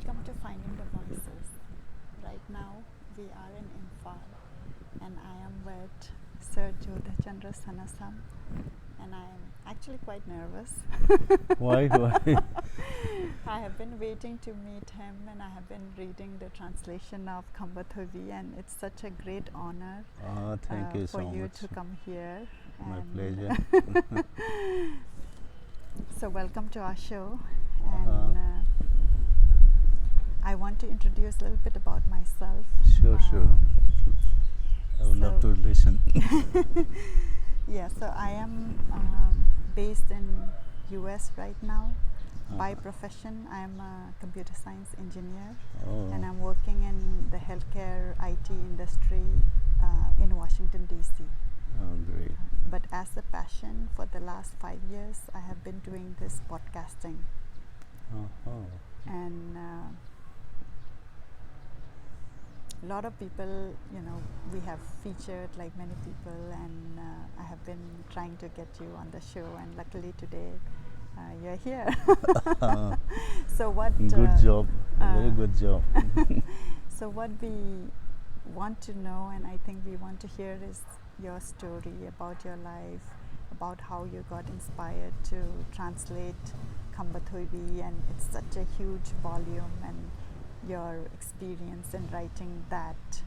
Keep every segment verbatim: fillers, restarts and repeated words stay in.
Welcome to Finding the Voices. Right now, we are in Imphal, and I am with Sir Jodhachandra Sanasam, and I am actually quite nervous. Why? Why? I have been waiting to meet him, and I have been reading the translation of Khamba Thoibi, and it's such a great honor Ah, thank uh, you for so you much. to come here. My And pleasure. So welcome to our show. Uh-huh. And uh, I want to introduce a little bit about myself. Sure, sure. Um, I would love so- to listen. Yeah, so I am um, based in U S right now. By Uh-huh. profession, I am a computer science engineer, Oh, and I'm working in the healthcare I T industry uh, in Washington D C. Oh, great. But as a passion, for the last five years, I have been doing this podcasting, Uh-huh. and uh, a lot of people, you know, we have featured, like, many people, and uh, I have been trying to get you on the show, and luckily today uh, you're here. So what? Good uh, job. Very uh, good job. So what we want to know, and I think we want to hear, is your story, about your life, about how you got inspired to translate Khamba Thoibi, and it's such a huge volume, and your experience in writing that.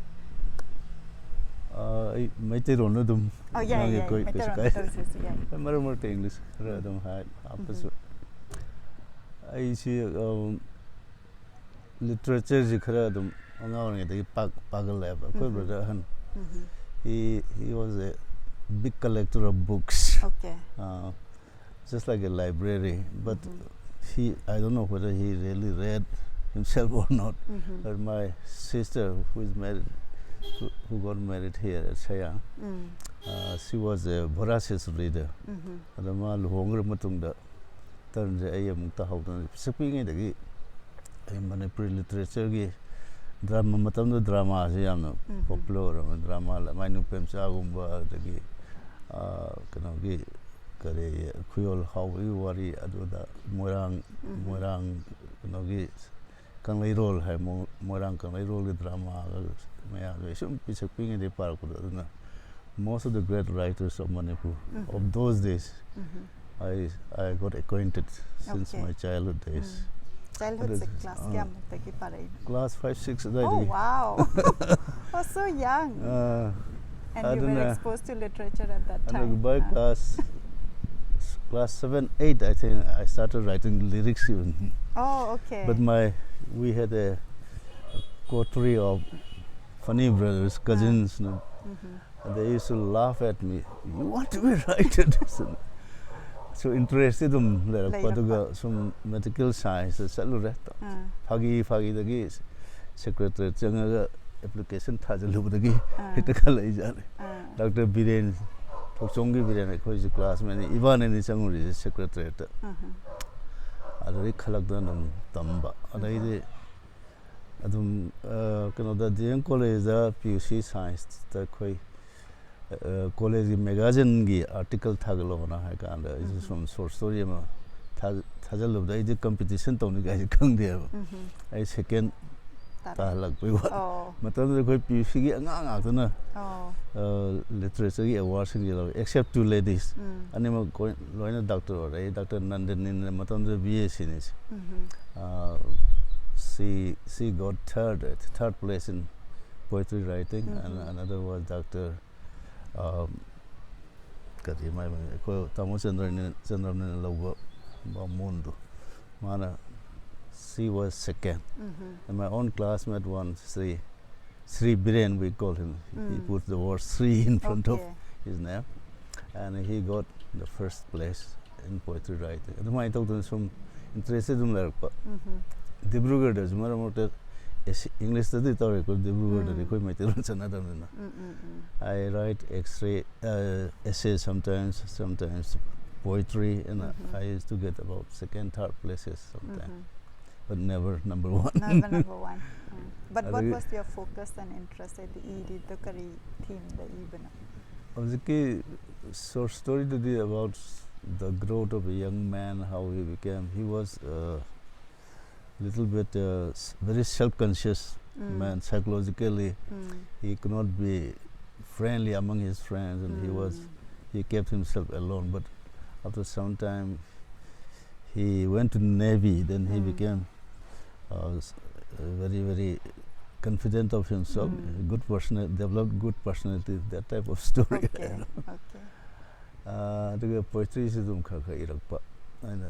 ꯑꯥ, ꯑꯩ ꯃꯩꯇꯩꯔꯣꯟꯗ ꯑꯗꯨꯝ Oh, yeah, ꯉꯥꯡꯒꯦ, yeah, ꯀꯣꯏ-, ꯀꯩꯁꯨ ꯃꯩꯇꯩꯔꯣꯟꯗ ꯀꯥꯏꯗꯦ꯫ ꯇꯧꯁꯤꯁꯨ ꯌꯥꯏ꯫ ꯃꯔꯛ ꯃꯔꯛꯇ English ꯈꯔ ꯑꯗꯨꯝ ꯍꯥꯏ ꯍꯥꯞꯄꯁꯨ꯫ ꯑꯩꯁꯤ, ꯑꯝ, ꯂꯤꯇꯔꯦꯆꯔꯁꯤ ꯈꯔ ꯑꯗꯨꯝ ꯑꯉꯥꯡ ꯑꯣꯏꯔꯤꯉꯩꯗꯒꯤ ꯄꯥꯛ-, ꯄꯥꯒꯜꯂꯦꯕ꯫ ꯑꯩꯈꯣꯏ ꯎꯝ꯫ ꯕ꯭ꯔꯗꯔ ꯑꯍꯟ, ꯎꯝ꯫ he, he was a big collector of books. Okay. Uh, just like a library, but Mhm. he, I don't know whether he really read himself or not. Mhm. But my sister, who is married, who, who got married here at Shayang, Mm. uh, she was a voracious reader. Mhm. ꯑꯗ ꯃꯥ ꯂꯨꯍꯣꯡꯈ꯭ꯔ ꯃꯇꯨꯡꯗ ꯇꯔꯟꯁꯦ ꯑꯩ ꯑꯃꯨꯛ ꯇꯥꯍꯧꯗꯅ, ꯄꯤꯁꯛ ꯄꯤꯛꯏꯉꯩꯗꯒꯤ ꯑꯩ Manipuri ꯂꯤꯇꯔꯦꯆꯔꯒꯤ drama, ꯃꯇꯝꯗꯨꯗ ꯗ꯭ꯔꯃꯥꯁꯦ ꯌꯥꯝꯅ ꯎꯝ꯫ Popular ꯑꯣꯏꯔꯝꯃꯦ꯫ Drama ꯂꯃꯥꯏ ꯅꯨꯄꯦꯝꯆꯥꯒꯨꯝꯕ, ꯑꯗꯒꯤ, ꯑꯥ, ꯀꯩꯅꯣꯒꯤ, ꯀꯔꯤ, ꯈꯨꯌꯣꯜ ꯍꯥꯎꯕꯒꯤ ꯋꯥꯔꯤ, ꯑꯗꯨꯗ ꯃꯣꯏꯔꯥꯡ, ꯎꯝ꯫ ꯃꯣꯏꯔꯥꯡ ꯀꯩꯅꯣꯒꯤ ꯀꯪꯂꯩꯔꯣꯜ ꯍꯥꯏ, ꯃꯣ-, ꯃꯣꯏꯔꯥꯡ ꯀꯪꯂꯩꯔꯣꯜꯒꯤ drama ꯃꯌꯥꯝꯗꯣ ꯑꯩ ꯁꯨꯝ ꯄꯤꯁꯛ ꯄꯤꯛꯏꯉꯩꯗꯒꯤ ꯄꯥꯔꯛꯄꯗꯣ, ꯑꯗꯨꯅ most of the great writers of Manipur of those days, I, I got acquainted since Okay. my childhood days. Childhood ꯁꯦ ꯑꯗꯨ, class ꯑꯥ. ꯀꯌꯥꯃꯨꯛꯇꯒꯤ ꯄꯥꯔꯛꯏꯅꯣ? Class five, six Oh, ꯑꯗꯨꯋꯥꯏꯗꯒꯤ. Wow. Oh, so young. Ah, And you were ꯑꯗꯨꯅ exposed to literature at that ꯑꯗꯨꯒ time. by ah. class, class seven, eight, I think I started writing lyrics even. Oh, okay. But my, we had a coterie of funny brothers, cousins, you know, Mhm. and they used to laugh at me. "You want to be writer?" So interest ꯑꯗꯨꯝ ꯂꯩꯔꯛꯄ, ꯂꯩꯔꯛꯄ. ꯑꯗꯨꯒ ꯁꯨꯝ medical science ꯆꯠꯂꯨꯔꯦ꯫ ꯑꯥ. ꯐꯥꯒꯤ ꯐꯥꯒꯤꯗꯒꯤ secretariat ꯆꯪꯉꯒ application ꯊꯥꯖꯤꯜꯂꯨꯕꯗꯒꯤ ꯑꯥ. ꯍꯦꯛꯇ ꯈꯜꯂꯛꯏꯖꯥꯠꯅꯤ꯫ ꯑꯥ. Doctor Biren, ꯊꯣꯛꯆꯣꯝꯒꯤ Biren, ꯑꯩꯈꯣꯏꯁꯦ classmateꯅꯤ, ꯏꯕꯥꯅꯤꯅꯤ ꯆꯪꯉꯨꯔꯤꯁꯦ secretariatꯇ꯫ ꯑꯍ. ꯑꯗꯨꯗꯒꯤ ꯈꯜꯂꯛꯇꯅ ꯑꯗꯨꯝ ꯇꯝꯕ꯫ ꯑꯗꯩꯗꯤ ꯑꯗꯨꯝ, ꯑ, ꯀꯩꯅꯣꯗ, D M collegeꯗ P U C scienceꯇ ꯑꯩꯈꯣꯏ, ꯑ, collegeꯀꯤ magazineꯒꯤ article ꯊꯥꯒꯠꯂꯛꯑꯣꯅ ꯍꯥꯏ ꯀꯥꯟꯗ ꯑꯩꯁꯨ ꯎꯝ꯫ ꯁꯨꯝ short story ꯑꯃ ꯊꯥ-, ꯊꯥꯖꯤꯜꯂꯨꯕꯗ, ꯑꯩꯗꯤ competition ꯇꯧꯅꯤ ꯀꯥꯏꯁꯦ ꯈꯪꯗꯦꯕ꯫ ꯎꯝ꯫ ꯑꯩ second ꯇꯥꯔꯦ꯫ ꯇꯥꯍꯜꯂꯛꯄꯩ ꯋꯥ꯫ ꯑꯣ꯫ ꯃꯇꯝꯗꯨꯗ ꯑꯩꯈꯣꯏ P U Cꯒꯤ ꯑꯉꯥꯡ ꯉꯥꯛꯇꯅ, ꯑꯣ꯫ ꯑ, literatureꯒꯤ awardꯁꯤꯡꯁꯦ ꯂꯧꯋꯤ, except two ladies꯫ ꯎꯝ꯫ ꯑꯅꯤꯃꯛ ꯀꯣꯏ-, ꯂꯣꯏꯅ doctor ꯑꯣꯏꯔꯦ꯫ ꯑꯩ Doctor ꯅꯟꯗꯅꯤꯅ ꯃꯇꯝꯗꯨꯗ B S Cꯅꯤ꯫ Um. Uh, she, she got third, third place in poetry writing, and Mhm. another was Doctor, um, ꯀꯔꯤ ꯃꯥꯏ ꯃꯃꯤꯡ? ꯑꯩꯈꯣꯏ ꯇꯥꯃꯣ ꯆꯟꯗ꯭ꯔꯅ, ꯆꯟꯗ꯭ꯔꯃꯅꯤꯅ ꯂꯧꯕ ꯕꯥꯃꯣꯟꯗꯣ, ꯃꯥꯅ, she was second. Mhm. And my own classmate one, Sri, Sri Biren, we call him. He Mm. put the word Sri in front of Okay. his name, and he got the first place in poetry writing. ꯑꯗꯨꯃꯥꯏꯅ ꯇꯧꯗꯅ ꯁꯨꯝ interest ꯑꯗꯨꯝ ꯂꯩꯔꯛꯄ꯫ Mhm. ꯗꯤꯕ꯭ꯔꯨꯒꯔꯗꯁꯨ ꯃꯔꯛ ꯃꯔꯛꯇ essay, Englishꯇꯗꯤ ꯇꯧꯔꯦꯀꯣ, ꯗꯤꯕ꯭ꯔꯨꯒꯔꯗꯗꯤ ꯎꯝ꯫ ꯑꯩꯈꯣꯏ ꯃꯩꯇꯩꯂꯣꯟ ꯆꯠꯅꯗꯕꯅꯤꯅ꯫ ꯎꯝ, ꯎꯝ, ꯎꯝ꯫ I write extra, uh, essays sometimes, sometimes poetry, and Mhm. I used to get about second, third places sometimes, Mhm. but never number one. Never number one. Mm. But what ꯑꯗꯒꯤ was your focus and interest ꯍꯥꯏꯗꯤ ꯏꯔꯤꯗꯣ ꯀꯔꯤ themeꯗ ꯏꯕꯅꯣ? ꯍꯧꯖꯤꯛꯀꯤ short storyꯗꯨꯗꯤ about the growth of a young man, how he became, he was, uh, little bit uh, s- very self-conscious Mm. man psychologically. Mm. He could not be friendly among his friends, and he was Mm. he kept himself alone. But after some time, he went to the navy. Then he Mm. became uh, s- uh, very very confident of himself. Mm. Good personal, developed good personality. That type of story. Okay. Okay. ꯑꯗꯨꯒ ꯄꯣꯏꯇ꯭ꯔꯤꯁꯨ ꯑꯗꯨꯝ ꯈꯔ ꯈꯔ ꯏꯔꯛꯄ ꯑꯩꯅ,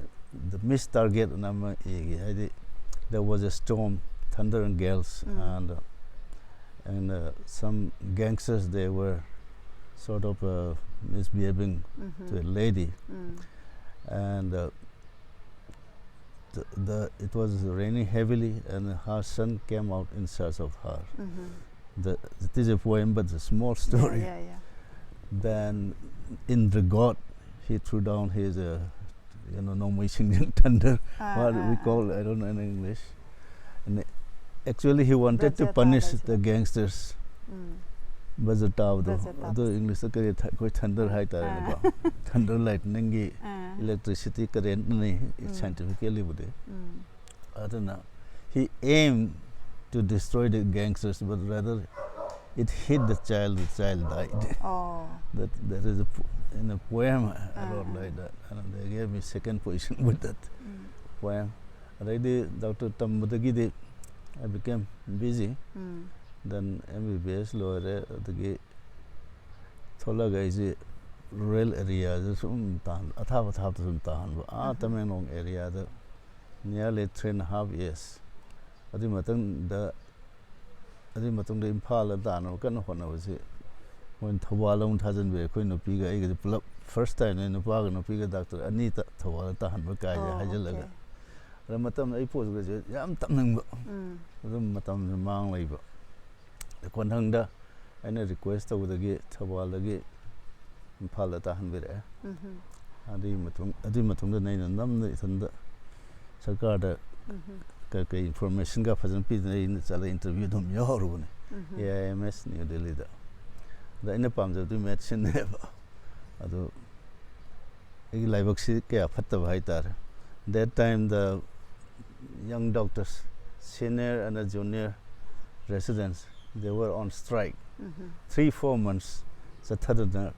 ꯗ ꯃꯤꯁ target ꯑꯅ ꯑꯃ ꯏꯒꯦ, ꯍꯥꯏꯗꯤ, there was a storm, thunder and gales, Mm. and uh, and uh, some gangsters, they were sort of uh, misbehaving Mhm. to a lady, Mm. and uh, the, the it was raining heavily, and her son came out in search of her. Mhm. The, it is a poem, but it's a small story. Yeah, yeah, yeah. Then, in regret, he threw down his, uh, you know, Nongmei Singding thunder. Ah, What ah, we ah. call, I don't know in English. And actually, he wanted to Bajar punish tabas. The gangsters. Mm. Bajar tabas. Bajar tabas. ꯑꯗꯣ English ꯀꯔꯤ ꯊ- ꯑꯩꯈꯣꯏ thunder Ah, ꯍꯥꯏꯇꯥꯔꯦꯅꯦꯀꯣ. ah. Thunder lightning ꯒꯤ Ah. Electricity current ꯅꯤ Mm. scientifically ꯕꯨꯗꯤ. Mm. ꯑꯗꯨꯅ, he aimed to destroy the gangsters, but rather it hit the child, the child died. Oh. That, that is a, po- in a poem I wrote Ah, ah. Like that. And they gave me second position with that Mm. poem. ꯑꯗꯩꯗꯤ doctor ꯇꯝꯕꯗꯒꯤꯗꯤ I became busy. Mm. Then M B B S ꯂꯣꯏꯔꯦ, ꯑꯗꯒꯤ ꯊꯣꯛꯂꯛꯑꯒ ꯑꯩꯁꯦ rural areaꯗ ꯁꯨꯝ ꯇꯥꯍꯟ, ꯑꯊꯥꯞ ꯑꯊꯥꯞꯇ ꯁꯨꯝ ꯇꯥꯍꯟꯕ, ꯑꯥ ꯑꯍꯥ. Tamenglong areaꯗ nearly three and a half years. ꯑꯗꯨꯒꯤ ꯃꯇꯨꯡꯗ, ꯑꯗꯨꯒꯤ ꯃꯇꯨꯡꯗ ꯏꯝꯐꯥꯜꯗ ꯇꯥꯅꯕ ꯀꯟꯅ ꯍꯣꯠꯅꯕꯁꯦ, ꯃꯣꯏꯅ ꯊꯧꯕꯥꯜ ꯑꯃꯨꯛ ꯊꯥꯖꯤꯟꯕꯤꯔꯦ꯫ ꯑꯩꯈꯣꯏ ꯅꯨꯄꯤꯒ ꯑꯩꯒꯁꯦ ꯄꯨꯂꯞ first time ꯅꯦ ꯅꯨꯄꯥꯒ ꯅꯨꯄꯤꯒ doctor ꯑꯅꯤꯇ ꯊꯧꯕꯥꯜꯗ ꯇꯥꯍꯟꯕ ꯀꯥꯏꯁꯦ Oh, ꯍꯥꯏꯖꯤꯜꯂꯒ꯫ okay. ꯑꯗ ꯃꯇꯝꯗ ꯑꯩ post graduate ꯌꯥꯝ ꯇꯝꯅꯤꯡꯕ, Mm. ꯑꯗꯨꯝ ꯃꯇꯝꯁꯨ ꯃꯥꯡ ꯂꯩꯕ꯫ ꯑꯗ ꯀꯣꯟꯊꯪꯗ ꯑꯩꯅ request ꯇꯧꯕꯗꯒꯤ ꯊꯧꯕꯥꯜꯗꯒꯤ ꯏꯝꯐꯥꯜꯗ ꯇꯥꯍꯟꯕꯤꯔꯛꯑꯦ꯫ Mhm. ꯑꯗꯨꯒꯤ ꯃꯇꯨꯡ, ꯑꯗꯨꯒꯤ ꯃꯇꯨꯡꯗꯅ ꯑꯩꯅ ꯅꯝꯅ ꯏꯊꯟꯗ ꯁꯔꯀꯥꯔꯗ Mhm. ꯀꯩ ꯀꯩ informationꯒ ꯐꯖꯅ ꯄꯤꯗꯅ ꯑꯩꯅ ꯆꯠꯂ interview ꯑꯗꯨꯝ ꯌꯥꯎꯔꯨꯕꯅꯦ꯫ Mhm. A I M S New Delhiꯗ꯫ ꯑꯗ ꯑꯩꯅ ꯄꯥꯝꯖꯕꯗꯤ medicineꯅꯦꯕ꯫ ꯑꯗꯣ ꯑꯩꯒꯤ ꯂꯥꯏꯕꯛꯁꯤ ꯀꯌꯥ ꯐꯠꯇꯕ ꯍꯥꯏꯇꯥꯔꯦ꯫ That time the young doctors, senior and junior residents, they were on strike. Three, four months ꯆꯠꯊꯗꯅ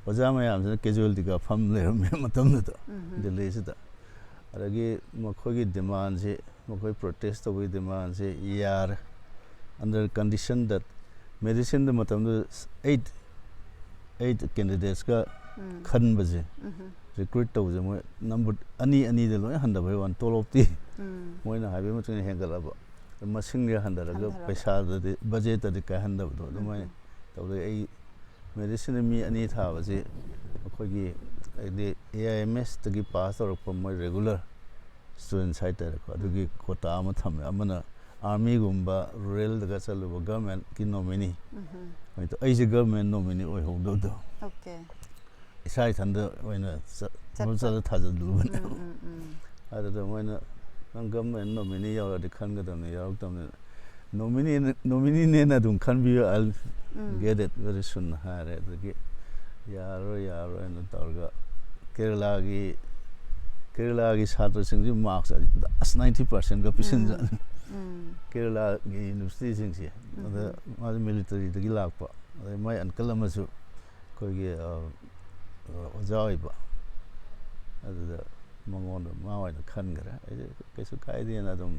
ꯑꯣꯖꯥ ꯃꯌꯥꯝꯁꯤꯅ casualtyꯒ ꯐꯝ ꯂꯩꯔꯝꯃꯦ ꯃꯇꯝꯗꯨꯗ, ꯗꯤꯜꯂꯤꯁꯤꯗ꯫ ꯑꯗꯒꯤ ꯃꯈꯣꯏꯒꯤ demandꯁꯤ, ꯃꯈꯣꯏ protest ꯇꯧꯕꯒꯤ demandꯁꯤ ꯌꯥꯔꯦ, under condition that medicineꯗ ꯃꯇꯝꯗꯨꯗ eight eight candidatesꯀ ꯈꯟꯕꯁꯦ, recruit ꯇꯧꯕꯁꯦ ꯃꯣꯏ number ꯑꯅꯤ ꯑꯅꯤꯗ ꯂꯣꯏ ꯍꯟꯊꯕꯩ ꯋꯥꯅꯤ꯫ ꯇꯣꯂꯣꯞꯇꯤ ꯃꯣꯏꯅ ꯍꯥꯏꯕꯒꯤ ꯃꯇꯨꯡ ꯏꯟꯅ ꯍꯦꯟꯒꯠꯂꯕ, ꯃꯁꯤꯡꯗꯤ ꯍꯟꯊꯔꯒ ꯍꯟꯊꯔꯕ꯫ Paysadꯗꯤ, budgetꯇꯗꯤ ꯀꯥꯏꯍꯟꯗꯕꯗꯣ ꯑꯗꯨꯃꯥꯏꯅ ꯇꯧꯗꯣꯏ꯫ ꯑꯩ medicineꯗ ꯃꯤ ꯑꯅꯤ ꯊꯥꯕꯁꯤ ꯑꯩꯈꯣꯏꯒꯤ, ꯍꯥꯏꯗꯤ, AIMSꯇꯒꯤ pass ꯇꯧꯔꯛꯄ ꯃꯣꯏ regular students ꯍꯥꯏꯇꯥꯔꯦꯀꯣ, ꯑꯗꯨꯒꯤ quota ꯑꯃ ꯊꯝꯃꯦ꯫ ꯑꯃꯅ armyꯒꯨꯝꯕ, ruralꯗꯒ ꯆꯠꯂꯨꯕ governmentꯀꯤ nominee ꯑꯣꯏꯗꯣ꯫ ꯑꯩꯁꯦ government nominee ꯑꯣꯏꯍꯧꯗꯕꯗꯣ, ꯑꯣꯀꯦ꯫ ꯏꯁꯥ ꯏꯊꯟꯗ ꯑꯣꯏꯅ ꯆꯠ- ꯆꯠꯄ꯫ ꯆꯠꯂ ꯊꯥꯖꯤꯜꯂꯨꯕꯅꯦ꯫ ꯎꯝ, ꯎꯝ, ꯎꯝ꯫ ꯑꯗꯨꯗ ꯃꯣꯏꯅ, "ꯅꯪ government nominee ꯌꯥꯎꯔꯗꯤ ꯈꯟꯒꯗꯕꯅꯤ, ꯌꯥꯎꯔꯛꯇꯕꯅꯤꯅ, nominee, nomineeꯅꯦꯅ ꯑꯗꯨꯝ ꯈꯟꯕꯤꯌꯨ, I'll um. get it very soon" ꯍꯥꯏꯔꯦ꯫ ꯑꯗꯒꯤ "ꯌꯥꯔꯔꯣꯏ, ꯌꯥꯔꯔꯣꯏꯅ" ꯇꯧꯔꯒ, ꯀꯦꯔꯂꯥꯒꯤ, ꯀꯦꯔꯂꯥꯒꯤ ꯁꯥꯇ꯭ꯔꯁꯤꯡꯁꯤ marks ꯑꯁ ninety percentꯒ ꯄꯤꯁꯤꯟꯖꯠꯅꯤ꯫ ꯎꯝ꯫ ꯀꯦꯔꯂꯥꯒꯤ universityꯁꯤꯡꯁꯦ꯫ ꯑꯗ ꯎꯝ꯫ ꯃꯥꯁꯦ militaryꯗꯒꯤ ꯂꯥꯛꯄ, ꯑꯗꯩ ꯃꯥꯏ uncle ꯑꯃꯁꯨ ꯑꯩꯈꯣꯏꯒꯤ, ꯑ, ꯑ, ꯑꯣꯖꯥ ꯑꯣꯏꯕ꯫ ꯑꯗꯨꯗ ꯃꯉꯣꯟꯗ ꯃꯥ ꯑꯣꯏꯅ ꯈꯟꯈ꯭ꯔꯦ꯫ ꯑꯩꯁꯦ ꯀꯩꯁꯨ ꯀꯥꯏꯗꯦꯅ ꯑꯗꯨꯝ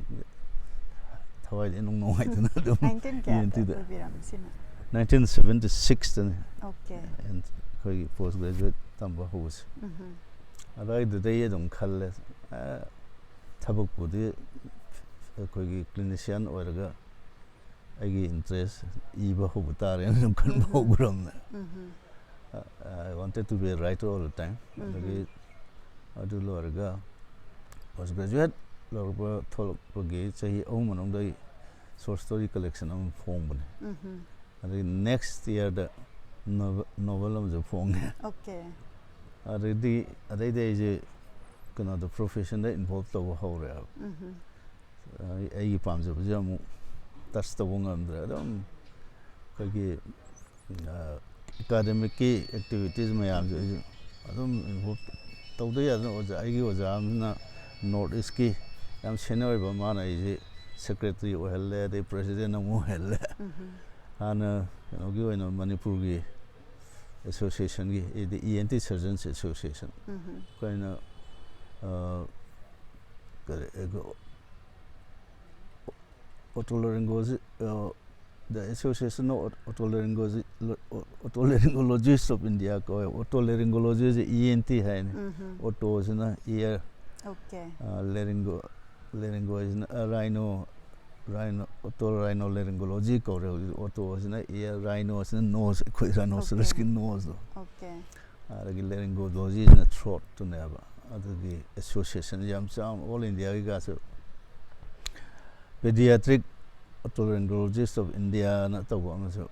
ꯊꯋꯥꯏꯗꯤ ꯏꯅꯨꯡ ꯅꯨꯡꯉꯥꯏꯇꯅ ꯑꯗꯨꯝ nineteen ꯀꯌꯥꯗ UNTꯗ꯫ ꯑꯣꯏꯕꯤꯔꯝꯃꯤ ꯁꯤꯅ? Nineteen seventy sixꯇꯅꯤ꯫ ꯑꯣꯀꯦ꯫ ꯑꯩꯈꯣꯏꯒꯤ post graduate ꯇꯝꯕ ꯍꯧꯕꯁꯦ꯫ ꯎꯝ꯫ ꯑꯗꯨꯋꯥꯏꯗꯨꯗꯩ ꯑꯗꯨꯝ ꯈꯜꯂꯦ, ꯑ, ꯊꯕꯛꯄꯨꯗꯤ ꯑꯩꯈꯣꯏꯒꯤ clinician ꯑꯣꯏꯔꯒ ꯑꯩꯒꯤ interest ꯏꯕ ꯍꯧꯕ ꯇꯥꯔꯦꯅ ꯑꯗꯨꯝ ꯈꯟꯕ ꯎꯝ꯫ ꯍꯧꯈ꯭ꯔꯕꯅꯦ꯫ ꯎꯝ꯫ I wanted to be a writer all the time꯫ ꯎꯝ꯫ ꯑꯗꯒꯤ ꯑꯗꯨ ꯂꯣꯏꯔꯒ, post graduate ꯂꯧꯔꯛꯄ, ꯊꯣꯛꯂꯛꯄꯒꯤ ꯆꯍꯤ ꯑꯍꯨꯝ ꯃꯅꯨꯡꯗ ꯑꯩ short story collection ꯑꯃ ꯐꯣꯡꯕꯅꯦ꯫ ꯎꯝ꯫ ꯑꯗꯒꯤ next yearꯗ novel, novel ꯑꯃꯁꯨ ꯐꯣꯡꯉꯦ꯫ ꯑꯣꯀꯦ꯫ ꯑꯗꯩꯗꯤ, ꯑꯗꯩꯗꯤ ꯑꯩꯁꯦ ꯀꯩꯅꯣꯗ, professionꯗ involve ꯇꯧꯕ ꯍꯧꯔꯦꯕ꯫ ꯎꯝ꯫ ꯑꯩ-, ꯑꯩꯒꯤ ꯄꯥꯝꯖꯕꯁꯦ ꯑꯃꯨꯛ touch ꯇꯧꯕ ꯉꯝꯗ꯭ꯔꯦ꯫ ꯑꯗꯨꯝ ꯑꯩꯈꯣꯏꯒꯤ, ꯑ, academicꯀꯤ activities ꯃꯌꯥꯝꯁꯦ ꯑꯩꯁꯨ ꯑꯗꯨꯝ involve ꯇꯧꯗ ꯌꯥꯗꯅ ꯑꯣꯖꯥ, ꯑꯩꯒꯤ ꯑꯣꯖꯥ ꯑꯃꯅ North Eastꯀꯤ ꯌꯥꯝ ꯁꯦꯅꯤꯌꯔ ꯑꯣꯏꯕ ꯃꯥꯅ ꯑꯩꯁꯦ ꯁꯦꯀ꯭ꯔꯦꯇꯔꯤ ꯑꯣꯏꯍꯜꯂꯦ, ꯑꯗꯩ ꯄ꯭ꯔꯦꯁꯤꯗꯦꯟ ꯑꯃꯨꯛ ꯑꯣꯏꯍꯜꯂꯦ꯫ ꯍꯥꯟꯅ ꯀꯩꯅꯣꯒꯤ ꯑꯣꯏꯅ ꯃꯅꯤꯄꯨꯔꯒꯤ ꯑꯦꯁꯣꯁꯤꯌꯦꯁꯟꯒꯤ, ꯑꯗꯩ ꯏ ꯑꯦꯟ ꯇꯤ ꯁꯔꯖꯟꯁ ꯑꯦꯁꯣꯁꯤꯌꯦꯁꯟ, ꯑꯩꯈꯣꯏꯅ, ꯑ, ꯀꯔꯤ, ꯑꯣꯇꯣꯂꯦꯔꯤꯡꯒꯣꯂꯣꯖꯤ, ꯗ ꯑꯦꯁꯣꯁꯤꯌꯦꯁꯟ ꯑꯣꯐ ꯑꯣꯇꯣꯂꯦꯔꯤꯡꯒꯣꯂꯣꯖꯤꯁ ꯑꯣꯐ ꯏꯟꯗꯤꯌꯥ ꯀꯧꯋꯦ꯫ ꯑꯣꯇꯣꯂꯦꯔꯤꯡꯒꯣꯂꯣꯖꯤꯁꯦ ꯏ ꯑꯦꯟ ꯇꯤ ꯍꯥꯏꯅꯤ꯫ ꯑꯣꯇꯣꯁꯤꯅ ꯏꯌꯔ, ꯑꯣꯀꯦ꯫ ꯂꯦꯔꯤꯡꯒꯣ ꯂꯦꯔꯤꯡꯒꯣꯁꯤꯅ, ꯔꯥꯏꯅꯣ, ꯔꯥꯏꯅꯣ, ꯑꯣꯇꯣ ꯔꯥꯏꯅꯣ ꯂꯦꯔꯤꯡꯒꯣꯂꯣꯖꯤ ꯀꯧꯔꯦ ꯍꯧꯖꯤꯛ꯫ ꯑꯣꯇꯣꯁꯤꯅ ꯏꯌꯔ, ꯔꯥꯏꯅꯣꯁꯤꯅ ꯅꯣꯁ, ꯑꯩꯈꯣꯏ ꯔꯥꯏꯅꯣꯁꯔꯁꯀꯤ ꯅꯣꯁꯇꯣ꯫ ꯑꯣꯀꯦ꯫ ꯑꯗꯒꯤ ꯂꯦꯔꯤꯡꯒꯣꯂꯣꯖꯤꯁꯤꯅ ꯊ꯭ꯔꯣꯠꯇꯨꯅꯦꯕ꯫ ꯑꯗꯨꯒꯤ ꯑꯦꯁꯣꯁꯤꯌꯦꯁꯟ ꯌꯥꯝ ꯆꯥꯎꯅ ꯑꯣꯜ ꯏꯟꯗꯤꯌꯥꯒꯤꯒꯁꯨ ꯄꯦꯗꯤꯌꯥꯇ꯭ꯔꯤꯛ ꯑꯣꯇꯣꯂꯦꯔꯤꯡꯒꯣꯂꯣꯖꯤꯁ ꯑꯣꯐ ꯏꯟꯗꯤꯌꯥꯅ ꯇꯧꯕ ꯑꯃꯁꯨ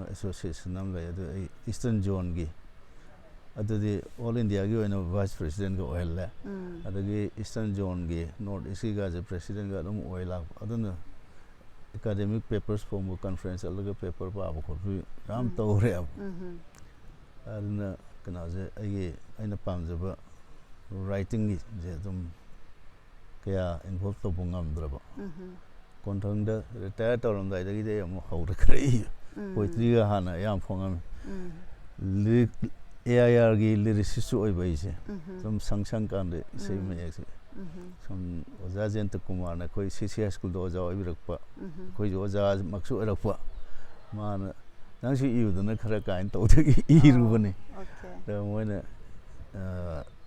ꯑꯦꯁꯣꯁꯤꯌꯦꯁꯟ ꯑꯃ ꯂꯩ꯫ ꯑꯗꯨ ꯑꯩ ꯏꯁꯇꯔꯟ ꯖꯣꯟꯒꯤ, ꯑꯗꯨꯗꯤ ꯑꯣꯜ ꯏꯟꯗꯤꯌꯥꯒꯤ ꯑꯣꯏꯅ ꯚꯥꯏꯁ ꯄ꯭ꯔꯦꯁꯤꯗꯦꯟꯒ ꯑꯣꯏꯍꯜꯂꯦ꯫ ꯑꯗꯒꯤ ꯏꯁꯇꯔꯟ ꯖꯣꯟꯒꯤ, ꯅꯣꯔꯠ ꯏꯁꯀꯤꯒꯁꯦ ꯄ꯭ꯔꯦꯁꯤꯗꯦꯟꯒ ꯑꯗꯨꯝ ꯑꯣꯏ ꯂꯥꯛꯄ꯫ ꯑꯗꯨꯅ ꯑꯦꯀꯥꯗꯦꯃꯤꯛ ꯄꯦꯄꯔꯁ ꯐꯣꯡꯕ, ꯀꯟꯐ꯭ꯔꯦꯟꯁ ꯆꯠꯂꯒ ꯄꯦꯄꯔ ꯄꯥꯕ ꯈꯣꯠꯄ ꯌꯥꯝ ꯇꯧꯔꯦꯕ꯫ ꯑꯗꯨꯅ ꯀꯩꯅꯣꯁꯦ, ꯑꯩꯒꯤ, ꯑꯩꯅ ꯄꯥꯝꯖꯕ ꯔꯥꯏꯇꯤꯡꯒꯤꯁꯦ ꯑꯗꯨꯝ ꯀꯌꯥ ꯏꯟꯚꯣꯜꯕ ꯇꯧꯕ ꯉꯝꯗ꯭ꯔꯕ꯫ ꯀꯣꯟꯊꯪꯗ ꯔꯤꯇꯥꯌꯔ ꯇꯧꯔꯝꯗꯥꯏꯗꯒꯤꯗꯤ ꯑꯩ ꯑꯃꯨꯛ ꯍꯧꯔꯦ ꯈꯔ ꯏꯕ꯫ ꯄꯣꯏꯇ꯭ꯔꯤꯒ ꯍꯥꯟꯅ ꯑꯌꯥꯝꯕ ꯐꯣꯡꯉꯝꯃꯤ꯫ ꯂꯤꯔꯤꯛ, ꯑꯦ ꯑꯥꯏ ꯑꯥꯔꯒꯤ ꯂꯤꯔꯤꯁꯤꯁꯨ ꯑꯣꯏꯕ ꯑꯩꯁꯦ꯫ ꯁꯨꯝ ꯁꯪ ꯁꯪꯀꯥꯟꯗ ꯏꯁꯩ ꯃꯌꯦꯛꯁꯦ ꯁꯨꯝ ꯑꯣꯖꯥ ꯖꯌꯟꯇ ꯀꯨꯃꯥꯔꯅ ꯑꯩꯈꯣꯏ ꯁꯤ ꯁꯤ ꯍꯥꯏ ꯁ꯭ꯀꯨꯜꯗ ꯑꯣꯖꯥ ꯑꯣꯏꯕꯤꯔꯛꯄ, ꯑꯩꯈꯣꯏꯁꯨ ꯑꯣꯖꯥꯃꯛꯁꯨ ꯑꯣꯏꯔꯛꯄ, ꯃꯥꯅ "ꯅꯪꯁꯨ ꯏꯌꯨꯗꯅ ꯈꯔ" ꯀꯥꯏꯅ ꯇꯧꯗꯒꯤ ꯏꯔꯨꯕꯅꯤ꯫ ꯑꯣꯀꯦ꯫ ꯑꯗ ꯃꯣꯏꯅ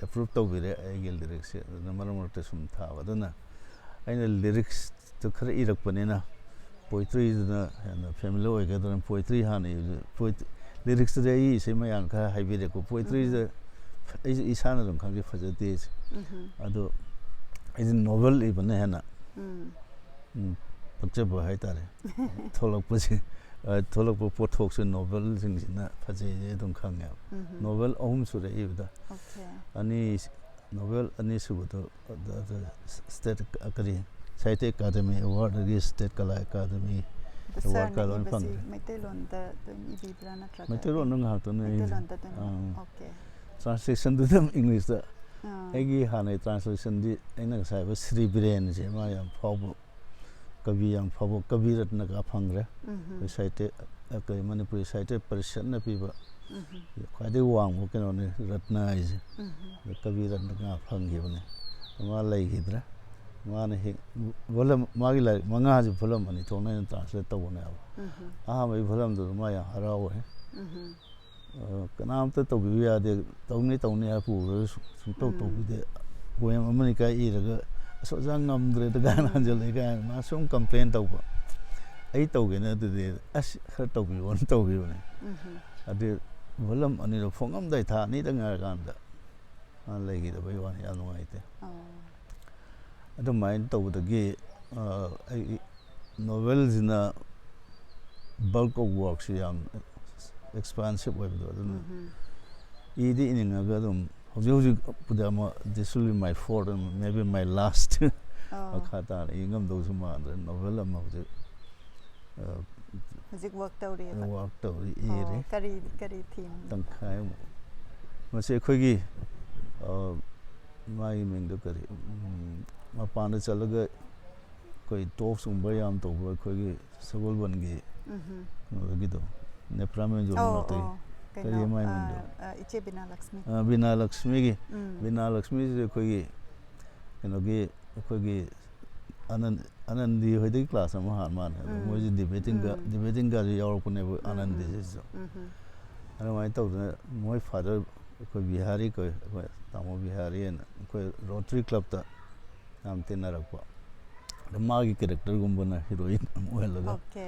ꯑꯦꯄ꯭ꯔꯨꯞ ꯇꯧꯕꯤꯔꯦ ꯑꯩꯒꯤ ꯂꯤꯔꯤꯛꯁꯦ꯫ ꯑꯗꯨꯅ ꯃꯔꯛ ꯃꯔꯛꯇ ꯁꯨꯝ ꯊꯥꯕ꯫ ꯑꯗꯨꯅ ꯑꯩꯅ ꯂꯤꯔꯤꯛꯁꯇꯨ ꯈꯔ ꯏꯔꯛꯄꯅꯤꯅ ꯄꯣꯏꯇ꯭ꯔꯤꯗꯨꯅ ꯍꯦꯟꯅ ꯐꯦꯃꯤꯂꯔ ꯑꯣꯏꯒꯗ꯭ꯔꯅ ꯄꯣꯏꯇ꯭ꯔꯤ ꯍꯥꯟꯅ ꯏꯕꯁꯦ꯫ ꯄꯣꯏꯇ꯭ꯔꯤ, ꯂꯤꯔꯤꯛꯁꯇꯨꯗꯤ ꯑꯩ ꯏꯁꯩ ꯃꯌꯥꯝ ꯈꯔ ꯍꯥꯏꯕꯤꯔꯦꯀꯣ꯫ ꯄꯣꯏꯇ꯭ꯔꯤꯁꯤꯗ ꯑꯩꯁꯨ ꯏꯁꯥꯅ ꯑꯗꯨꯝ ꯈꯪꯖꯩ, ꯐꯖꯗꯦ ꯑꯩꯁꯦ꯫ ꯑꯗꯣ ꯑꯩꯁꯦ ꯅꯣꯕꯦꯜ ꯏꯕꯅ ꯍꯦꯟꯅ ꯎꯝ, ꯄꯛꯆꯕ ꯍꯥꯏꯇꯥꯔꯦ꯫ ꯊꯣꯛꯂꯛꯄꯁꯦ, ꯑ, ꯊꯣꯛꯂꯛꯄ ꯄꯣꯠꯊꯣꯛꯁꯦ ꯅꯣꯕꯦꯜꯁꯤꯡꯁꯤꯅ ꯐꯖꯩꯁꯦ ꯑꯗꯨꯝ ꯈꯪꯉꯦꯕ꯫ ꯅꯣꯕꯦꯜ ꯑꯍꯨꯝ ꯁꯨꯔꯦ ꯏꯕꯗ꯫ ꯑꯣꯀꯦ꯫ ꯑꯅꯤ, ꯅꯣꯕꯦꯜ ꯑꯅꯤꯁꯨꯕꯗꯣ, ꯑꯗ, ꯑꯗ, ꯁ꯭ꯇꯦꯠ, ꯑ, ꯀꯔꯤ, ꯁꯥꯍꯤꯇ꯭ꯌ ꯑꯦꯀꯥꯗꯃꯤ ꯑꯦꯋꯥꯔꯗ ꯑꯗꯒꯤ ꯁ꯭ꯇꯦꯠ ꯀꯂꯥ ꯑꯦꯀꯥꯗꯃꯤ ꯑꯗ ꯑꯦꯋꯥꯔꯗꯀ ꯁꯥꯔꯅ ꯂꯣꯏ ꯏꯕꯁꯤ ꯐꯪꯈ꯭ꯔꯦ꯫ ꯃꯩꯇꯩꯂꯣꯟꯗ ꯑꯗꯨꯝ ꯏꯕꯤꯕ꯭ꯔꯥ ꯅꯠꯇ꯭ꯔꯒ? ꯃꯩꯇꯩꯂꯣꯟꯗ ꯉꯥꯛꯇꯅꯦ ꯑꯩꯁꯦ꯫ ꯃꯩꯇꯩꯂꯣꯟꯗ ꯑꯗꯨꯝ꯫ ꯑꯥ꯫ ꯑꯣꯀꯦ꯫ ꯇ꯭ꯔꯥꯟꯁꯂꯦꯁꯟꯗꯨ ꯑꯗꯨꯝ ꯏꯪꯂꯤꯁꯇ ꯑꯥ꯫ ꯑꯩꯒꯤ ꯍꯥꯟꯅꯒꯤ ꯇ꯭ꯔꯥꯟꯁꯂꯦꯁꯟꯗꯤ ꯑꯩꯅ ꯉꯁꯥꯏ ꯍꯥꯏꯕ ꯁ꯭ꯔꯤ ꯕꯤꯔꯦꯟꯁꯦ, ꯃꯥ ꯌꯥꯝ ꯐꯥꯎꯕ ꯀꯕꯤ, ꯌꯥꯝ ꯐꯥꯎꯕ ꯀꯕꯤ ꯔꯠꯅꯒ ꯐꯪꯈ꯭ꯔꯦ꯫ ꯎꯝꯍꯨꯝ꯫ ꯑꯩꯈꯣꯏ ꯁꯥꯍꯤꯇ꯭ꯌ, ꯑ, ꯀꯔꯤ, ꯃꯅꯤꯄꯨꯔꯤ ꯁꯥꯍꯤꯇ꯭ꯌ ꯄꯔꯤꯁꯠꯅ ꯄꯤꯕ ꯎꯝꯍꯨꯝ꯫ ꯈ꯭ꯋꯥꯏꯗꯒꯤ ꯋꯥꯡꯕ ꯀꯩꯅꯣꯅꯤ ꯔꯠꯅ ꯍꯥꯏꯁꯦ꯫ ꯎꯝꯍꯨꯝ꯫ ꯑꯗ ꯀꯕꯤ ꯔꯠꯅ ꯉꯥ ꯐꯪꯈꯤꯕꯅꯦ꯫ ꯃꯥ ꯂꯩꯈꯤꯗ꯭ꯔꯦ꯫ ꯃꯥꯅ ꯍꯦꯛ ꯚꯣꯂꯝ, ꯃꯥꯒꯤ ꯂꯥꯏꯔꯤꯛ ꯃꯉꯥꯁꯦ ꯚꯣꯂꯝ ꯑꯅꯤ ꯊꯣꯛꯅ ꯑꯩꯅ ꯇ꯭ꯔꯥꯟꯁꯂꯦꯠ ꯇꯧꯕꯅꯦꯕ꯫ ꯎꯝꯍꯨꯝ꯫ ꯑꯍꯥꯟꯕꯒꯤ ꯚꯣꯂꯝꯗꯨꯗ ꯃꯥ ꯌꯥꯝ ꯍꯔꯥꯎꯋꯦ꯫ ꯎꯝꯍꯨꯝ꯫ ꯑ, ꯀꯅꯥꯝꯇ ꯇꯧꯕꯤꯕ ꯌꯥꯗꯦ, ꯇꯧꯅꯤ ꯇꯧꯅꯤ ꯍꯥꯏꯔ ꯄꯨꯔꯒꯁꯨ ꯁꯨꯡꯇꯧ ꯎꯝ꯫ ꯇꯧꯕꯤꯗꯦ꯫ ꯄꯣꯏꯝ ꯑꯃꯅꯤ ꯀꯥꯏ ꯏꯔꯒ, "ꯑꯁ, ꯑꯣꯖꯥ ꯉꯝꯗ꯭ꯔꯦꯗ" ꯀꯥꯏꯅ ꯎꯝ꯫ ꯍꯟꯖꯜꯂꯛꯑꯦ ꯀꯥꯏꯅ ꯃꯥ ꯁꯨꯝ ꯀꯝꯄ꯭ꯂꯦꯟ ꯇꯧꯕ꯫ "ꯑꯩ ꯇꯧꯒꯦꯅ ꯑꯗꯨꯗꯤ, ꯑꯁ, ꯈꯔ ꯇꯧꯕꯤꯌꯣꯅ" ꯇꯧꯕꯤꯕꯅꯦ꯫ ꯎꯝꯍꯨꯝ꯫ ꯑꯗꯨ ꯚꯣꯂꯝ ꯑꯅꯤꯗꯣ ꯐꯣꯡꯉꯝꯗꯥꯏ ꯊꯥ ꯑꯅꯤꯗ ꯉꯥꯏꯔꯀꯥꯟꯗ ꯃꯥ ꯂꯩꯈꯤꯗꯕꯩ ꯋꯥꯅꯤ, ꯌꯥꯝ ꯅꯨꯡꯉꯥꯏꯇꯦ꯫ ꯑꯣ꯫ ꯑꯗꯨꯃꯥꯏꯅ ꯇꯧꯕꯗꯒꯤ, ꯑ, ꯑꯩ ꯅꯣꯕꯦꯜꯁꯤꯅ bulk of workꯁꯤ ꯌꯥꯝ expansive ꯑꯣꯏꯕꯗꯣ, ꯑꯗꯨꯅ ꯎꯝꯍꯨꯝ꯫ ꯏꯗꯤ ꯏꯅꯤꯡꯉꯒ ꯑꯗꯨꯝ ꯍꯧꯖꯤꯛ ꯍꯧꯖꯤꯛꯄꯨꯗꯤ ꯑꯃ, "This will be my fourth and maybe my last" ꯑꯣ꯫ ꯃꯈꯥ ꯇꯥꯅ ꯏ ꯉꯝꯗꯧꯁꯨ ꯃꯥꯟꯗ꯭ꯔꯦ꯫ ꯅꯣꯕꯦꯜ ꯑꯃ ꯍꯧꯖꯤꯛ, ꯑ, ꯍꯧꯖꯤꯛ ꯋꯥꯔꯛ ꯇꯧꯔꯤꯑꯕ꯫ ꯋꯥꯔꯛ ꯇꯧꯔꯤ, ꯑꯣ, ꯏꯔꯤ꯫ ꯀꯔꯤ, ꯀꯔꯤ ꯊꯤꯝ? ꯇꯪꯈꯥꯏꯃꯨꯛ꯫ ꯃꯁꯤ ꯑꯩꯈꯣꯏꯒꯤ, ꯑ, ꯃꯥꯒꯤ ꯃꯤꯡꯗꯣ ꯀꯔꯤ? ꯎꯝ, ꯃꯄꯥꯟꯗ ꯆꯠꯂꯒ ꯑꯩꯈꯣꯏ ꯇꯣꯛꯁꯀꯨꯝꯕ ꯌꯥꯝ ꯇꯧꯕ ꯑꯩꯈꯣꯏꯒꯤ ꯁꯒꯣꯜꯕꯟꯒꯤ ꯎꯝꯍꯨꯝ꯫ ꯀꯩꯅꯣꯗꯒꯤꯗꯣ, ꯅꯦꯄ꯭ꯔꯥ ꯃꯦꯟꯖꯣ ꯑꯣ, ꯃꯅꯥꯛꯇꯒꯤ꯫ ꯑꯣ, ꯀꯔꯤ ꯀꯩꯅꯣ, ꯃꯥꯏ ꯑ, ꯃꯤꯡꯗꯣ? ꯑ, ꯏꯆꯦ ꯕꯤꯅꯥ ꯂꯛꯁꯃꯤ꯫ ꯑ, ꯕꯤꯅꯥ ꯂꯛꯁꯃꯤꯒꯤ, ꯎꯝ꯫ ꯕꯤꯅꯥ ꯂꯛꯁꯃꯤꯁꯦ ꯑꯩꯈꯣꯏꯒꯤ ꯀꯩꯅꯣꯒꯤ, ꯑꯩꯈꯣꯏꯒꯤ ꯑꯅꯟ-, ꯑꯅꯟꯗꯤ ꯍꯣꯏꯗꯒꯤ ꯀ꯭ꯂꯥꯁ ꯑꯃ ꯍꯥꯟ ꯃꯥꯜꯂꯦ꯫ ꯑꯗꯣ ꯎꯝ꯫ ꯃꯣꯏꯁꯦ ꯗꯤꯕꯦꯇꯤꯡꯒ, ꯎꯝ꯫ ꯗꯤꯕꯦꯇꯤꯡꯒꯁꯨ ꯌꯥꯎꯔꯛꯄꯅꯦꯕ ꯎꯝ, ꯎꯝ꯫ ꯑꯅꯟꯗꯤꯁꯤꯁꯨ꯫ ꯎꯝꯍꯨꯝ꯫ ꯑꯗꯨꯃꯥꯏꯅ ꯇꯧꯗꯅ ꯃꯣꯏ ꯐꯥꯗꯔ ꯑꯩꯈꯣꯏ ꯕꯤꯍꯥꯔꯤ ꯀꯧꯏ, ꯑꯩꯈꯣꯏ ꯇꯥꯃꯣ ꯕꯤꯍꯥꯔꯤ ꯍꯥꯏꯅ ꯑꯩꯈꯣꯏ ꯔꯣꯇꯔꯤ ꯀ꯭ꯂꯕꯇ ꯌꯥꯝ ꯇꯤꯟꯅꯔꯛꯄ꯫ ꯑꯗ ꯃꯥꯒꯤ ꯀꯦꯔꯦꯛꯇꯔꯒꯨꯝꯕꯅ ꯍꯤꯔꯣꯏꯟ ꯑꯃ ꯑꯣꯏꯍꯜꯂꯒ ꯑꯣꯀꯦ꯫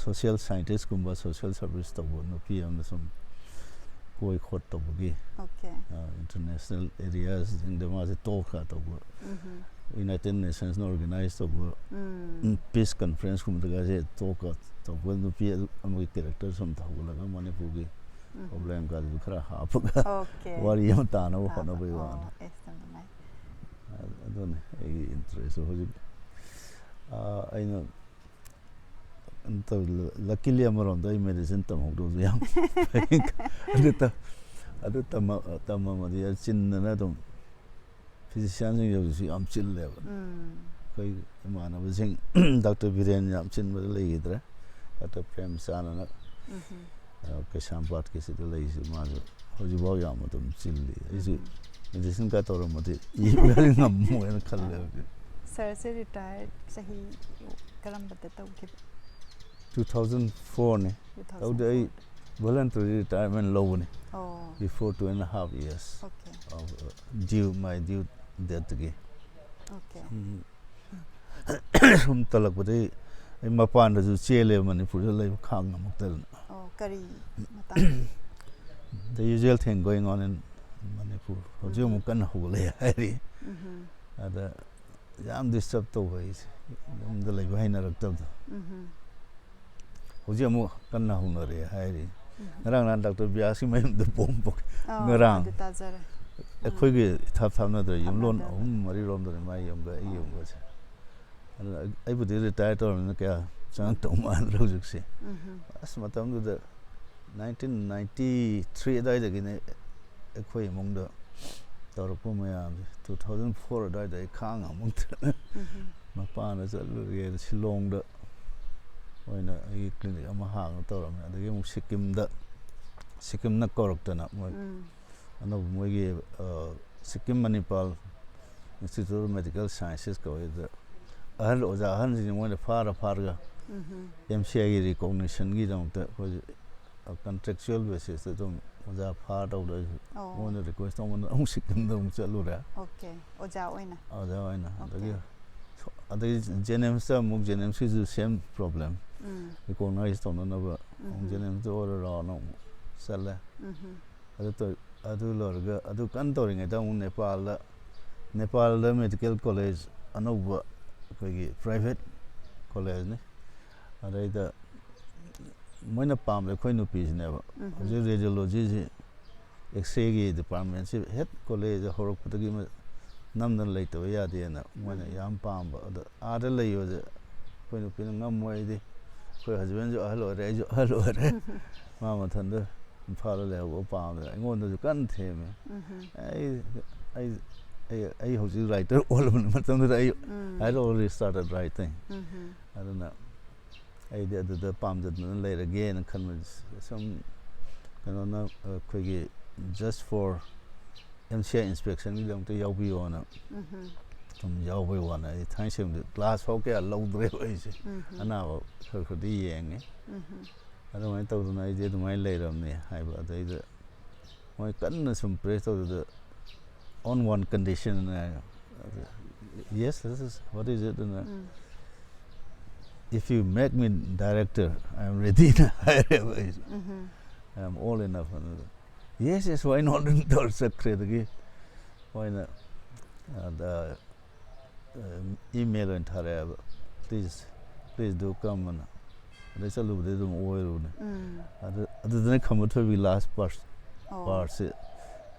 ꯁꯣꯁꯤꯌꯦꯜ ꯁꯥꯏꯟꯇꯤꯁꯀꯨꯝꯕ, ꯁꯣꯁꯤꯌꯦꯜ ꯁꯔꯚꯤꯁ ꯇꯧꯕ ꯅꯨꯄꯤ ꯑꯃꯅ ꯁꯨꯝ ꯀꯣꯏ ꯈꯣꯠ ꯇꯧꯕꯒꯤ, ꯑꯣꯀꯦ꯫ ꯑ, ꯏꯟꯇꯔꯅꯦꯁꯅꯦꯜ ꯑꯦꯔꯤꯌꯥꯁꯤꯡꯗ ꯃꯥꯁꯦ ꯇꯣꯛꯀ ꯇꯧꯕ, ꯎꯝꯍꯨꯝ꯫ ꯌꯨꯅꯥꯏꯇꯦꯠ ꯅꯦꯁꯟꯁꯅ ꯑꯣꯔꯒꯅꯥꯏꯖ ꯇꯧꯕ ꯎꯝ꯫ ꯄꯤꯁ ꯀꯟꯐ꯭ꯔꯦꯟꯁꯀꯨꯝꯕꯗꯒꯁꯦ ꯇꯣꯛꯀ ꯇꯧꯕ ꯅꯨꯄꯤ ꯑꯗꯨ ꯑꯃꯒꯤ ꯀꯦꯔꯦꯛꯇꯔ ꯁꯨꯝ ꯇꯧꯍꯜꯂꯒ ꯃꯅꯤꯄꯨꯔꯒꯤ ꯎꯝ꯫ ꯄ꯭ꯔꯣꯕ꯭ꯂꯦꯝꯒꯁꯨ ꯈꯔ ꯍꯥꯞꯄꯒ ꯑꯣꯀꯦ꯫ ꯋꯥꯔꯤ ꯑꯃ ꯇꯥꯅꯕ ꯇꯥꯕ꯫ ꯍꯣꯠꯅꯕꯒꯤ ꯑꯣ, ꯋꯥꯅꯤ꯫ ꯑꯦꯁ, ꯌꯥꯝ ꯅꯨꯡꯉꯥꯏ꯫ ꯑꯗꯨꯅꯤ ꯑꯩꯒꯤ ꯏꯟꯇꯔꯦꯁ ꯍꯧꯖꯤꯛ꯫ ꯑ, ꯑꯩꯅ ꯀꯩꯅꯣ ꯇꯧ-, luckily ꯑꯃꯔꯣꯝꯗ ꯑꯩ ꯃꯦꯗꯤꯁꯤꯟ ꯇꯝꯍꯧꯗꯕꯁꯨ ꯌꯥꯝ ꯐꯩ꯫ ꯑꯗꯨ ꯇ-, ꯑꯗꯨ ꯇꯝꯃ- ꯇꯝꯃꯝꯃꯗꯤ ꯆꯤꯟꯗꯅ ꯑꯗꯨꯝ ꯐꯤꯖꯤꯁꯤꯌꯥꯟꯁꯤꯡꯁꯦ ꯍꯧꯖꯤꯛꯁꯨ ꯌꯥꯝ ꯆꯤꯜꯂꯦꯕ꯫ ꯎꯝ ꯑꯩꯈꯣꯏ ꯏꯃꯥꯟꯅꯕꯁꯤꯡ ꯗꯥꯛꯇꯔ ꯕꯤꯔꯦꯟ ꯌꯥꯝ ꯆꯤꯟꯕꯗ ꯂꯩꯈꯤꯗ꯭ꯔꯦ꯫ ꯗꯥꯛꯇꯔ ꯄ꯭ꯔꯦꯝꯆꯥꯟꯗꯅ ꯎꯝ ꯑ, ꯀꯩꯁꯥꯝꯄꯥꯠꯀꯤꯁꯤꯗ ꯂꯩꯔꯤꯁꯤ ꯃꯥꯁꯨ ꯍꯧꯖꯤꯛꯐꯥꯎ ꯌꯥꯝ ꯑꯗꯨꯝ ꯆꯤꯜꯂꯤ꯫ ꯑꯩꯁꯨ ꯎꯝ ꯃꯦꯗꯤꯁꯤꯟꯒ ꯇꯧꯔꯝꯃꯗꯤ ꯏꯕ ꯉꯝꯃꯣꯏꯅ ꯈꯜꯂꯦ ꯍꯧꯖꯤꯛ꯫ ꯁꯥꯔꯁꯦ ꯔꯤꯇꯥꯌꯔ ꯆꯍꯤ ꯀꯔꯝꯕꯗ ꯇꯧꯈꯤꯕ? ꯇꯨ ꯊꯥꯎꯖꯟ ꯐꯣꯔꯅꯤ꯫ ꯇꯧꯗꯦ, ꯑꯩ voluntary retirement ꯂꯧꯕꯅꯤ ꯑꯣ before two and a half years okay of uh, due my due dateꯇꯒꯤ꯫ ꯑꯣꯀꯦ ꯁꯨꯝ ꯁꯨꯝ ꯇꯜꯂꯛꯄꯗꯒꯤ ꯑꯩ ꯃꯄꯥꯟꯗꯁꯨ ꯆꯦꯜꯂꯦ, ꯃꯅꯤꯄꯨꯔꯗ ꯂꯩꯕ ꯈꯥꯡ ꯉꯝꯃꯛꯇꯗꯅ꯫ ꯑꯣ ꯀꯔꯤ ꯃꯇꯥꯡ? The usual thing going on in Manipur. ꯍꯧꯖꯤꯛ ꯑꯃꯨꯛ ꯀꯟꯅ ꯍꯧꯒꯠꯂꯛꯑꯦ ꯍꯥꯏꯔꯤ꯫ ꯎꯝ ꯑꯗ ꯌꯥꯝ disturb ꯇꯧꯕ ꯑꯩꯁꯦ, ꯌꯨꯝꯗ ꯂꯩꯕ ꯍꯩꯅꯔꯛꯇꯕꯗꯣ꯫ ꯎꯝ ꯍꯧꯖꯤꯛ ꯑꯃꯨꯛ ꯀꯟꯅ ꯍꯧꯅꯔꯛꯑꯦ ꯍꯥꯏꯔꯤ꯫ ꯉꯔꯥꯡ ꯅꯍꯥꯟ ꯗꯥꯛꯇꯔ ꯕꯤꯌꯥꯁꯀꯤ ꯃꯌꯨꯝꯗ ꯄꯣꯝ ꯄꯣꯛ ꯑꯣ, ꯉꯔꯥꯡ꯫ ꯑꯗꯨ ꯇꯥꯖꯔꯦ꯫ ꯑꯩꯈꯣꯏꯒꯤ ꯏꯊꯥꯞ ꯊꯥꯞꯅꯗ꯭ꯔꯦ, ꯌꯨꯝꯂꯣꯟ ꯊꯥꯞꯅꯗ꯭ꯔꯦ꯫ ꯑꯍꯨꯝ ꯃꯔꯤ ꯔꯣꯝꯗꯅꯤ ꯃꯥꯏ ꯌꯨꯝꯒ ꯑꯩ ꯌꯨꯝꯒꯁꯦ꯫ ꯑꯗꯨꯅ ꯑꯩ- ꯑꯩꯕꯨꯗꯤ ꯔꯤꯇꯥꯌꯔ ꯇꯧꯔꯕꯅꯤꯅ ꯀꯌꯥ ꯆꯪꯉꯛꯇꯧ ꯃꯥꯟꯗ꯭ꯔꯦ ꯍꯧꯖꯤꯛꯁꯦ꯫ ꯎꯝ ꯑꯁ, ꯃꯇꯝꯗꯨꯗ nineteen ninety three ꯑꯗꯨꯋꯥꯏꯗꯒꯤꯅꯦ ꯑꯩꯈꯣꯏ ꯏꯃꯨꯡꯗ ꯇꯧꯔꯛꯄ ꯃꯌꯥꯝꯁꯦ꯫ Two thousand four ꯑꯗꯨꯋꯥꯏꯗ ꯑꯩ ꯈꯥꯡ ꯉꯝꯃꯛꯇ꯭ꯔꯦ꯫ ꯎꯝ ꯃꯄꯥꯟꯗ ꯆꯠꯂꯨꯔꯒꯦꯅ ꯁꯤꯂꯣꯡꯗ ꯑꯣꯏꯅ ꯑꯩꯒꯤ ꯀ꯭ꯂꯤꯅꯤꯛ ꯑꯃ ꯍꯥꯡꯉ ꯇꯧꯔꯝꯃꯦ꯫ ꯑꯗꯒꯤ ꯑꯃꯨꯛ ꯁꯤꯛꯀꯤꯝꯗ, ꯁꯤꯛꯀꯤꯝꯅ ꯀꯧꯔꯛꯇꯅ ꯃꯣꯏ ꯎꯝ ꯑꯅꯧꯕ ꯃꯣꯏꯒꯤ ꯑ, Sikkim ꯃꯅꯤꯄꯥꯜ Institute of Medical Sciences ꯀꯧꯏꯗ ꯑꯍꯜ ꯑꯣꯖꯥ ꯑꯍꯜꯁꯤꯡꯁꯦ ꯃꯣꯏꯅ ꯐꯥꯔ ꯐꯥꯔꯒ ꯎꯝ ꯑꯦꯝ ꯁꯤ ꯑꯥꯏꯒꯤ ꯔꯤꯀꯣꯛꯅꯤꯁꯟꯒꯤꯗꯃꯛꯇ ꯑꯩꯈꯣꯏ contractual basisꯇ ꯑꯗꯨꯝ ꯑꯣꯖꯥ ꯐꯥꯔ ꯇꯧꯗ ꯑꯩꯁꯨ ꯑꯣ ꯃꯣꯏꯅ ꯔꯤꯀ꯭ꯋꯦꯁ ꯇꯧꯕꯅ ꯑꯃꯨꯛ ꯁꯤꯛꯀꯤꯝꯗ ꯑꯃꯨꯛ ꯆꯠꯂꯨꯔꯦ꯫ ꯑꯣꯀꯦ ꯑꯣꯖꯥ ꯑꯣꯏꯅ ꯑꯣꯖꯥ ꯑꯣꯏꯅ꯫ ꯑꯗꯒꯤ ꯑꯣꯀꯦ ꯑꯗꯒꯤ ꯖꯦꯅꯤꯝꯁꯇ ꯑꯃꯨꯛ, ꯖꯦꯅꯤꯝꯁꯀꯤꯁꯨ same problem, ꯎꯝ ꯔꯤꯀꯣꯛꯅꯥꯏꯁ ꯇꯧꯅꯅꯕ ꯑꯃꯨꯛ ꯎꯝ ꯖꯦꯅꯤꯝꯁꯇ ꯑꯣꯏꯔꯣꯅ ꯑꯃꯨꯛ ꯆꯠꯂꯦ꯫ ꯎꯝ ꯑꯗꯨ ꯇꯧ- ꯑꯗꯨ ꯂꯣꯏꯔꯒ ꯑꯗꯨ ꯀꯟꯅ ꯇꯧꯔꯤꯉꯩꯗ ꯑꯃꯨꯛ ꯅꯦꯄꯥꯜꯗ, ꯅꯦꯄꯥꯜꯗ ꯃꯦꯗꯤꯀꯦꯜ ꯀꯣꯂꯦꯖ ꯑꯅꯧꯕ ꯑꯩꯈꯣꯏꯒꯤ ꯄ꯭ꯔꯥꯏꯚꯦꯠ ꯀꯣꯂꯦꯖꯅꯤ꯫ ꯑꯗꯩꯗ ꯃꯣꯏꯅ ꯄꯥꯝꯕꯗ ꯑꯩꯈꯣꯏ ꯅꯨꯄꯤꯁꯤꯅꯦꯕ꯫ ꯎꯝ ꯍꯧꯖꯤꯛ ꯔꯦꯗꯤꯑꯣꯂꯣꯖꯤꯁꯤ, ꯑꯦꯛꯁꯔꯦꯒꯤ ꯗꯤꯄꯥꯔꯠꯃꯦꯟꯁꯤ ꯍꯦꯠ ꯀꯣꯂꯦꯖ ꯍꯧꯔꯛꯄꯗꯒꯤ ꯃ- ꯅꯝꯗꯅ ꯂꯩꯇꯕ ꯌꯥꯗꯦꯅ ꯃꯣꯏꯅ ꯎꯝ ꯌꯥꯝ ꯄꯥꯝꯕ꯫ ꯑꯗꯣ ꯑꯥꯗ ꯂꯩꯕꯁꯦ ꯑꯩꯈꯣꯏ ꯅꯨꯄꯤꯅ ꯉꯝꯃꯣꯏ꯫ ꯑꯩꯗꯤ ꯑꯩꯈꯣꯏ ꯍꯁꯕꯦꯟꯁꯨ ꯑꯍꯜ ꯑꯣꯏꯔꯦ, ꯑꯩꯁꯨ ꯑꯍꯜ ꯑꯣꯏꯔꯦ꯫ ꯃꯥ ꯃꯊꯟꯇ ꯏꯝꯐꯥꯜꯗ ꯂꯩꯍꯧꯕ ꯄꯥꯝꯗꯅ ꯑꯩꯉꯣꯟꯗꯁꯨ ꯀꯟꯅ ꯊꯦꯝꯃꯦ꯫ ꯎꯝ ꯑꯩ ꯑꯩ ꯑꯩ ꯑꯩ ꯍꯧꯖꯤꯛ ꯔꯥꯏꯇꯔ ꯑꯣꯜꯂꯕꯅꯤ꯫ ꯃꯇꯝꯗꯨꯗ ꯑꯩ ꯎꯝ I had already started writing. ꯎꯝ ꯑꯗꯨꯅ ꯑꯩꯗꯤ ꯑꯗꯨꯗ ꯄꯥꯝꯖꯗꯅ ꯂꯩꯔꯒꯦꯅ ꯈꯟꯕ꯫ ꯁꯨꯝ ꯀꯩꯅꯣꯅ ꯑꯩꯈꯣꯏꯒꯤ just for M C I inspectionꯒꯤ ꯗꯃꯛꯇ ꯌꯥꯎꯕꯤꯌꯣꯅ ꯎꯝ ꯁꯨꯝ ꯌꯥꯎꯕꯩ ꯋꯥꯅꯤ꯫ ꯑꯩ ꯊꯥꯏꯅ ꯁꯦꯝꯗꯤ ꯀ꯭ꯂꯥꯁ ꯐꯥꯎ ꯀꯌꯥ ꯂꯧꯗ꯭ꯔꯦꯕ ꯑꯩꯁꯦ꯫ ꯎꯝ ꯑꯅꯥꯕ ꯈꯔ ꯈꯔꯗꯤ ꯌꯦꯡꯉꯦ꯫ ꯎꯝ ꯑꯗꯨꯃꯥꯏꯅ ꯇꯧꯗꯅ ꯑꯩꯗꯤ ꯑꯗꯨꯃꯥꯏꯅ ꯂꯩꯔꯕꯅꯦ ꯍꯥꯏꯕ꯫ ꯑꯗꯩꯗ ꯃꯣꯏ ꯀꯟꯅ ꯁꯨꯝ press ꯇꯧꯗꯨꯗ on one condition high. Yes, this is what is it? ꯑꯗꯨꯅ ꯎꯝ if you make me director, I am ready ꯅ ꯍꯥꯏꯔꯦꯕ ꯑꯩꯁꯨ꯫ ꯎꯝ I am old enough ꯑꯗꯨꯗ yes, yes, why not? ꯑꯗꯨꯝ ꯇꯧꯔ ꯆꯠꯈ꯭ꯔꯦ꯫ ꯑꯗꯒꯤ ꯃꯣꯏꯅ ꯑꯗ email ꯑꯣꯏꯅ ꯊꯥꯔꯛꯑꯦꯕ, please please do come ꯑꯅ꯫ ꯑꯗꯩ ꯆꯠꯂꯨꯕꯗꯩ ꯑꯗꯨꯝ ꯑꯣꯏꯔꯨꯕꯅꯦ꯫ ꯎꯝ ꯑꯗꯨ ꯑꯗꯨꯗꯅ ꯈꯝꯕ ꯊꯣꯏꯕꯤ last part ꯑꯣ partꯁꯦ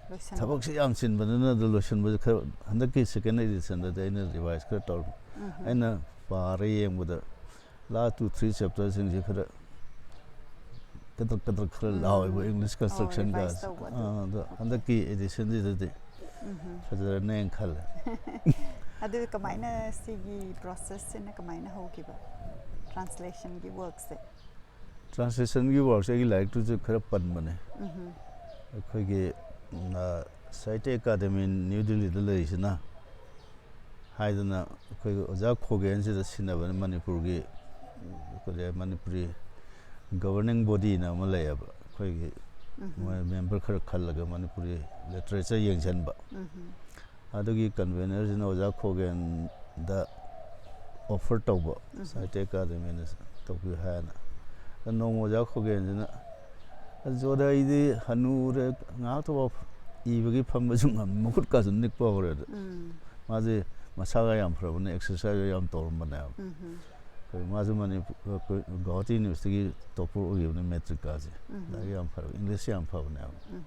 ꯂꯣꯏꯁꯟꯕ꯫ ꯊꯕꯛꯁꯦ ꯌꯥꯝ ꯆꯤꯟꯕꯅꯤꯅ ꯑꯗꯨ ꯂꯣꯏꯁꯤꯟꯕꯁꯦ ꯈꯔ ꯍꯟꯗꯛꯀꯤ second editionꯗꯗꯤ ꯑꯩꯅ revise ꯈꯔ ꯇꯧꯔꯦ꯫ ꯎꯝ ꯑꯩꯅ ꯄꯥꯔ ꯌꯦꯡꯕꯗ last two three chapterꯁꯤꯡꯁꯦ ꯈꯔ ꯀꯗ꯭ꯔꯛ ꯀꯗ꯭ꯔꯛ ꯈꯔ ꯎꯝ꯫ ꯂꯥꯎꯋꯦꯕ English ꯑꯣ, constructionꯒ꯫ revise ꯇꯧꯕ ꯑꯗꯨ꯫ ꯑꯥ, ꯑꯗꯣ ꯍꯟꯗꯛꯀꯤ editionꯁꯤꯗꯗꯤ ꯎꯝ ꯐꯖꯔꯅꯦꯅ ꯈꯜꯂꯦ꯫ ꯑꯗꯨ ꯀꯃꯥꯏꯅ ꯁꯤꯒꯤ processꯁꯤꯅ ꯀꯃꯥꯏꯅ ꯍꯧꯈꯤꯕ translationꯒꯤ workꯁꯦ? Translationꯒꯤ workꯁꯦ ꯑꯩꯒꯤ ꯂꯥꯏꯔꯤꯛꯇꯨꯁꯨ ꯈꯔ ꯄꯟꯕꯅꯦ꯫ ꯎꯝ ꯑꯩꯈꯣꯏꯒꯤ ꯎꯝ, ꯑ, ꯁꯥꯍꯤꯇ꯭ꯌ ꯑꯦꯀꯥꯗꯃꯤ ꯅ꯭ꯌꯨ ꯗꯤꯜꯂꯤꯗ ꯂꯩꯔꯤꯁꯤꯅ ꯍꯥꯏꯗꯅ ꯑꯩꯈꯣꯏꯒꯤ ꯑꯣꯖꯥ ꯈꯣꯒꯦꯟꯁꯤꯗ ꯁꯤꯟꯅꯕꯅꯤ꯫ ꯃꯅꯤꯄꯨꯔꯒꯤ ꯀꯔꯤ ꯃꯅꯤꯄꯨꯔꯤ governing bodyꯅ ꯑꯃ ꯂꯩꯌꯦꯕ꯫ ꯑꯩꯈꯣꯏꯒꯤ ꯎꯝ ꯃꯣꯏ member ꯈꯔ ꯈꯜꯂꯒ ꯃꯅꯤꯄꯨꯔꯤ literature ꯌꯦꯡꯁꯤꯟꯕ꯫ ꯎꯝ ꯑꯗꯨꯒꯤ convenerꯁꯤꯅ ꯑꯣꯖꯥ ꯈꯣꯒꯦꯟꯗ offer ꯇꯧꯕ, ꯎꯝ ꯁꯥꯍꯤꯇ꯭ꯌ ꯑꯦꯀꯥꯗꯃꯤꯅ ꯇꯧꯕꯤꯌꯨ ꯍꯥꯏꯅ꯫ ꯑꯗ ꯅꯣꯡꯃ ꯑꯣꯖꯥ ꯈꯣꯒꯦꯟꯁꯤꯅ, "ꯑꯗ ꯖꯣꯗ, ꯑꯩꯗꯤ ꯍꯅꯨꯔꯦ, ꯉꯥꯏꯍꯥꯛꯇꯐꯥꯎ ꯏꯕꯒꯤ ꯐꯝꯕꯁꯨ ꯉꯝ-, ꯃꯈꯨꯠꯀꯥꯁꯨ ꯅꯤꯛꯄ ꯍꯧꯔꯦ"꯫ ꯑꯗ ꯎꯝ ꯃꯥꯁꯦ ꯃꯁꯥꯒ ꯌꯥꯝ ꯐꯔꯕꯅꯦ, exercise ꯌꯥꯝ ꯇꯧꯔꯝꯕꯅꯦꯕ꯫ ꯎꯝ ꯑꯩꯈꯣꯏ ꯃꯥꯁꯨ ꯃꯅꯤꯄꯨꯔ, ꯑꯩꯈꯣꯏ ꯒꯧꯍꯥꯇꯤ ꯌꯨꯅꯤꯚꯔꯁꯤꯇꯤꯒꯤ topper ꯑꯣꯏꯈꯤꯕꯅꯦ matricꯀꯥꯁꯦ꯫ ꯎꯝ ꯂꯥꯏꯔꯤꯛ ꯌꯥꯝ ꯐꯕ, Englishꯁꯨ ꯌꯥꯝ ꯐꯕꯅꯦꯕ꯫ ꯎꯝ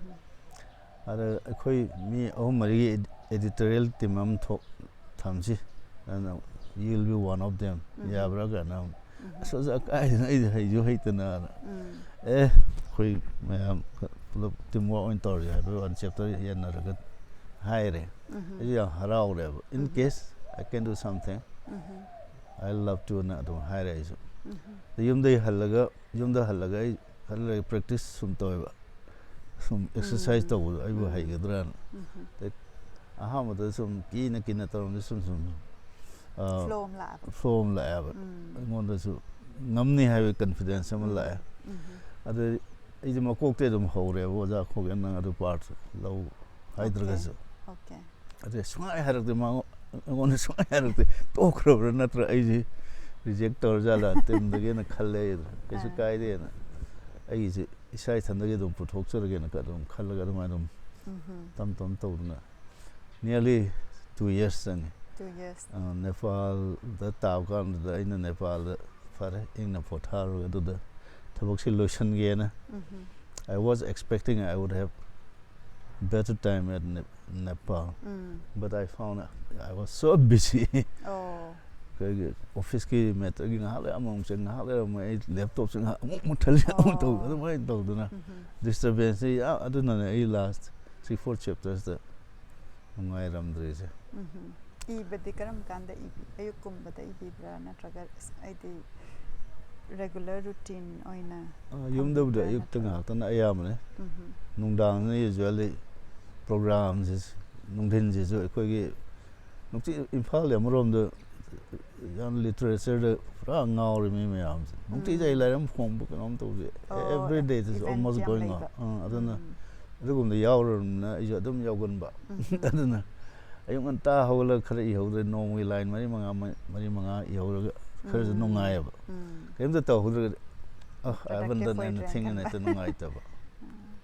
ꯑꯗ ꯑꯩꯈꯣꯏ ꯃꯤ ꯑꯍꯨꯝ ꯃꯔꯤꯒꯤ ed-, editorial team ꯑꯃ ꯊꯣꯛ ꯊꯝꯁꯤ, ꯑꯗꯨꯅ you will be one of them꯫ ꯎꯝ ꯌꯥꯕ꯭ꯔꯥ ꯀꯥꯏꯅ ꯑꯃꯨꯛ, ꯎꯝ "ꯑꯁ ꯑꯣꯖꯥ, ꯀꯥꯏꯗꯅ ꯑꯩꯗꯤ ꯍꯩꯁꯨ ꯍꯩꯇꯅ"꯫ ꯎꯝ ꯑꯦ, ꯑꯩꯈꯣꯏ ꯃꯌꯥꯝ ꯄꯨꯂꯞ ꯇꯤꯝ ꯋꯥꯔꯛ ꯑꯣꯏꯅ ꯇꯧꯔꯁꯦ ꯍꯥꯏꯕꯒꯤ ꯋꯥꯅꯤ, ꯆꯦꯞꯇꯔ ꯌꯦꯟꯅꯔꯒ ꯍꯥꯏꯔꯦ꯫ ꯑꯩꯁꯨ ꯌꯥꯝ ꯍꯔꯥꯎꯔꯦꯕ, "In case I can do something, I love to" ꯑꯅ ꯑꯗꯨꯝ ꯍꯥꯏꯔꯦ ꯑꯩꯁꯨ꯫ ꯑꯗ ꯌꯨꯝꯗꯒꯤ ꯍꯜꯂꯒ ꯌꯨꯝꯗ ꯍꯜꯂꯒ ꯑꯩ ꯈꯔ ꯂꯩꯔꯒ ꯄ꯭ꯔꯦꯛꯇꯤꯁ ꯁꯨꯝ ꯇꯧꯋꯦꯕ, ꯁꯨꯝ ꯑꯦꯛꯁꯔꯁꯥꯏꯁ ꯇꯧꯕꯗꯣ ꯑꯩꯕꯨ ꯍꯩꯒꯗ꯭ꯔꯥꯅ꯫ ꯑꯗꯩ ꯑꯍꯥꯟꯕꯗ ꯁꯨꯝ ꯀꯤꯅ ꯀꯤꯅ ꯇꯧꯔꯝꯗ ꯁꯨꯝ ꯁꯨꯝ, ꯑ, ꯐ꯭ꯂꯣ ꯑꯃ ꯂꯥꯛꯑꯕ꯫ ꯐ꯭ꯂꯣ ꯑꯃ ꯂꯥꯛꯑꯦꯕ꯫ ꯑꯩꯉꯣꯟꯗꯁꯨ ꯉꯝꯅꯤ ꯍꯥꯏꯕꯒꯤ ꯀꯟꯐꯤꯗꯦꯟꯁ ꯑꯃ ꯂꯥꯛꯑꯦ꯫ ꯑꯗꯩ ꯑꯩꯁꯦ ꯃꯀꯣꯛꯇꯩ ꯑꯗꯨꯝ ꯍꯧꯔꯦꯕ, "ꯑꯣꯖꯥ ꯈꯣꯒꯦꯟ, ꯅꯪ ꯑꯗꯨ ꯄꯥꯔꯠ ꯂꯧ" ꯍꯥꯏꯗ꯭ꯔꯒꯁꯨ꯫ ꯑꯣꯀꯦ꯫ ꯑꯗꯩ ꯁꯨꯡꯍꯥꯏ ꯍꯥꯏꯔꯛꯇꯦ, ꯃꯥꯉꯣ-, ꯑꯩꯉꯣꯟꯗ ꯁꯨꯡꯍꯥꯏ ꯍꯥꯏꯔꯛꯇꯦ꯫ ꯇꯣꯛꯈ꯭ꯔꯕ꯭ꯔꯥ ꯅꯠꯇ꯭ꯔ ꯑꯩꯁꯦ ꯔꯤꯖꯦꯛ ꯇꯧꯔꯖꯥꯠꯂ ꯇꯤꯝꯗꯒꯤꯅ ꯈꯜꯂꯦ ꯑꯩꯗꯣ꯫ "ꯀꯩꯁꯨ ꯑꯥ꯫ ꯀꯥꯏꯗꯦꯅ, ꯑꯩꯒꯤꯁꯦ ꯏꯁꯥ ꯏꯊꯟꯗꯒꯤ ꯑꯗꯨꯝ ꯄꯨꯊꯣꯛꯆꯔꯒꯦꯅ" ꯑꯗꯨꯝ ꯈꯜꯂꯒ ꯑꯗꯨꯃꯥꯏꯅ ꯑꯗꯨꯝ ꯎꯝꯍꯨꯝ꯫ ꯇꯝ ꯇꯝ ꯇꯧꯗꯅ nearly two years ꯆꯪꯉꯤ꯫ Two years꯫ ꯑ, ꯅꯦꯄꯥꯜꯗ ꯇꯥꯕ ꯀꯥꯟꯗꯨꯗ ꯑꯩꯅ ꯅꯦꯄꯥꯜꯗ ꯐꯔꯦ, ꯏꯪꯅ ꯄꯣꯊꯥꯔꯨꯔꯦ꯫ ꯑꯗꯨꯗ ꯊꯕꯛꯁꯤ ꯂꯣꯏꯁꯤꯟꯒꯦꯅ꯫ ꯎꯝꯍꯨꯝ꯫ I was expecting I would have better time at Ne-, Nepal, um. But I found I was so busy꯫ ꯑꯣ꯫ ꯑꯩꯈꯣꯏꯒꯤ ꯑꯣꯐꯤꯁꯀꯤ ꯃꯦꯇꯔꯒꯤ ꯉꯥꯏꯍꯥꯛ ꯂꯩꯔ ꯑꯃꯃꯨꯛ ꯆꯪ, ꯉꯥꯏꯍꯥꯛ ꯂꯩꯔ ꯑꯃꯨꯛ ꯑꯩ ꯂꯦꯞꯇꯣꯞꯁꯦ ꯉꯥꯏꯍꯥꯛ ꯑꯃꯨꯛ ꯃꯨꯠꯊꯠꯂꯤ, ꯑꯃꯨꯛ ꯇꯧ, ꯑꯣ꯫ ꯑꯗꯨꯃꯥꯏꯅ ꯇꯧꯗꯅ ꯎꯝꯍꯨꯝ꯫ ꯗꯤꯁꯇꯔꯕꯦꯟꯁꯁꯦ ꯌꯥꯝ, ꯑꯗꯨꯅꯅꯦ ꯑꯩ ꯂꯥꯁ three four ꯆꯦꯞꯇꯔꯁꯇ ꯅꯨꯡꯉꯥꯏꯔꯝꯗ꯭ꯔꯤꯁꯦ꯫ ꯎꯝꯍꯨꯝ꯫ ꯏꯕꯗꯤ ꯀꯔꯝ ꯀꯥꯟꯗ ꯏꯕꯤ? ꯑꯌꯨꯛꯀꯨꯝꯕꯗ ꯏꯕꯤꯕ꯭ꯔꯥ, ꯅꯠꯇ꯭ꯔꯒ ꯑꯁ, ꯍꯥꯏꯗꯤ ꯔꯦꯒꯨꯂꯔ ꯔꯨꯇꯤꯟ ꯑꯣꯏꯅ ꯑ, ꯌꯨꯝꯗꯕꯨꯗꯤ ꯊꯝꯕꯤꯕ꯭ꯔꯥ, ꯑꯌꯨꯛꯇ ꯅꯠꯇ꯭ꯔꯒ? ꯉꯥꯛꯇꯅ ꯑꯌꯥꯝꯕꯅꯦ꯫ ꯎꯝꯍꯨꯝ꯫ ꯅꯨꯡꯗꯥꯡꯗꯅ usually ꯄ꯭ꯔꯣꯒ꯭ꯔꯥꯝꯁꯦ, ꯅꯨꯡꯊꯤꯟꯁꯤꯁꯨ ꯑꯩꯈꯣꯏꯒꯤ ꯅꯨꯡꯇꯤ ꯏꯝꯐꯥꯜꯗꯤ ꯑꯃꯔꯣꯝꯗ ꯌꯥꯝ ꯂꯤꯇꯔꯦꯆꯔꯗ ꯄꯨꯔꯥ ꯉꯥꯎꯔꯦ ꯃꯤ ꯃꯌꯥꯝꯁꯦ꯫ ꯅꯨꯡꯇꯤꯖꯥꯏ ꯎꯝ꯫ ꯂꯥꯏꯔꯤꯛ ꯑꯃ ꯐꯣꯡꯕ ꯀꯩꯅꯣꯝ ꯇꯧꯁꯦ꯫ ꯑꯣ, Every day is event almost ꯌꯥꯝ going on꯫ ꯂꯩꯕ꯫ ꯑꯥ, ꯑꯗꯨꯅ ꯎꯝ꯫ ꯑꯗꯨꯒꯨꯝꯕꯗ ꯌꯥꯎꯔꯕꯅꯤꯅ ꯑꯩꯁꯨ ꯑꯗꯨꯝ ꯌꯥꯎꯒꯟꯕ꯫ ꯎꯝ꯫ ꯑꯗꯨꯅ ꯑꯌꯨꯛ ꯉꯟꯇꯥ ꯍꯧꯒꯠꯂꯒ ꯈꯔ ꯏꯍꯧꯗ꯭ꯔꯦ, ꯅꯣꯡꯃꯒꯤ ꯂꯥꯏꯟ ꯃꯔꯤ ꯃꯉꯥ, ꯃ-, ꯃꯔꯤ ꯃꯉꯥ ꯏꯍꯧꯔꯒ ꯈꯔꯁꯨ ꯎꯝ꯫ ꯅꯨꯡꯉꯥꯏꯌꯦꯕ꯫ ꯎꯝ꯫ ꯀꯔꯤꯝꯇ ꯇꯧꯍꯧꯗ꯭ꯔꯒꯗꯤ, "ꯑ, I haven't done productive ꯑꯣꯏꯗ꯭ꯔꯦꯅ anything" ꯑꯅ ꯈꯟꯕ꯫ ꯍꯦꯛꯇ ꯅꯨꯡꯉꯥꯏꯇꯕ꯫ ꯎꯝ꯫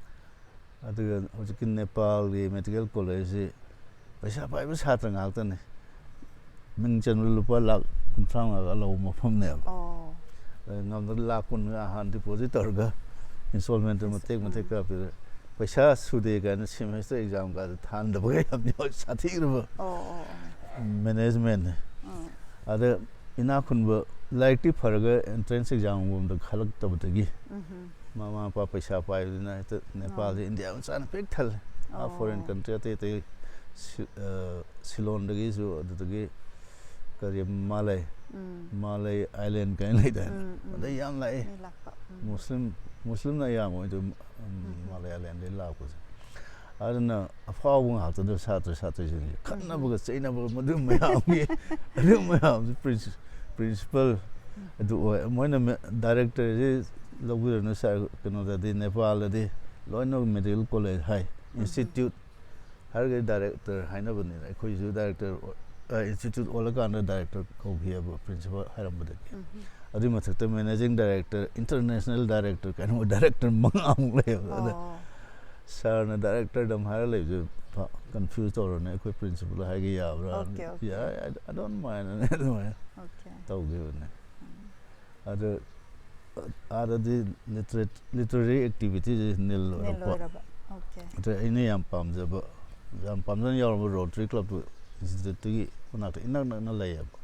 ꯑꯗꯨꯒ ꯍꯧꯖꯤꯛꯀꯤ ꯅꯦꯄꯥꯜꯒꯤ ꯃꯦꯗꯤꯀꯦꯜ ꯀꯣꯂꯦꯖꯁꯤ ꯄꯩꯁꯥ ꯄꯥꯏꯕ ꯁꯥꯇ꯭ꯔ ꯉꯥꯛꯇꯅꯤ꯫ ꯃꯤꯡ ꯆꯟꯕꯗ ꯂꯨꯄꯥ ꯂꯥꯈ ꯀꯨꯟꯊ꯭ꯔꯥ ꯃꯉꯥꯒ ꯂꯧꯕ ꯃꯐꯝꯅꯦꯕ꯫ ꯑꯣ꯫ ꯑꯗ ꯉꯝꯗ꯭ꯔ ꯂꯥꯈ ꯀꯨꯟꯒ ꯍꯥꯟꯅ ꯗꯤꯄꯣꯖꯤꯠ ꯇꯧꯔꯒ ꯏꯟꯁꯇꯣꯜꯃꯦꯟꯇ ꯏꯁ-, ꯃꯇꯦꯛ ꯃꯇꯦꯛ ꯎꯝ꯫ ꯀꯥꯞꯄꯤꯔꯦ꯫ ꯄꯩꯁꯥ ꯁꯨꯗꯦ ꯀꯥꯏꯅ ꯁꯦꯃꯦꯁꯇꯔ ꯑꯦꯛꯖꯥꯝ ꯀꯥꯗ ꯊꯥꯍꯟꯗꯕꯒ ꯌꯥꯝ ꯌꯥꯎꯋꯤ꯫ ꯁꯥꯊꯤꯈ꯭ꯔꯕ ꯑꯣ, ꯑꯣ, ꯑꯣ꯫ ꯃꯦꯅꯦꯖꯃꯦꯟꯅꯦ꯫ ꯎꯝ꯫ ꯑꯗ ꯏꯅꯥꯛ ꯈꯨꯟꯕ, ꯂꯥꯏꯔꯤꯛꯇꯤ ꯐꯔꯒ ꯑꯦꯟꯇ꯭ꯔꯦꯟꯁ ꯑꯦꯛꯖꯥꯝꯒꯨꯝꯕꯗ ꯈꯜꯂꯛꯇꯕꯗꯒꯤ ꯎꯝꯍꯨꯝ꯫ ꯃꯃꯥ ꯃꯄꯥ ꯄꯩꯁꯥ ꯄꯥꯏꯕꯅꯤꯅ ꯍꯦꯛꯇ ꯅꯦꯄꯥꯜꯁꯦ ꯑꯣ꯫ ꯏꯟꯗꯤꯌꯥ ꯃꯆꯥꯅ ꯄꯤꯛ ꯊꯜꯂꯦ꯫ ꯑꯥ ꯑꯣ꯫ ꯐꯣꯔꯦꯟ ꯀꯟꯇ꯭ꯔꯤ ꯑꯇꯩ ꯑꯇꯩ ꯁꯤ-, ꯑ, ꯁꯤꯂꯣꯟꯗꯒꯤꯁꯨ, ꯑꯗꯨꯗꯒꯤ ꯀꯔꯤ, ꯃꯥꯂꯩ, ꯎꯝ꯫ ꯃꯥꯂꯩ ꯑꯥꯏꯂꯦꯟ ꯀꯥꯏꯅ ꯂꯩꯗꯥꯏꯅꯦ? ꯎꯝ, ꯎꯝ꯫ ꯑꯗꯩ ꯌꯥꯝ ꯂꯥꯛꯑꯦ꯫ ꯃꯤ ꯂꯥꯛꯄ꯫ ꯎꯝ꯫ ꯃꯨꯁꯂꯤꯝ, ꯃꯨꯁꯂꯤꯝꯅ ꯑꯌꯥꯝꯕ ꯑꯣꯏꯗꯣꯏ, ꯎꯝ, ꯎꯝ꯫ ꯃꯥꯂꯩ ꯑꯥꯏꯂꯦꯟꯗꯒꯤ ꯂꯥꯛꯄꯁꯦ꯫ ꯑꯗꯨꯅ ꯑꯐꯥꯎꯕ ꯉꯥꯛꯇꯗ ꯁꯥꯇ꯭ꯔ ꯁꯥꯇ꯭ꯔꯤꯁꯤꯡꯁꯦ ꯈꯠꯅꯕꯒ ꯆꯩꯅꯕꯒ ꯃꯗꯨ ꯃꯌꯥꯝꯒꯤ, ꯑꯗꯨ ꯃꯌꯥꯝꯁꯤ ꯄ꯭ꯔꯤꯟꯁꯤ-, ꯄ꯭ꯔꯤꯟꯁꯤꯄꯜ ꯑꯗꯨ ꯑꯣꯏ꯫ ꯃꯣꯏꯅ ꯃꯦ-, ꯗꯥꯏꯔꯦꯛꯇꯔꯁꯤ ꯂꯧꯕꯤꯔꯅꯨ ꯁꯥꯔ, ꯀꯩꯅꯣꯗꯗꯤ, ꯅꯦꯄꯥꯜꯗꯗꯤ ꯂꯣꯏꯅ ꯃꯦꯗꯤꯀꯦꯜ ꯀꯣꯂꯦꯖ ꯍꯥꯏ, ꯎꯝ꯫ ꯏꯟꯁꯇꯤꯇ꯭ꯌꯨꯠ ꯍꯥꯏꯔꯒꯗꯤ ꯗꯥꯏꯔꯦꯛꯇꯔ ꯍꯥꯏꯅꯕꯅꯤꯅ, ꯑꯩꯈꯣꯏꯁꯨ ꯗꯥꯏꯔꯦꯛꯇꯔ ꯑꯣꯏ-, ꯑ, ꯏꯟꯁꯇꯤꯇ꯭ꯌꯨꯠ ꯑꯣꯜꯂꯀꯥꯟꯗ ꯗꯥꯏꯔꯦꯛꯇꯔ ꯀꯧꯈꯤꯑꯕ ꯄ꯭ꯔꯤꯟꯁꯤꯄꯜ ꯍꯥꯏꯔꯝꯕꯗꯒꯤ꯫ ꯎꯝ꯫ ꯑꯗꯨꯏ ꯃꯊꯛꯇ ꯃꯦꯅꯦꯖꯤꯡ ꯗꯥꯏꯔꯦꯛꯇꯔ, ꯏꯟꯇꯔꯅꯦꯁꯅꯦꯜ ꯗꯥꯏꯔꯦꯛꯇꯔ ꯀꯥꯏꯅ ꯃꯣꯏ ꯗꯥꯏꯔꯦꯛꯇꯔ ꯃꯉꯥꯃꯨꯛ ꯂꯩꯌꯦꯕ꯫ ꯑꯗ ꯑꯣ꯫ ꯁꯥꯔꯅ ꯗꯥꯏꯔꯦꯛꯇꯔꯗꯝ ꯍꯥꯏꯔ ꯂꯩꯕꯁꯦ ꯀꯟꯐ꯭ꯌꯨꯁ ꯇꯧꯔꯅꯤ, ꯑꯩꯈꯣꯏ ꯄ꯭ꯔꯤꯟꯁꯤꯄꯜ ꯍꯥꯏꯒ ꯌꯥꯕ꯭ꯔꯥ? Okay, okay. ꯌꯥꯏ, ꯑꯗꯨꯝ ꯃꯥꯏꯅꯅꯦ ꯑꯗꯨꯃꯥꯏꯅ ꯑꯣꯀꯦ꯫ ꯇꯧꯈꯤꯕꯅꯦ꯫ ꯎꯝ꯫ ꯑꯗ ꯑꯥꯗꯗꯤ ꯂꯤꯇꯔꯦꯠ-, ꯂꯤꯇꯔꯦꯔꯤ ꯑꯦꯛꯇꯤꯚꯤꯇꯤꯁꯦ ꯅꯤꯜ ꯅꯤꯜ ꯑꯣꯏꯔꯛꯄ꯫ ꯑꯣꯏꯔꯕ꯫ ꯑꯣꯀꯦ꯫ ꯑꯗ ꯑꯩꯅ ꯌꯥꯝ ꯄꯥꯝꯖꯕ, ꯌꯥꯝ ꯄꯥꯝꯖꯅ ꯌꯥꯎꯔꯝꯕ ꯔꯣꯇꯔꯤ ꯀ꯭ꯂꯕꯇꯨ ꯏꯟꯁꯇꯤꯇ꯭ꯌꯨꯠꯇꯨꯒꯤ ꯃꯅꯥꯛꯇ ꯏꯅꯛ ꯅꯛꯅ ꯂꯩꯌꯦꯕ꯫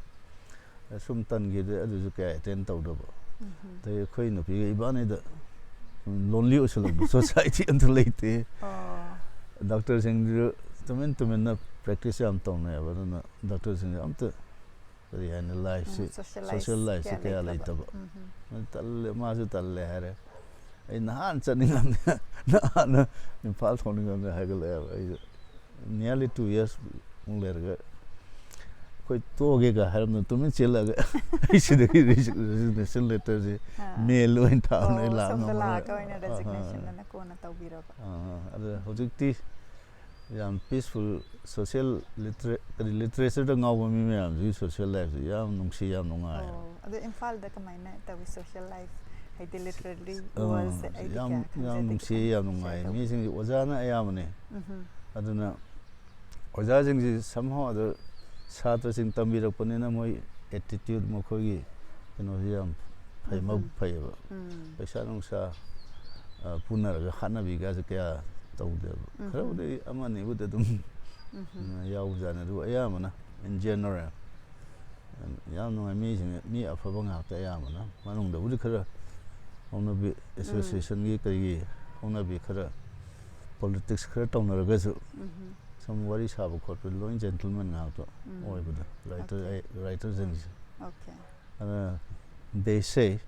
ꯑꯁꯨꯝ ꯇꯟꯈꯤꯗꯦ, ꯑꯗꯨꯁꯨ ꯀꯌꯥ ꯑꯦꯇꯦꯟ ꯇꯧꯗꯕ꯫ ꯎꯝ꯫ ꯑꯗꯩ ꯑꯩꯈꯣꯏ ꯅꯨꯄꯤꯒ ꯏꯕꯥꯅꯤꯗ ꯁꯨꯝ ꯂꯣꯟꯂꯤ ꯑꯣꯏꯁꯜꯂꯛꯄ, ꯁꯣꯁꯥꯏꯇꯤ ꯑꯝꯇ ꯂꯩꯇꯦ꯫ ꯑꯣ꯫ ꯗꯥꯛꯇꯔꯁꯤꯡꯗꯨꯁꯨ ꯇꯨꯃꯤꯟ ꯇꯨꯃꯤꯟꯅ ꯄ꯭ꯔꯦꯛꯇꯤꯁ ꯌꯥꯝ ꯇꯧꯅꯩꯑꯕ, ꯑꯗꯨꯅ ꯗꯥꯛꯇꯔꯁꯤꯡꯁꯦ ꯑꯝꯇ ꯀꯔꯤ ꯍꯥꯏꯅꯤ, ꯂꯥꯏꯐꯁꯤ, ꯎꯝ, ꯁꯣꯁꯤꯌꯦꯂꯥꯏꯁ ꯁꯣꯁꯤꯌꯦꯜ ꯂꯥꯏꯐꯁꯤ ꯀꯌꯥ ꯀꯌꯥ ꯂꯩꯇꯕ꯫ ꯂꯩꯇꯕ꯫ ꯎꯝ꯫ ꯑꯗꯨ ꯇꯜꯂꯦ, ꯃꯥꯁꯨ ꯇꯜꯂꯦ ꯍꯥꯏꯔꯦ꯫ ꯑꯩ ꯅꯍꯥꯟ ꯆꯠꯅꯤꯡꯉꯝꯅꯦ, ꯅꯍꯥꯟꯅ ꯏꯝꯐꯥꯜ ꯊꯣꯛꯅꯤꯡꯉꯝꯅꯦ ꯍꯥꯏꯒꯠꯂꯛꯑꯦꯕ꯫ ꯑꯩꯁꯨ nearly two years ꯃꯨꯛ ꯂꯩꯔꯒ ꯑꯩꯈꯣꯏ ꯇꯣꯛꯑꯒꯦꯒ ꯍꯥꯏꯔꯝꯗꯅ ꯇꯨꯃꯤꯟ ꯆꯦꯜꯂꯛꯑꯒ ꯑꯩ ꯁꯤꯗꯒꯤ resi-, resignation letterꯁꯦ ꯑꯥ꯫ mail ꯑꯣꯏꯅ ꯊꯥꯕꯅꯦ, ꯑꯩ ꯑꯣ, ꯂꯥꯛ ꯁꯣꯝꯗ ꯉꯝꯃꯔꯣꯏ꯫ ꯂꯥꯛꯑꯒ ꯑꯣꯏꯅ ꯑꯥ, resignation ꯑꯅ ꯀꯣꯟꯅ ꯇꯧꯕꯤꯔꯕ? ꯑꯥ, ꯑꯗ ꯍꯧꯖꯤꯛꯇꯤ ꯌꯥꯝ peaceful, social litera-, ꯀꯔꯤ, literature ꯗ ꯉꯥꯎꯕ ꯃꯤ ꯃꯌꯥꯝꯁꯤꯒꯤ social life ꯁꯤ ꯌꯥꯝ ꯅꯨꯡꯁꯤ, ꯌꯥꯝ ꯅꯨꯡꯉꯥꯏ꯫ ꯑꯣ, ꯑꯗꯣ ꯏꯝꯐꯥꯜꯗ ꯀꯃꯥꯏꯅ ꯇꯧꯏ social life? ꯍꯥꯏꯗꯤ literary ꯑꯥ, world ꯁꯦ ꯑꯩꯗꯤ ꯌꯥꯝ, ꯀꯌꯥ ꯌꯥꯝ ꯈꯪꯖꯗꯦ, ꯅꯨꯡꯁꯤꯌꯦ, ꯈꯤꯇꯪ ꯌꯥꯝ share ꯅꯨꯡꯉꯥꯏꯌꯦ꯫ ꯇꯧꯕꯤꯌꯨ꯫ ꯃꯤꯁꯤꯡꯁꯦ ꯑꯣꯖꯥꯅ ꯑꯌꯥꯝꯕꯅꯦ꯫ ꯎꯝꯍꯨꯝ꯫ ꯑꯗꯨꯅ ꯑꯣꯖꯥꯁꯤꯡꯁꯤ somehow ꯑꯗ ꯁꯥꯇ꯭ꯔꯁꯤꯡ ꯇꯝꯕꯤꯔꯛꯄꯅꯤꯅ ꯃꯣꯏ attitude, ꯃꯈꯣꯏꯒꯤ ꯀꯩꯅꯣꯁꯤ ꯌꯥꯝ ꯐꯩ, ꯃꯕꯨꯛ ꯎꯝꯍꯨꯝ꯫ ꯐꯩꯌꯦꯕ꯫ ꯎꯝ꯫ ꯄꯩꯁꯥ ꯅꯨꯡꯁꯥ, ꯑ, ꯄꯨꯅꯔꯒ ꯍꯥꯠꯅꯕꯤꯒꯁꯦ ꯀꯌꯥ ꯇꯧꯗꯦꯕ꯫ ꯎꯝꯍꯨꯝ꯫ ꯈꯔꯕꯨꯗꯤ ꯑꯃ ꯑꯅꯤꯕꯨꯗꯤ ꯑꯗꯨꯝ, ꯎꯝꯍꯨꯝ꯫ ꯑ, ꯌꯥꯎꯕꯖꯥꯠꯅꯤ, ꯑꯗꯨꯕꯨ ꯑꯌꯥꯝꯕꯅ in general ꯌꯥꯝ ꯅꯨꯡꯉꯥꯏ꯫ ꯃꯤꯁꯤꯡ, ꯃꯤ ꯑꯐꯕ ꯉꯥꯛꯇ ꯑꯌꯥꯝꯕꯅ, ꯃꯅꯨꯡꯗꯕꯨꯗꯤ ꯈꯔ ꯍꯧꯅꯕꯤ ꯑꯦꯁꯣꯁꯤꯌꯦꯁꯟꯒꯤ ꯀꯩꯒꯤ ꯍꯧꯅꯕꯤ ꯈꯔ ꯄꯣꯂꯤꯇꯤꯛꯁ ꯈꯔ ꯇꯧꯅꯔꯒꯁꯨ ꯁꯨꯝ ꯋꯥꯔꯤ ꯁꯥꯕ ꯈꯣꯠꯄ ꯂꯣꯏ ꯖꯦꯟꯇꯜꯃꯦꯟ ꯉꯥꯛꯇ ꯑꯣꯏꯕꯗꯣ ꯔꯥꯏꯇꯔ ꯔꯥꯏꯇꯔꯁꯤꯡꯁꯦ ꯑꯣꯀꯦ ꯑꯗꯨꯅ they say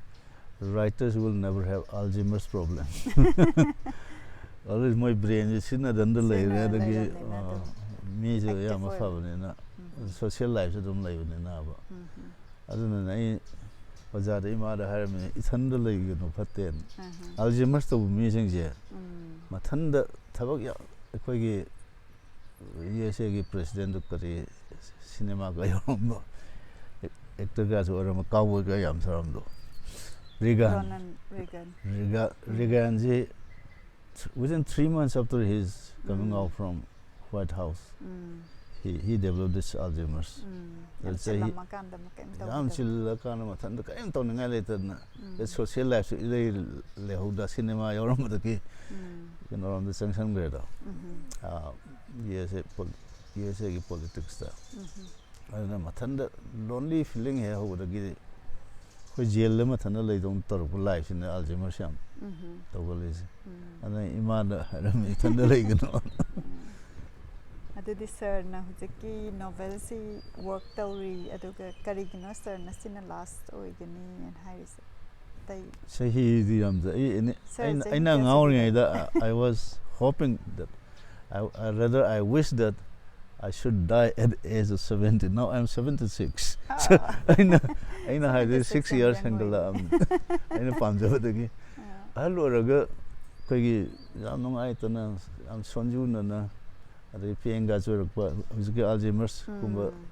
writers will never have Alzheimer's problem. Always ꯃꯣꯏ ꯕ꯭ꯔꯦꯟꯁꯦ ꯁꯤꯖꯤꯟꯅꯗꯅ ꯂꯩꯔꯦ ꯁꯤꯖꯤꯟꯅ ꯑꯗꯒꯤ ꯂꯩꯔꯕꯅꯤꯅ ꯑꯗꯨꯝ ꯑ, ꯃꯤꯁꯨ active ꯌꯥꯝ ꯑꯣꯏꯕ꯫ ꯑꯐꯕꯅꯤꯅ ꯎꯝ ꯁꯣꯁꯤꯌꯦꯜ ꯂꯥꯏꯐꯁꯨ ꯑꯗꯨꯝ ꯂꯩꯕꯅꯤꯅꯕ ꯎꯝ ꯑꯗꯨꯅꯅꯦ ꯑꯩ ꯑꯣꯖꯥꯗ ꯏꯃꯥꯗ ꯍꯥꯏꯔꯝꯃꯤꯅꯦ ꯏꯊꯟꯗ ꯂꯩꯒꯅꯨ ꯐꯠꯇꯦꯅ ꯎꯝ ꯑꯜꯖꯤꯃꯔꯁ ꯇꯧꯕ ꯃꯤꯁꯤꯡꯁꯦ ꯎꯝ ꯃꯊꯟꯗ ꯊꯕꯛ ꯌꯥꯝ ꯑꯩꯈꯣꯏꯒꯤ ꯌꯨ ꯑꯦꯁ ꯑꯦꯒꯤ ꯄ꯭ꯔꯦꯁꯤꯗꯦꯟꯗꯨ ꯀꯔꯤ ꯁꯤꯅꯦꯃꯥꯒ ꯌꯥꯎꯔꯝꯕ ꯑꯦꯛꯇꯔꯒꯁꯨ ꯑꯣꯏꯔꯝꯕ ꯀꯥꯎꯕꯣꯏꯒ ꯌꯥꯝ ꯁꯥꯔꯝꯕꯗꯣ ꯔꯤꯒꯥꯟ ꯔꯣꯅꯟ ꯔꯤꯒꯟ ꯔꯤꯒꯥ ꯔꯤꯒꯥꯟꯁꯤ within three months after his coming um out from White House um he he developed this Alzheimer's. ꯎꯝ ꯑꯗ ꯌꯥꯝ ꯆꯍꯤ ꯆꯤꯜꯂꯝꯃꯀꯥꯟꯗ ꯑꯃ ꯀꯩꯝ ꯌꯥꯝ ꯇꯧꯈꯤꯗꯕ ꯆꯤꯜꯂꯀꯥꯟꯗ ꯃꯊꯟꯇ ꯀꯔꯤꯝ ꯇꯧꯅꯤꯡꯉꯥꯏ ꯂꯩꯇꯗꯅ ꯎꯝ ꯁꯣꯁꯤꯌꯦꯜ ꯂꯥꯏꯐꯁꯨ ꯏꯔꯩ ꯂꯩꯍꯧꯗ ꯁꯤꯅꯦꯃꯥ ꯌꯥꯎꯔꯝꯕꯗꯒꯤ ꯎꯝ ꯀꯩꯅꯣꯔꯣꯝꯗ ꯆꯪꯁꯟꯈ꯭ꯔꯦꯗꯣ ꯎꯝ ꯌꯨ ꯑꯦꯁ ꯑꯦ ꯌꯨ ꯑꯦꯁ ꯑꯦꯒꯤ ꯄꯣꯂꯤꯇꯤꯛꯁꯇ ꯎꯝ ꯑꯗꯨꯅ ꯃꯊꯟꯇ ꯂꯣꯟꯂꯤ ꯐꯤꯂꯤꯡ ꯍꯦꯛ ꯍꯧꯕꯗꯒꯤꯗꯤ ꯑꯩꯈꯣꯏ ꯖꯦꯜꯗ ꯃꯊꯟꯇ ꯂꯩꯗꯧꯅ ꯇꯧꯔꯛꯄ ꯂꯥꯏꯐꯁꯤꯅ ꯑꯜꯖꯤꯃꯔꯁ ꯌꯥꯝ ꯎꯝ ꯇꯧꯒꯜꯂꯤꯁꯦ ꯎꯝ ꯑꯗꯨꯅ ꯏꯃꯥꯗ ꯍꯥꯏꯔꯝꯃꯤ ꯏꯊꯟꯇ ꯂꯩꯒꯅꯨ ꯑꯗꯨꯗꯤ ꯁꯥꯔꯅ ꯍꯧꯖꯤꯛꯀꯤ ꯅꯣꯕꯦꯜꯁꯤ ꯋꯔꯛ ꯇꯧꯔꯤ ꯑꯗꯨꯒ ꯀꯔꯤꯒꯤꯅꯣ ꯁꯥꯔꯅ ꯁꯤꯅ ꯂꯥꯁ ꯑꯣꯏꯒꯅꯤꯅ ꯍꯥꯏꯔꯤꯁꯦ ꯑꯇꯩ ꯆꯍꯤꯗꯤ ꯌꯥꯝꯗ ꯑꯩ ꯑꯩꯅ- Sir, ꯑꯩꯅ ꯆꯍꯤ ꯑꯩꯅ ꯀꯌꯥ ꯑꯉꯥꯡ ꯑꯣꯏꯔꯤꯉꯩꯗ I was hoping that I, I rather I wish that I should die at the age of seventy. Now I'm seventy six. ꯑꯩꯅ ꯑꯩꯅ ꯍꯥꯏꯗꯤ Seventy six ꯁꯤꯛꯁ ꯌꯥꯝ ꯏꯌꯥꯔꯁ young ꯑꯣꯏ꯫ ꯍꯦꯟꯒꯠꯂꯛꯑꯕꯅꯤ ꯑꯩꯅ ꯄꯥꯝꯖꯕꯗꯒꯤ ꯑꯥ, ꯑꯍꯜ ꯑꯣꯏꯔꯒ ꯑꯩꯈꯣꯏꯒꯤ ꯌꯥꯝ ꯅꯨꯡꯉꯥꯏꯇꯅ ꯌꯥꯝ ꯁꯣꯟꯖꯨꯅꯅ ꯑꯗꯩ ꯄꯦꯡꯒ ꯆꯨꯔꯛꯄ ꯍꯧꯖꯤꯛꯀꯤ ꯑꯜꯖꯤꯃꯔꯁꯀꯨꯝꯕ ꯎꯝ,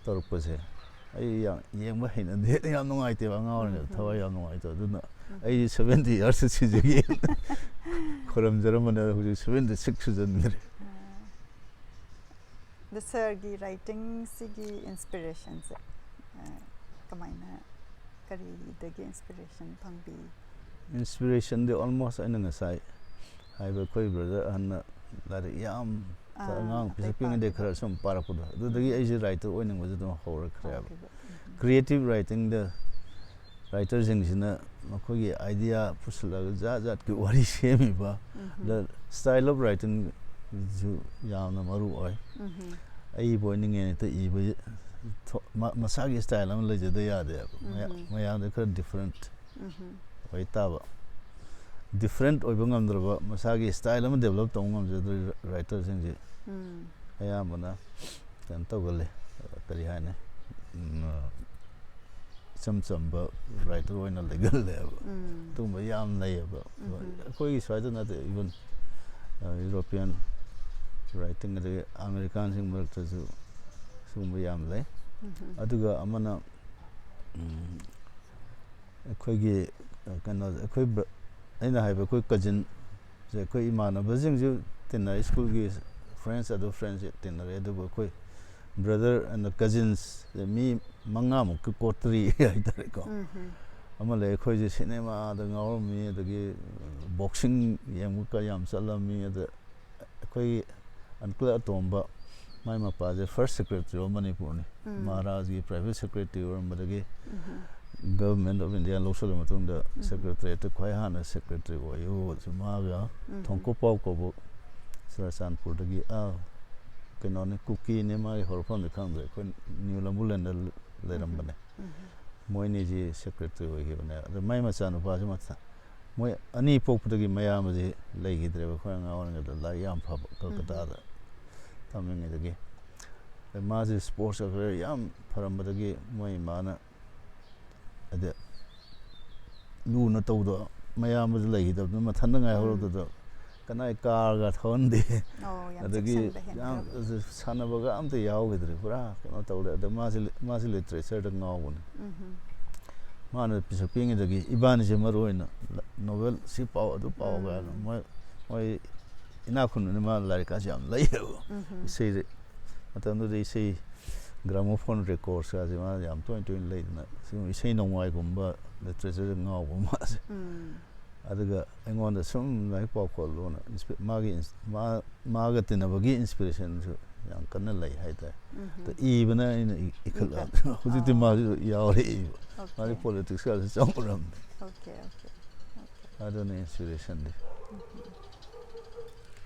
ꯇꯧꯔꯛꯄꯁꯦ ꯑꯩ ꯌꯥꯝ ꯌꯦꯡꯕ ꯍꯩꯅꯗꯦ ꯌꯥꯝ ꯅꯨꯡꯉꯥꯏꯇꯦꯕ ꯑꯉꯥꯡ ꯑꯣꯏꯔꯤꯉꯩꯗ ꯎꯝ, ꯊꯋꯥꯏ ꯎꯝ꯫ ꯌꯥꯝ ꯅꯨꯡꯉꯥꯏꯇꯦ ꯑꯗꯨꯅ ꯎꯝ꯫ ꯑꯩ ꯁꯚꯦꯟꯇꯤ ꯏꯌꯥꯔꯁꯇ ꯁꯤꯖꯒꯦꯅ ꯈꯨꯔꯨꯝꯖꯔꯝꯕꯅꯦ ꯑꯗꯣ ꯍꯧꯖꯤꯛ ꯁꯚꯦꯟꯇꯤ ꯁꯤꯛꯁ ꯁꯨꯖꯟꯈ꯭ꯔꯦ ꯑꯥ꯫ ꯑꯗꯣ ꯁꯥꯔꯒꯤ ꯔꯥꯏꯇꯤꯡꯁꯤꯒꯤ ꯏꯟꯁꯄꯤꯔꯦꯁꯟꯁꯦ ꯀꯃꯥꯏꯅ ꯀꯔꯤꯗꯒꯤ ꯏꯟꯁꯄꯤꯔꯦꯁꯟ ꯐꯪꯕꯤ ꯏꯟꯁꯄꯤꯔꯦꯁꯟꯗꯤ ꯑꯣꯜꯃꯣꯁ ꯑꯩꯅ ꯉꯁꯥꯏ ꯍꯥꯏꯕ ꯑꯩꯈꯣꯏ ꯕ꯭ꯔꯗꯔ ꯑꯍꯟꯅ ꯂꯥꯏꯔꯤꯛ ꯌꯥꯝ ꯑꯥ, ꯑꯉꯥꯡ ꯑꯇꯩ ꯄꯤꯁꯛ ꯄꯤꯛꯉꯩꯗꯒꯤ ꯄꯥꯈꯤꯕ꯫ ꯈꯔ ꯁꯨꯝ ꯄꯥꯔꯛꯄꯗꯣ ꯑꯗꯨꯗꯒꯤ ꯑꯩꯁꯦ ꯔꯥꯏꯇꯔ ꯑꯣꯏꯅꯤꯡꯕꯁꯦ ꯑꯗꯨꯝ ꯍꯧꯔꯛꯈ꯭ꯔꯦꯕ ꯐꯪꯈꯤꯕ? ꯎꯝ꯫ ꯀ꯭ꯔꯤꯌꯦꯇꯤꯞ ꯔꯥꯏꯇꯤꯡꯗ ꯔꯥꯏꯇꯔꯁꯤꯡꯁꯤꯅ ꯃꯈꯣꯏꯒꯤ ꯑꯥꯏꯗꯤꯌꯥ ꯄꯨꯁꯤꯜꯂꯒ ꯖꯥꯠ ꯖꯥꯠꯀꯤ ꯋꯥꯔꯤ ꯁꯦꯝꯃꯤꯕ, ꯎꯝꯍꯨꯝ꯫ ꯗ ꯁ꯭ꯇꯥꯏꯜ ꯑꯣꯐ ꯔꯥꯏꯇꯤꯡꯁꯨ ꯌꯥꯝꯅ ꯃꯔꯨ ꯑꯣꯏ꯫ ꯎꯝꯍꯨꯝ꯫ ꯑꯏꯕ ꯑꯣꯏꯅꯤꯡꯉꯦꯅ ꯍꯦꯛꯇ ꯏꯕ ꯊꯣ- ꯃ- ꯃꯁꯥꯒꯤ ꯁ꯭ꯇꯥꯏꯜ ꯑꯃ ꯂꯩꯖꯗ ꯌꯥꯗꯦꯕ꯫ ꯃꯌꯥ- ꯎꯝꯍꯨꯝ꯫ ꯃꯌꯥꯝꯗ ꯈꯔ ꯗꯤꯐ꯭ꯔꯦꯟꯠ ꯎꯝꯍꯨꯝ꯫ ꯑꯣꯏ ꯇꯥꯕ꯫ ꯗꯤꯐ꯭ꯔꯦꯟꯠ ꯑꯣꯏꯕ ꯉꯝꯗ꯭ꯔꯕ ꯃꯁꯥꯒꯤ ꯁ꯭ꯇꯥꯏꯜ ꯑꯃ ꯗꯦꯕꯂꯞ ꯇꯧꯕ ꯉꯝꯖꯗ꯭ꯔꯤ ꯔꯥꯏꯇꯔꯁꯤꯡꯁꯦ ꯎꯝ꯫ ꯑꯌꯥꯝꯕꯅ ꯀꯩꯅꯣ ꯇꯧꯒꯜꯂꯦ, ꯀꯔꯤ ꯍꯥꯏꯅꯤ, ꯎꯝ, ꯏꯆꯝ ꯆꯝꯕ ꯔꯥꯏꯇꯔ ꯑꯣꯏꯅ ꯂꯩꯒꯜꯂꯦꯕ꯫ ꯎꯝ꯫ ꯑꯗꯨꯒꯨꯝꯕ ꯌꯥꯝ ꯂꯩꯌꯦꯕ꯫ ꯎꯝꯍꯨꯝ꯫ ꯑꯩꯈꯣꯏꯒꯤ ꯁ꯭ꯋꯥꯏꯗ ꯅꯠꯇꯦ, ꯏꯚꯟ ꯌꯨꯔꯣꯄꯤꯌꯟ ꯔꯥꯏꯇꯤꯡ ꯑꯗꯒꯤ ꯑꯃꯦꯔꯤꯀꯥꯟꯁꯤꯡ ꯃꯔꯛꯇꯁꯨ ꯁꯤꯒꯨꯝꯕ ꯌꯥꯝ ꯂꯩ꯫ ꯎꯝꯍꯨꯝ꯫ ꯑꯗꯨꯒ ꯑꯃꯅ, ꯎꯝ, ꯑꯩꯈꯣꯏꯒꯤ, ꯑ, ꯀꯩꯅꯣ, ꯑꯩꯈꯣꯏ ꯕ꯭ꯔ-, ꯑꯩꯅ ꯍꯥꯏꯕ ꯑꯩꯈꯣꯏ ꯀꯖꯤꯟꯁꯦ, ꯑꯩꯈꯣꯏ ꯏꯃꯥꯟꯅꯕꯁꯤꯡꯁꯨ ꯇꯤꯟꯅꯔꯦ, ꯁ꯭ꯀꯨꯜꯒꯤ ꯐ꯭ꯔꯦꯟꯁ ꯑꯗꯨ ꯐ꯭ꯔꯦꯟꯁꯁꯦ ꯇꯤꯟꯅꯔꯦ, ꯑꯗꯨꯕꯨ ꯑꯩꯈꯣꯏ ꯕ꯭ꯔꯗꯔ ꯑꯦꯟ ꯀꯖꯤꯟꯁ ꯃꯤ ꯃꯉꯥꯃꯨꯛꯀꯤ ꯀꯣꯇ꯭ꯔꯤ ꯍꯥꯏꯇꯥꯔꯦꯀꯣ꯫ ꯎꯝꯍꯨꯝ꯫ ꯑꯃ ꯂꯩ, ꯑꯩꯈꯣꯏꯁꯦ ꯁꯤꯅꯦꯃꯥꯗ ꯉꯥꯎꯔꯝꯃꯤ, ꯑꯗꯒꯤ ꯕꯣꯛꯁꯤꯡ ꯌꯦꯡꯕ ꯌꯥꯝ ꯆꯠꯂꯝꯃꯤ꯫ ꯑꯗ ꯑꯩꯈꯣꯏꯒꯤ ꯑꯟꯀꯜ ꯑꯇꯣꯝꯕ, ꯃꯥꯏ ꯃꯄꯥꯁꯦ ꯐꯥꯔꯁ ꯁꯦꯀ꯭ꯔꯦꯇꯔꯤ ꯑꯣꯐ ꯃꯅꯤꯄꯨꯔꯅꯤ꯫ ꯎꯝ꯫ ꯃꯍꯥꯔꯥꯖꯒꯤ ꯄ꯭ꯔꯥꯏꯚꯦꯠ ꯁꯦꯀ꯭ꯔꯦꯇꯔꯤ ꯑꯣꯏꯔꯝꯕꯗꯒꯤ ꯎꯝꯍꯨꯝ꯫ ꯒꯚꯔꯟꯃꯦꯟꯠ ꯑꯣꯐ ꯏꯟꯗꯤꯌꯥ ꯂꯧꯁꯤꯜꯂ ꯃꯇꯨꯡꯗ ꯎꯝ꯫ ꯁꯦꯀ꯭ꯔꯦꯇꯔꯤꯌꯦꯠꯇ ꯈ꯭ꯋꯥꯏ ꯍꯥꯟꯅ ꯁꯦꯀ꯭ꯔꯦꯇꯔꯤ ꯑꯣꯏꯌꯨ꯫ ꯃꯥꯒ ꯎꯝ꯫ ꯊꯣꯡꯀꯣꯛꯄꯥꯎ ꯀꯧꯕ ꯆꯨꯔꯆꯥꯟꯄꯨꯔꯗꯒꯤ, ꯑꯥ, ꯀꯩꯅꯣꯅꯤ, ꯀꯨꯀꯤꯅꯤ, ꯃꯥꯒꯤ ꯍꯧꯔꯛꯐꯝꯗꯤ ꯈꯪꯗ꯭ꯔꯦ, ꯑꯩꯈꯣꯏ ꯅ꯭ꯌꯨ ꯂꯝꯕꯨꯂꯦꯟꯗ ꯂꯩꯔꯝꯕꯅꯦ꯫ ꯎꯝ꯫ ꯃꯣꯏꯅꯤꯁꯤ ꯁꯦꯀ꯭ꯔꯦꯇꯔꯤ ꯑꯣꯏꯈꯤꯕꯅꯦ꯫ ꯑꯗ ꯃꯥꯏ ꯃꯆꯥꯅꯨꯄꯥꯁꯤ ꯃꯊ-, ꯃꯣꯏ ꯑꯅꯤ ꯄꯣꯛꯄꯗꯒꯤ ꯃꯌꯥꯝꯕꯁꯤ ꯂꯩꯈꯤꯗ꯭ꯔꯦꯕ꯫ ꯑꯩꯈꯣꯏ ꯑꯉꯥꯡ ꯑꯣꯏꯔꯤꯉꯩꯗ ꯂꯥꯏꯔꯤꯛ ꯌꯥꯝ ꯐꯕ, ꯀꯜꯀꯇꯥꯗ ꯇꯝꯂꯤꯉꯩꯗꯒꯤ꯫ ꯑꯗ ꯃꯥꯁꯦ ꯁ꯭ꯄꯣꯔꯠꯁ ꯈꯔ ꯌꯥꯝ ꯐꯔꯝꯕꯗꯒꯤ ꯃꯣꯏ ꯏꯃꯥꯅ, ꯍꯥꯏꯗꯤ, ꯂꯨꯅ ꯇꯧꯗꯣ, ꯃꯌꯥꯝꯕꯁꯨ ꯂꯩꯈꯤꯗꯕꯗꯨꯅ ꯃꯊꯟꯇ ꯉꯥꯏꯍꯧꯔꯕꯗꯨꯗ ꯀꯅꯥꯏ ꯀꯥꯔꯒ ꯊꯧꯍꯟꯗꯦ꯫ ꯑꯣ, ꯌꯥꯝ ꯑꯗꯒꯤ ꯆꯦꯛꯁꯤꯟꯕ ꯌꯥꯝ ꯍꯦꯟꯈ꯭ꯔꯕ꯫ ꯁꯥꯟꯅꯕꯒ ꯑꯝꯇ ꯌꯥꯎꯈꯤꯗ꯭ꯔꯦ, ꯄꯨꯔꯥ ꯀꯩꯅꯣ ꯇꯧꯔꯦ꯫ ꯑꯗ ꯃꯥꯁꯦ, ꯃꯥꯁꯦ ꯂꯤꯇꯔꯦꯆꯔꯗ ꯉꯥꯎꯕꯅꯦ꯫ ꯎꯝꯍꯨꯝ꯫ ꯃꯥꯅ ꯄꯤꯁꯛ ꯄꯤꯛꯏꯉꯩꯗꯒꯤ ꯏꯕꯥꯅꯤꯁꯦ ꯃꯔꯨ ꯑꯣꯏꯅ ꯅꯣꯕꯦꯜ ꯁꯤ ꯄꯥꯎ, ꯑꯗꯨ ꯄꯥꯎ ꯀꯥꯏꯅ꯫ ꯎꯝ꯫ ꯃꯣꯏ, ꯃꯣꯏ ꯏꯅꯥꯛ ꯈꯨꯟꯕꯅꯤ, ꯃꯥ ꯂꯥꯏꯔꯤꯛ ꯀꯥꯁꯦ ꯌꯥꯝ ꯂꯩꯌꯦꯕ꯫ ꯎꯝꯍꯨꯝ꯫ ꯏꯁꯩꯁꯦ, ꯃꯇꯝꯗꯨꯗ ꯏꯁꯩ ꯒ꯭ꯔꯥꯃꯣꯐꯣꯟ ꯔꯦꯀꯣꯔꯗꯁ ꯀꯥꯁꯦ ꯃꯥꯅ ꯌꯥꯝ ꯇꯣꯏꯅ ꯇꯣꯏꯅ ꯂꯩꯗꯅ, ꯁꯤꯒꯨꯝꯕ ꯏꯁꯩ ꯅꯣꯡꯃꯥꯏꯒꯨꯝꯕ ꯂꯤꯇꯔꯦꯆꯔꯗ ꯉꯥꯎꯕ ꯃꯥꯁꯦ꯫ ꯎꯝ꯫ ꯑꯗꯨꯒ ꯑꯩꯉꯣꯟꯗ ꯁꯨꯝ ꯂꯥꯏꯔꯤꯛ ꯄꯥꯎ ꯈꯣꯠꯂꯣꯅ ꯏꯟꯁꯄꯤ-, ꯃꯥꯒꯤ ꯏꯟꯁ-, ꯃꯥ-, ꯃꯥꯒ ꯇꯤꯟꯅꯕꯒꯤ ꯏꯟꯁꯄꯤꯔꯦꯁꯟꯁꯨ ꯌꯥꯝ ꯀꯟꯅ ꯂꯩ ꯍꯥꯏꯇꯥꯔꯦ꯫ ꯎꯝꯍꯨꯝ꯫ ꯑꯗ ꯏꯕꯅ ꯑꯩꯅ ꯏ-, ꯏꯈꯠꯂꯛꯑꯕ꯫ ꯏꯈꯠ-, ꯍꯧꯖꯤꯛꯇꯤ ꯑꯣ꯫ ꯃꯥꯁꯨ ꯌꯥꯎꯔꯦ ꯏꯕ꯫ ꯃꯥꯗꯤ ꯄꯣꯂꯤꯇꯤꯛꯁꯀꯁꯨ ꯆꯪꯉꯨꯔꯝꯅꯤ꯫ Okay okay. ꯑꯗꯨꯅ ꯏꯟꯁꯄꯤꯔꯦꯁꯟꯗꯤ꯫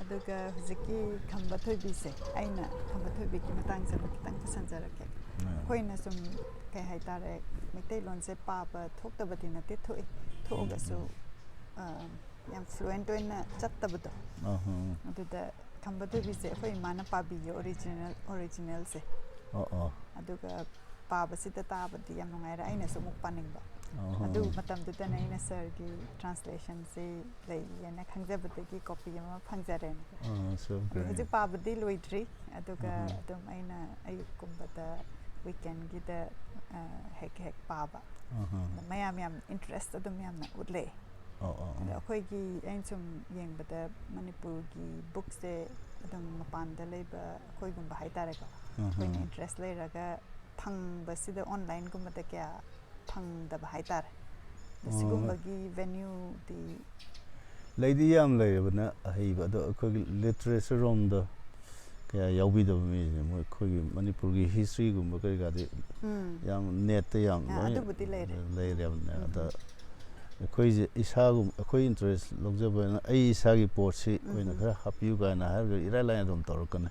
ꯑꯗꯨꯒ ꯍꯧꯖꯤꯛꯀꯤ ꯈꯝꯕ ꯊꯣꯏꯕꯤꯁꯦ, ꯑꯩꯅ ꯈꯝꯕ ꯊꯣꯏꯕꯤꯒꯤ ꯃꯇꯥꯡꯁꯤꯗ ꯈꯤꯇꯪ ꯄꯨꯁꯟꯖꯔꯛꯀꯦ꯫ ꯑꯩꯈꯣꯏꯅ ꯁꯨꯝ ꯀꯩ ꯍꯥꯏꯇꯥꯔꯦ, ꯃꯩꯇꯩꯂꯣꯟꯁꯦ ꯄꯥꯕ ꯊꯣꯛꯇꯕꯗꯤ ꯅꯠꯇꯦ, ꯊꯣꯛꯏ, ꯊꯣꯛꯑꯒꯁꯨ ꯌꯥꯝ ꯐ꯭ꯂꯨꯋꯦꯟꯠ ꯑꯣꯏꯅ ꯆꯠꯇꯕꯗꯣ꯫ ꯑꯗꯨꯗ ꯈꯝꯕ ꯊꯣꯏꯕꯤꯁꯦ ꯑꯩꯈꯣꯏ ꯏꯃꯥꯅ ꯄꯥꯕꯤꯌꯦ, ꯑꯣꯔꯤꯖꯤꯅꯦꯜ ꯑꯣꯔꯤꯖꯤꯅꯦꯜꯁꯦ꯫ ꯑꯗꯨꯒ ꯄꯥꯕꯁꯤꯗ ꯇꯥꯕꯗꯤ ꯌꯥꯝ ꯅꯨꯡꯉꯥꯏꯔꯦ, ꯑꯩꯅꯁꯨ ꯑꯃꯨꯛ ꯄꯥꯅꯤꯡꯕ꯫ ꯑꯗꯨ ꯃꯇꯝꯗꯨꯗꯅ ꯑꯩꯅ ꯁꯥꯔꯒꯤ ꯇ꯭ꯔꯥꯟꯁꯂꯦꯁꯟꯁꯤ ꯂꯩꯌꯦꯅ ꯈꯪꯖꯕꯗꯒꯤ ꯀꯣꯄꯤ ꯑꯃ ꯐꯪꯖꯔꯦꯅ꯫ ꯑꯗꯣ ꯍꯧꯖꯤꯛ ꯄꯥꯕꯗꯤ ꯂꯣꯏꯗ꯭ꯔꯤ, ꯑꯗꯨꯒ ꯑꯗꯨꯝ ꯑꯩꯅ ꯑꯌꯨꯛꯀꯨꯝꯕꯗ ꯋꯤꯀꯦꯟꯒꯤꯗ ꯍꯦꯛ ꯍꯦꯛ ꯄꯥꯕ꯫ ꯑꯗꯣ ꯃꯌꯥꯝ ꯌꯥꯝ ꯏꯟꯇꯔꯦꯁ ꯑꯗꯨꯝ ꯌꯥꯝꯅ ꯎꯠꯂꯦ꯫ ꯑꯗꯣ ꯑꯩꯈꯣꯏꯒꯤ, ꯑꯩꯅ ꯁꯨꯝ ꯌꯦꯡꯕꯗ, ꯃꯅꯤꯄꯨꯔꯒꯤ ꯕꯨꯛꯁꯦ ꯑꯗꯨꯝ ꯃꯄꯥꯟꯗ ꯂꯩꯕ ꯑꯩꯈꯣꯏꯒꯨꯝꯕ ꯍꯥꯏꯇꯥꯔꯦꯀꯣ, ꯑꯩꯈꯣꯏꯅ ꯏꯟꯇꯔꯦꯁ ꯂꯩꯔꯒ ꯐꯪꯕꯁꯤꯗ ꯑꯣꯟꯂꯥꯏꯟꯒꯨꯝꯕꯗ ꯀꯌꯥ ꯐꯪꯗꯕ ꯍꯥꯏꯇꯥꯔꯦ꯫ ꯑꯗꯣ ꯁꯤꯒꯨꯝꯕꯒꯤ ꯚꯦꯅ꯭ꯌꯨꯗꯤ ꯂꯩꯗꯤ ꯌꯥꯝ ꯂꯩꯔꯕꯅ ꯑꯍꯩꯕ, ꯑꯗꯣ ꯑꯩꯈꯣꯏꯒꯤ ꯂꯤꯇꯔꯦꯆꯔ ꯔꯣꯝꯗ ꯀꯌꯥ ꯌꯥꯎꯕꯤꯗꯕ ꯃꯤꯁꯦ, ꯃꯣꯏ ꯑꯩꯈꯣꯏꯒꯤ ꯃꯅꯤꯄꯨꯔꯒꯤ ꯍꯤꯁꯇ꯭ꯔꯤꯒꯨꯝꯕ ꯀꯔꯤ ꯀꯥꯗꯤ ꯌꯥꯝ ꯅꯦꯠꯇ ꯌꯥꯝ ꯑꯥ, ꯂꯣꯏ ꯑꯗꯨꯕꯨꯗꯤ ꯂꯩꯔꯦ꯫ ꯂꯩꯔꯦꯕꯅꯦ꯫ ꯑꯗ ꯑꯩꯈꯣꯏꯁꯦ ꯏꯁꯥꯒꯨꯝ ꯑꯩꯈꯣꯏ ꯏꯟꯇꯔꯦꯁ ꯂꯧꯖꯕ ꯍꯥꯏꯅ ꯑꯩ ꯏꯁꯥꯒꯤ ꯄꯣꯠꯁꯤ ꯑꯣꯏꯅ ꯈꯔ ꯍꯥꯞꯄꯤꯌꯨ ꯀꯥꯏꯅ ꯍꯥꯏꯔꯒ ꯏꯔꯥꯏ ꯂꯥꯏꯅ ꯑꯗꯨꯝ ꯇꯧꯔꯛꯀꯅꯤ꯫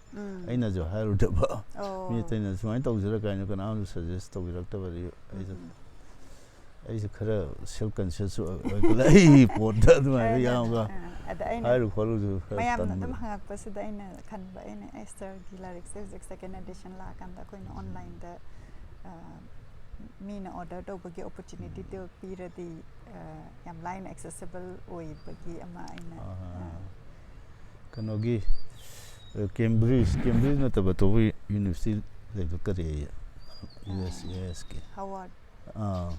ꯑꯩꯅꯁꯨ ꯍꯥꯏꯔꯨꯗꯕ, ꯑꯣ꯫ ꯃꯤ ꯑꯇꯩꯅ ꯁꯨꯃꯥꯏꯅ ꯇꯧꯁꯤꯔ ꯀꯥꯏꯅ ꯀꯅꯥꯝꯁꯨ ꯁꯖꯦꯁ ꯇꯧꯕꯤꯔꯛꯇꯕꯗꯤ ꯑꯩꯁꯨ ꯑꯩꯁꯨ ꯈꯔ ꯁꯦꯜꯐ ꯀꯟꯁꯤꯌꯁꯁꯨ ꯑꯣꯏꯈꯠꯂꯛꯏ ꯄꯣꯠꯇ ꯑꯗꯨꯃꯥꯏꯅ ꯌꯥꯝꯒ ꯑꯥ, ꯑꯗ ꯑꯩꯅ ꯍꯥꯏꯔꯨ ꯈꯣꯠꯂꯨꯁꯨ ꯈꯔ ꯃꯌꯥꯝꯅ ꯑꯗꯨꯝ ꯇꯟꯕꯗꯣ꯫ ꯍꯪꯉꯛꯄꯁꯤꯗ ꯑꯩꯅ ꯈꯟꯕ, ꯑꯩꯅ ꯑꯦꯁꯇꯔꯒꯤ ꯂꯥꯏꯔꯤꯛꯁꯦ ꯍꯧꯖꯤꯛ ꯁꯦꯀꯦꯟ ꯑꯦꯗꯤꯁꯟ ꯂꯥꯛꯑꯀꯥꯟꯗ ꯑꯩꯈꯣꯏꯅ ꯑꯣꯟꯂꯥꯏꯟꯗ, ꯑ, ꯃꯤꯅ ꯑꯣꯔꯗꯔ ꯇꯧꯕꯒꯤ ꯑꯣꯄꯣꯔꯆꯨꯅꯤꯇꯤꯗꯣ ꯄꯤꯔꯗꯤ, ꯑ, ꯌꯥꯝ ꯂꯥꯏꯅ ꯑꯦꯛꯁꯦꯁꯤꯕꯜ ꯑꯣꯏꯕꯒꯤ ꯑꯃ ꯑꯩꯅ, ꯑꯥ꯫ ꯑ, ꯀꯩꯅꯣꯒꯤ, ꯑ, ꯀꯦꯝꯕ꯭ꯔꯤꯖ, ꯀꯦꯝꯕ꯭ꯔꯤꯖ ꯅꯠꯇꯕ ꯑꯇꯣꯞꯄ ꯌꯨꯅꯤꯚꯔꯁꯤꯇꯤ ꯂꯩꯕ ꯀꯔꯤ ꯍꯥꯏꯌꯦ? ꯌꯨ ꯑꯦꯁ, ꯌꯨ ꯑꯦꯁꯀꯤ꯫ ꯍꯥꯋꯥꯔꯗ꯫ ꯑꯥ꯫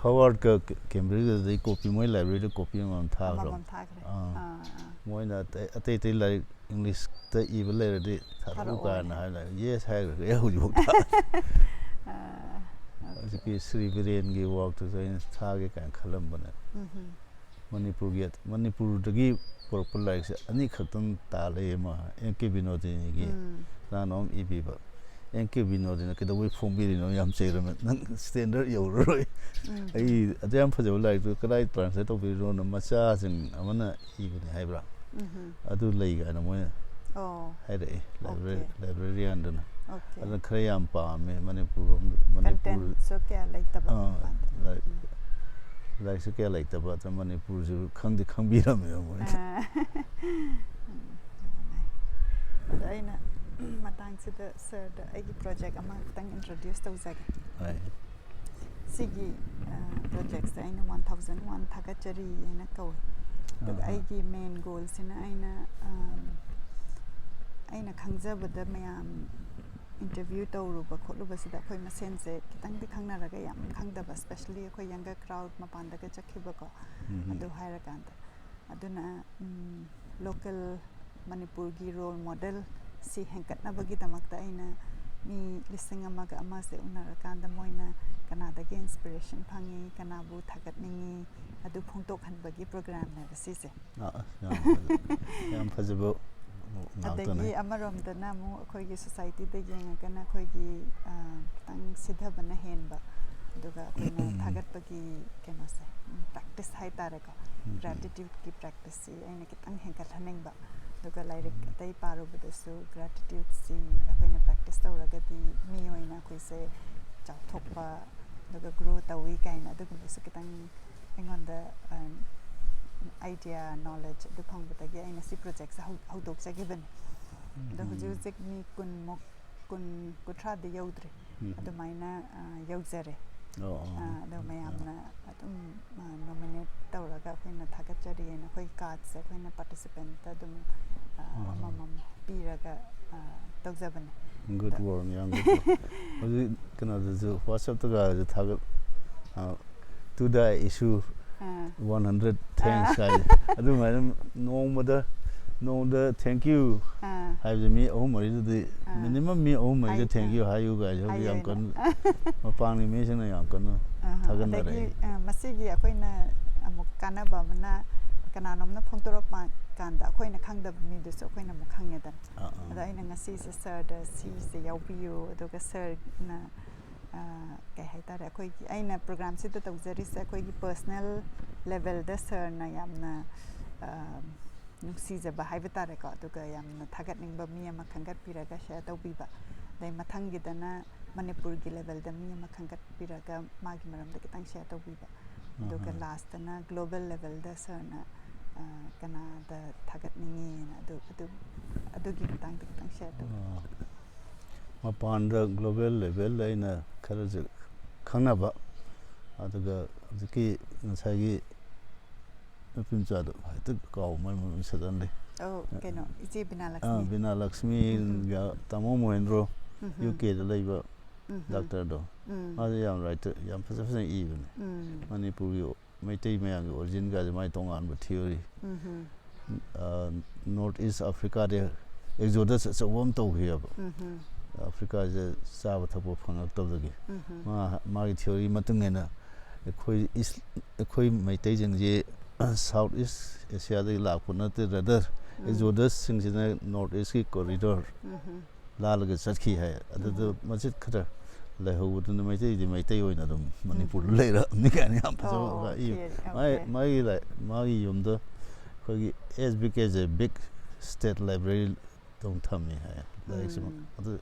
ꯍꯥꯋꯥꯔꯗꯀ ꯀꯦ-, ꯀꯦꯝꯕ꯭ꯔꯤꯖꯀꯗꯤ ꯀꯣꯄꯤ, ꯃꯣꯏ ꯂꯥꯏꯕ꯭ꯔꯦꯔꯤꯗ ꯀꯣꯄꯤ ꯑꯃꯃꯝ ꯊꯥꯈ꯭ꯔꯣ꯫ ꯑꯃꯃꯝ ꯊꯥꯈ꯭ꯔꯦ꯫ ꯑꯥ꯫ ꯑꯥ, ꯑꯥ꯫ ꯃꯣꯏꯅ ꯑꯇꯩ, ꯑꯇꯩ ꯑꯇꯩ ꯂꯥꯏꯔꯤꯛ ꯏꯪꯂꯤꯁꯇ ꯏꯕ ꯂꯩꯔꯗꯤ ꯊꯥꯔꯛꯎ ꯊꯥꯔꯛꯑꯣ ꯀꯥꯏꯅ ꯍꯥꯏꯅ꯫ ꯍꯥꯏ ꯂꯥꯛꯑꯦ꯫ ꯌꯦꯁ ꯍꯥꯏꯈ꯭ꯔꯒ ꯑꯩ ꯍꯧꯖꯤꯛꯐꯥꯎ ꯊꯥ-, ꯑꯥ, ꯑꯣꯀꯦ꯫ ꯍꯧꯖꯤꯛꯀꯤ ꯁ꯭ꯔꯤ ꯕꯤꯔꯦꯟꯒꯤ ꯋꯥꯛꯇꯨꯁꯨ ꯑꯩꯅ ꯊꯥꯒꯦ ꯀꯥꯏꯅ ꯈꯜꯂꯝꯕꯅꯦ꯫ ꯎꯝ ꯍꯝ꯫ ꯃꯅꯤꯄꯨꯔꯒꯤ, ꯃꯅꯤꯄꯨꯔꯗꯒꯤ ꯄꯨꯔꯛꯄ ꯂꯥꯏꯔꯤꯛꯁꯦ ꯑꯅꯤꯈꯛꯇꯪ ꯇꯥ ꯂꯩꯌꯦ, ꯃꯥ ꯑꯦꯝ ꯀꯦ ꯕꯤꯅꯣꯗꯤꯅꯤꯒꯤ ꯎꯝ꯫ ꯀꯅꯥꯅꯣꯝ ꯏꯕꯤꯕ꯫ "ꯑꯦꯟ ꯀꯦ ꯕꯤꯅꯣꯗꯤꯅ ꯀꯩꯗꯧꯕꯩ ꯐꯣꯡꯕꯤꯔꯤꯅꯣ? ꯌꯥꯝ ꯆꯩꯔꯝꯃꯦ꯫ ꯅꯪ ꯁ꯭ꯇꯦꯟꯗꯔꯗ ꯌꯧꯔꯔꯣꯏ꯫ ꯎꯝ. ꯑꯩ ꯑꯗꯨ ꯌꯥꯝ ꯐꯖꯕ ꯂꯥꯏꯔꯤꯛꯇꯨ ꯀꯗꯥꯏ ꯇ꯭ꯔꯥꯟꯁꯂꯦꯠ ꯇꯧꯕꯤꯔꯤꯅꯣꯅ ꯃꯆꯥꯁꯤꯡ ꯑꯃꯅ ꯏꯕꯅꯤ" ꯍꯥꯏꯕ꯭ꯔꯥ? ꯎꯝ. ꯑꯗꯨ ꯂꯩ ꯀꯥꯏꯅ ꯃꯣꯏꯅ ꯑꯣ. ꯍꯥꯏꯔꯛꯑꯦ, ꯂꯥꯏꯕ꯭ꯔꯦꯔꯤ Okay. ꯂꯥꯏꯕ꯭ꯔꯦꯔꯤꯌꯥꯟꯗꯨꯅ꯫ Okay. ꯑꯗꯨꯅ ꯈꯔ ꯌꯥꯝ ꯄꯥꯝꯃꯦ ꯃꯅꯤꯄꯨꯔ ꯂꯣꯝꯗ, ꯃꯅꯤꯄꯨꯔ ꯀꯟꯇꯦꯟꯁꯨ ꯀꯌꯥ ꯂꯩꯇꯕ ꯑꯥ, ꯃꯄꯥꯟꯗ꯫ ꯂꯥꯏꯔꯤꯛ- ꯂꯥꯏꯔꯤꯛꯁꯨ ꯀꯌꯥ ꯂꯩꯇꯕ, ꯑꯗ ꯃꯅꯤꯄꯨꯔꯁꯨ ꯈꯪꯗꯤ ꯈꯪꯕꯤꯔꯝꯃꯦꯕ ꯃꯣꯏꯅ꯫ ꯑꯥ. ꯎꯝ, ꯌꯥꯝ ꯅꯨꯡꯉꯥꯏ꯫ ꯑꯗꯣ ꯑꯩꯅ ꯃꯇꯥꯡꯁꯤꯗ ꯁꯔꯗ ꯑꯩꯒꯤ ꯄ꯭ꯔꯣꯖꯦꯛ ꯑꯃ ꯈꯤꯇꯪ ꯏꯟꯇ꯭ꯔꯣꯗ꯭ꯌꯨꯁ ꯇꯧꯖꯒꯦ꯫ ꯍꯣꯏ꯫ ꯁꯤꯒꯤ ꯄ꯭ꯔꯣꯖꯦꯛꯁꯦ ꯑꯩꯅ ꯋꯥꯟ ꯊꯥꯎꯖꯟ ꯋꯥꯟ ꯊꯥꯒꯠꯆꯔꯤ ꯍꯥꯏꯅ ꯀꯧꯏ꯫ ꯑꯗꯨꯒ ꯑꯍꯥ꯫ ꯑꯩꯒꯤ ꯃꯦꯟ ꯒꯣꯜꯁꯤꯅ ꯑꯩꯅ ꯑꯥ, ꯑꯩꯅ ꯈꯪꯖꯕꯗ ꯃꯌꯥꯝ ꯏꯟꯇꯔꯚ꯭ꯌꯨ ꯇꯧꯔꯨꯕ ꯈꯣꯠꯂꯨꯕꯁꯤꯗ ꯑꯩꯈꯣꯏ ꯃꯁꯦꯟꯁꯦ ꯈꯤꯇꯪꯗꯤ ꯈꯪꯅꯔꯒ ꯌꯥꯝ ꯈꯪꯗꯕ, ꯁ꯭ꯄꯦꯁꯦꯜꯂꯤ ꯑꯩꯈꯣꯏ ꯌꯪꯒꯔ ꯀ꯭ꯔꯥꯎꯗ ꯃꯄꯥꯟꯗꯒ ꯆꯠꯈꯤꯕꯀꯣ꯫ ꯎꯝ꯫ ꯑꯗꯨ ꯍꯥꯏꯔꯀꯥꯟꯗ ꯑꯗꯨꯅ ꯎꯝ, ꯂꯣꯀꯦꯜ ꯃꯅꯤꯄꯨꯔꯒꯤ ꯔꯣꯜ ꯃꯣꯗꯦꯜ ꯁꯤ ꯍꯦꯟꯒꯠꯅꯕꯒꯤꯗꯃꯛꯇ ꯑꯩꯅ ꯃꯤ ꯂꯤꯁꯤꯡ ꯑꯃꯒ ꯑꯃꯁꯦ ꯎꯅꯔꯀꯥꯟꯗ ꯃꯣꯏꯅ ꯀꯅꯥꯗꯒꯤ ꯏꯟꯁꯄꯤꯔꯦꯁꯟ ꯐꯪꯉꯤ, ꯀꯅꯥꯕꯨ ꯊꯥꯒꯠꯅꯤꯡꯉꯤ, ꯑꯗꯨ ꯐꯣꯡꯗꯣꯛꯍꯟꯕꯒꯤ ꯄ꯭ꯔꯣꯒ꯭ꯔꯥꯝꯅꯦꯕ ꯁꯤꯁꯦ꯫ ꯑꯥ, ꯑꯁ, ꯌꯥꯝ ꯐꯖ- ꯌꯥꯝ ꯐꯖꯕ ꯉꯥꯛꯇꯅꯦ꯫ ꯑꯗꯒꯤ ꯑꯃꯔꯣꯝꯗꯅ ꯑꯃꯨꯛ ꯑꯩꯈꯣꯏꯒꯤ ꯁꯣꯁꯥꯏꯇꯤꯗ ꯌꯦꯡꯉꯒꯅ ꯑꯩꯈꯣꯏꯒꯤ ꯑꯥ, ꯈꯤꯇꯪ ꯁꯤꯊꯕꯅ ꯍꯦꯟꯕ, ꯑꯗꯨꯒ ꯑꯩꯈꯣꯏꯅ ꯊꯥꯒꯠꯄꯒꯤ ꯀꯩꯅꯣꯁꯦ, ꯄ꯭ꯔꯦꯛꯇꯤꯁ ꯍꯥꯏꯇꯥꯔꯦꯀꯣ, ꯎꯝ꯫ ꯒ꯭ꯔꯦꯇꯤꯇ꯭ꯌꯨꯠꯀꯤ ꯄ꯭ꯔꯦꯛꯇꯤꯁꯁꯤ ꯑꯩꯅ ꯈꯤꯇꯪ ꯍꯦꯟꯒꯠꯍꯟꯅꯤꯡꯕ꯫ ꯑꯗꯨꯒ ꯂꯥꯏꯔꯤꯛ ꯑꯇꯩ ꯄꯥꯔꯨꯕꯗꯁꯨ ꯒ꯭ꯔꯦꯇꯤꯇ꯭ꯌꯨꯠꯁꯤ ꯑꯩꯈꯣꯏꯅ ꯄ꯭ꯔꯦꯛꯇꯤꯁ ꯇꯧꯔꯒꯗꯤ ꯃꯤ ꯑꯣꯏꯅ ꯑꯩꯈꯣꯏꯁꯦ ꯆꯥꯎꯊꯣꯛꯄ, ꯑꯗꯨꯒ ꯒ꯭ꯔꯣ ꯇꯧꯏ ꯀꯥꯏꯅ ꯑꯗꯨꯒꯨꯝꯕꯁꯨ ꯈꯤꯇꯪ ꯑꯩꯉꯣꯟꯗ ꯑꯥꯏꯗꯤꯌꯥ, ꯅꯣꯂꯦꯖ ꯑꯗꯨ ꯐꯪꯕꯗꯒꯤ ꯑꯩꯅ ꯁꯤ ꯄ꯭ꯔꯣꯖꯦꯛꯁꯦ ꯍꯧ- ꯍꯧꯗꯣꯛꯆꯈꯤꯕꯅꯤ꯫ ꯑꯗꯣ ꯍꯧꯖꯤꯛ ꯍꯧꯖꯤꯛ ꯃꯤ ꯀꯨꯟꯃꯨꯛ, ꯀꯨꯟ, ꯀꯨꯟꯊ꯭ꯔꯥꯗꯤ ꯌꯧꯗ꯭ꯔꯤ꯫ ꯎꯝ꯫ ꯑꯗꯨꯃꯥꯏꯅ ꯑꯥ, ꯌꯧꯖꯔꯦ꯫ ꯑꯣ, ꯑꯣ, ꯑꯥ, ꯑꯗꯣ ꯑꯣ꯫ ꯃꯌꯥꯝꯅ ꯑꯗꯨꯝ ꯅꯣꯃꯤꯅꯦꯠ ꯇꯧꯔꯒ ꯑꯩꯈꯣꯏꯅ ꯊꯥꯒꯠꯆꯔꯤꯑꯅ ꯑꯩꯈꯣꯏ ꯀꯥꯔꯠꯁꯦ ꯑꯩꯈꯣꯏꯅ ꯄꯥꯔꯇꯤꯁꯤꯄꯦꯟꯠꯇ ꯑꯗꯨꯝ ꯑꯥ, ꯑꯣ꯫ ꯑꯃꯃꯝ ꯄꯤꯔꯒ ꯑꯥ, ꯇꯧꯖꯕꯅꯦ꯫ Good ꯑꯗꯣ work, ꯌꯥꯝ good work꯫ ꯍꯧꯖꯤꯛ ꯀꯩꯅꯣꯗꯁꯨ, WhatsApp-ꯇꯒꯁꯨ ꯊꯥꯒꯠ-, ꯑꯥ, "To the issue, ah. one hundred thanks" ꯍꯥꯏ꯫ ꯑꯗꯨꯃꯥꯏꯅ ꯅꯣꯡꯃꯗ, ꯅꯣꯡꯃꯗ "Thank you" ꯑꯥ꯫ ꯍꯥꯏꯕꯁꯦ ꯃꯤ ꯑꯍꯨꯝ ꯃꯔꯤꯗꯨꯗꯤ, ꯑꯥ꯫ minimum ꯃꯤ ꯑꯍꯨꯝ ꯃꯔꯤꯗ ꯍꯥꯏ-, "Thank you" ꯑꯥ꯫ ꯍꯥꯏꯌꯨ ꯀꯥꯏꯁꯦ ꯍꯧꯖꯤꯛ ꯌꯥꯝ ꯍꯥꯏꯌꯨꯅ꯫ ꯀꯟꯅ, ꯃꯄꯥꯟꯒꯤ ꯃꯤꯁꯤꯡꯅ ꯌꯥꯝ ꯀꯟꯅ ꯑꯥ, ꯊꯥꯒꯠꯅꯔꯛꯑꯦ꯫ ꯑꯗꯒꯤ, ꯑꯥ, ꯃꯁꯤꯒꯤ ꯑꯩꯈꯣꯏꯅ ꯑꯃꯨꯛ ꯀꯥꯟꯅꯕ ꯑꯃꯅ ꯀꯅꯥꯅꯣꯝꯅ ꯐꯣꯡꯗꯣꯔꯛꯄ ꯀꯥꯟꯗ ꯑꯩꯈꯣꯏꯅ ꯈꯪꯗꯕ ꯃꯤꯗꯨꯁꯨ ꯑꯩꯈꯣꯏꯅ ꯑꯃꯨꯛ ꯈꯪꯉꯦꯗꯅ꯫ ꯑꯥ, ꯑꯥ꯫ ꯑꯗꯣ ꯑꯩꯅ ꯉꯁꯤꯁꯦ ꯁꯥꯔꯗ ꯁꯤꯁꯦ ꯌꯥꯎꯕꯤꯌꯨ, ꯑꯗꯨꯒ ꯁꯥꯔꯅ, ꯑ, ꯀꯩ ꯍꯥꯏꯇꯥꯔꯦ, ꯑꯩꯈꯣꯏꯒꯤ, ꯑꯩꯅ ꯄ꯭ꯔꯣꯒ꯭ꯔꯥꯝꯁꯤꯗ ꯇꯧꯖꯔꯤꯁꯦ ꯑꯩꯈꯣꯏꯒꯤ ꯄꯔꯁꯅꯦꯜ ꯂꯦꯕꯦꯜꯗ ꯁꯥꯔꯅ ꯌꯥꯝꯅ, ꯑ, ꯅꯨꯡꯁꯤꯖꯕ ꯍꯥꯏꯕ ꯇꯥꯔꯦꯀꯣ, ꯑꯗꯨꯒ ꯌꯥꯝꯅ ꯊꯥꯒꯠꯅꯤꯡꯕ ꯃꯤ ꯑꯃ ꯈꯟꯒꯠꯄꯤꯔꯒ ꯁꯤꯌꯔ ꯇꯧꯕꯤꯕ, ꯑꯗꯩ ꯃꯊꯪꯒꯤꯗꯅ ꯃꯅꯤꯄꯨꯔꯒꯤ ꯂꯦꯕꯦꯜꯗ ꯃꯤ ꯑꯃ ꯈꯟꯒꯠꯄꯤꯔꯒ ꯃꯥꯒꯤ ꯃꯔꯝꯗ ꯈꯤꯇꯪ ꯁꯤꯌꯔ ꯇꯧꯕꯤꯕ, ꯑꯗꯨꯒ ꯑꯍꯥ꯫ ꯂꯥꯁꯇꯅ ꯒ꯭ꯂꯣꯕꯦꯜ ꯂꯦꯕꯦꯜꯗ ꯁꯥꯔꯅ, ꯑ, ꯀꯅꯥꯗ ꯊꯥꯒꯠꯅꯤꯡꯉꯤꯅ, ꯑꯗꯨ, ꯑꯗꯨ, ꯑꯗꯨꯒꯤ ꯃꯇꯥꯡꯗ ꯈꯤꯇꯪ ꯁꯤꯌꯔ ꯇꯧꯕꯤꯌꯨ꯫ ꯑꯥ, ꯃꯄꯥꯟꯗ ꯒ꯭ꯂꯣꯕꯦꯜ ꯂꯦꯕꯦꯜꯗ ꯑꯩꯅ ꯈꯔꯁꯨ ꯈꯪꯅꯕ, ꯑꯗꯨꯒ ꯍꯧꯖꯤꯛꯀꯤ ꯉꯁꯥꯏꯒꯤ ꯅꯨꯄꯤ ꯃꯆꯥꯗꯣ ꯍꯦꯛꯇ ꯀꯥꯎ ꯃꯥꯏ ꯃꯃꯤꯡ ꯁꯗꯟꯂꯤ꯫ ꯑꯧ, ꯀꯩꯅꯣ, ꯏꯆꯦ ꯕꯤꯅꯥ ꯑꯥ, ꯂꯛꯁꯃꯤ꯫ ꯕꯤꯅꯥ ꯂꯛꯁꯃꯤꯒ ꯇꯥꯃꯣ ꯃꯣꯍꯦꯟꯗ꯭ꯔꯣ, ꯎꯝꯍꯨꯝ꯫ ꯌꯨ ꯀꯦꯗ ꯂꯩꯕ ꯎꯝꯍꯨꯝ꯫ ꯗꯥꯛꯇꯔꯗꯣ, ꯎꯝ꯫ ꯃꯥꯁꯦ ꯌꯥꯝ ꯔꯥꯏꯇꯔ ꯌꯥꯝ ꯐꯖ ꯐꯖꯅ ꯏꯕꯅꯦ꯫ ꯎꯝ꯫ ꯃꯅꯤꯄꯨꯔꯒꯤ ꯃꯩꯇꯩ ꯃꯌꯥꯝꯒꯤ ꯑꯣꯔꯤꯖꯤꯟꯒꯁꯦ ꯃꯥꯏ ꯇꯣꯉꯥꯟꯕ ꯊꯤꯑꯣꯔꯤ꯫ ꯎꯝꯍꯨꯝ꯫ ꯅꯣꯔꯠ ꯏꯁ ꯑꯐ꯭ꯔꯤꯀꯥꯗ ꯑꯦꯛꯖꯣꯗꯁ ꯑꯆꯧꯕ ꯑꯃ ꯇꯧꯈꯤꯑꯕ꯫ ꯎꯝꯍꯨꯝ꯫ ꯑꯐ꯭ꯔꯤꯀꯥꯁꯦ ꯆꯥꯕ ꯊꯛꯄ ꯐꯪꯉꯛꯇꯕꯗꯒꯤ꯫ ꯎꯝꯍꯨꯝ꯫ ꯃꯥ, ꯃꯥꯒꯤ ꯊꯤꯑꯣꯔꯤ ꯃꯇꯨꯡ ꯏꯟꯅ ꯑꯩꯈꯣꯏ ꯏꯁ-, ꯑꯩꯈꯣꯏ ꯃꯩꯇꯩꯁꯤꯡꯁꯦ ꯁꯥꯎꯠ ꯏꯁ ꯑꯦꯁꯤꯌꯥꯗꯒꯤ ꯂꯥꯛꯄ ꯅꯠꯇꯦ, ꯔꯗꯔ ꯎꯝ꯫ ꯑꯦꯛꯖꯣꯗꯁꯁꯤꯡꯁꯤꯅ ꯅꯣꯔꯠ ꯏꯁꯀꯤ ꯀꯣꯔꯤꯗꯣꯔ ꯎꯝꯍꯨꯝ꯫ ꯂꯥꯜꯂꯒ ꯆꯠꯈꯤ ꯍꯥꯏ꯫ ꯑꯗꯨꯗ ꯎꯝ꯫ ꯃꯆꯦꯠ ꯈꯔ ꯂꯩꯍꯧꯕꯗꯨꯅ ꯃꯩꯇꯩꯗꯤ ꯃꯩꯇꯩ ꯑꯣꯏꯅ ꯑꯗꯨꯝ ꯃꯅꯤꯄꯨꯔꯗ ꯎꯝ꯫ ꯂꯩꯔꯛꯑꯕꯅꯤ ꯀꯥꯏꯅ ꯌꯥꯝ ꯐꯖꯕ ꯑꯣ, ꯋꯥꯍꯩ ꯏꯕ꯫ ꯑꯣꯀꯦ, ꯃꯥꯒꯤ, ꯑꯣꯀꯦ꯫ ꯃꯥꯒꯤ ꯂꯥꯏ-, ꯃꯥꯒꯤ ꯌꯨꯝꯗ ꯑꯩꯈꯣꯏꯒꯤ ꯑꯦꯁ ꯕꯤ ꯀꯦꯁꯦ ꯕꯤꯛ ꯁ꯭ꯇꯦꯠ ꯂꯥꯏꯕ꯭ꯔꯦꯔꯤ ꯑꯗꯨꯝ ꯊꯝꯃꯤ ꯍꯥꯏ, ꯂꯥꯏꯔꯤꯛꯁꯤꯃ꯫ ꯎꯝ꯫ ꯑꯗꯨ,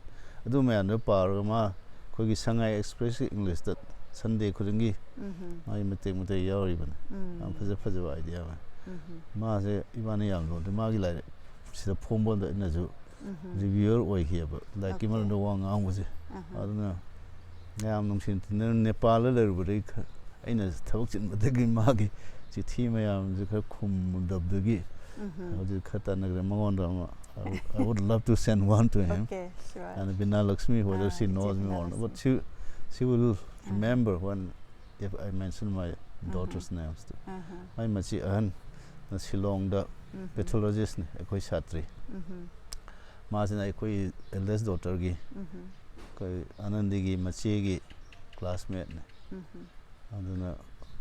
ꯑꯗꯨ ꯃꯌꯥꯝꯗꯣ ꯄꯥꯔꯒ ꯃꯥ ꯑꯩꯈꯣꯏꯒꯤ ꯁꯉꯥꯏ ꯑꯦꯛꯁꯄ꯭ꯔꯦꯁꯀꯤ ꯏꯪꯂꯤꯁꯇ ꯁꯟꯗꯦ ꯈꯨꯗꯤꯡꯒꯤ ꯎꯝꯍꯨꯝ꯫ ꯃꯥꯒꯤ ꯃꯇꯦꯛ ꯃꯇꯦꯛ ꯌꯥꯎꯔꯤꯕꯅꯤ꯫ ꯎꯝ꯫ ꯌꯥꯝ ꯐꯖ ꯐꯖꯕ ꯑꯥꯏꯗꯤꯌꯥ ꯑꯃ꯫ ꯎꯝꯍꯨꯝ꯫ ꯃꯥꯁꯦ ꯏꯕꯥꯅꯤ ꯌꯥꯝ ꯂꯣꯟꯗꯦ꯫ ꯃꯥꯒꯤ ꯂꯥꯏꯔꯤꯛ ꯁꯤꯗ ꯐꯣꯡꯕꯗ ꯑꯩꯅꯁꯨ ꯎꯝꯍꯨꯝ꯫ ꯔꯤꯚ꯭ꯌꯨꯋꯔ ꯑꯣꯏꯈꯤꯑꯕ, ꯂꯥꯏꯔꯤꯛꯀꯤ ꯑꯣꯀꯦ꯫ ꯃꯔꯝꯗ ꯋꯥ ꯉꯥꯡꯕꯁꯦ꯫ ꯑꯍꯥ꯫ ꯑꯗꯨꯅ ꯌꯥꯝ ꯅꯨꯡꯁꯤꯅ ꯇꯤꯟꯅꯔ ꯅꯦꯄꯥꯜꯗ ꯂꯩꯔꯨꯕꯗꯒꯤ ꯈ-, ꯑꯩꯅ ꯊꯕꯛ ꯆꯤꯟꯕꯗꯒꯤ ꯃꯥꯒꯤ ꯆꯤꯊꯤ ꯃꯌꯥꯝꯁꯦ ꯈꯔ ꯈꯨꯝꯗꯕꯗꯒꯤ ꯎꯝꯍꯨꯝ꯫ ꯍꯧꯖꯤꯛ ꯈꯔ ꯇꯟꯅꯈ꯭ꯔꯦ꯫ ꯃꯉꯣꯟꯗ ꯑꯃ, I would love to send one to him. Okay, sure. And Bina Lakshmi, whether ah, she ꯏꯆꯦ knows me Bina or not, but Lakshmi. she, she will ah. remember when, if I mention my daughter's names too. ꯑꯍꯥ꯫ ꯃꯥꯏ ꯃꯆꯦ ꯑꯍꯟꯅ ꯁꯤꯂꯣꯡꯗ ꯎꯝꯍꯨꯝ꯫ ꯄꯦꯊꯣꯂꯣꯖꯤꯁꯅꯤ, ꯑꯩꯈꯣꯏ ꯁꯥꯇ꯭ꯔꯤ꯫ ꯎꯝꯍꯨꯝ꯫ ꯃꯥꯁꯤꯅ ꯑꯩꯈꯣꯏ eldest ꯗꯣꯇꯔꯒꯤ, ꯎꯝꯍꯨꯝ꯫ ꯑꯩꯈꯣꯏ ꯑꯅꯟꯗꯤꯒꯤ ꯃꯆꯦꯒꯤ ꯀ꯭ꯂꯥꯁꯃꯦꯠꯅꯤ꯫ ꯎꯝꯍꯨꯝ꯫ ꯑꯗꯨꯅ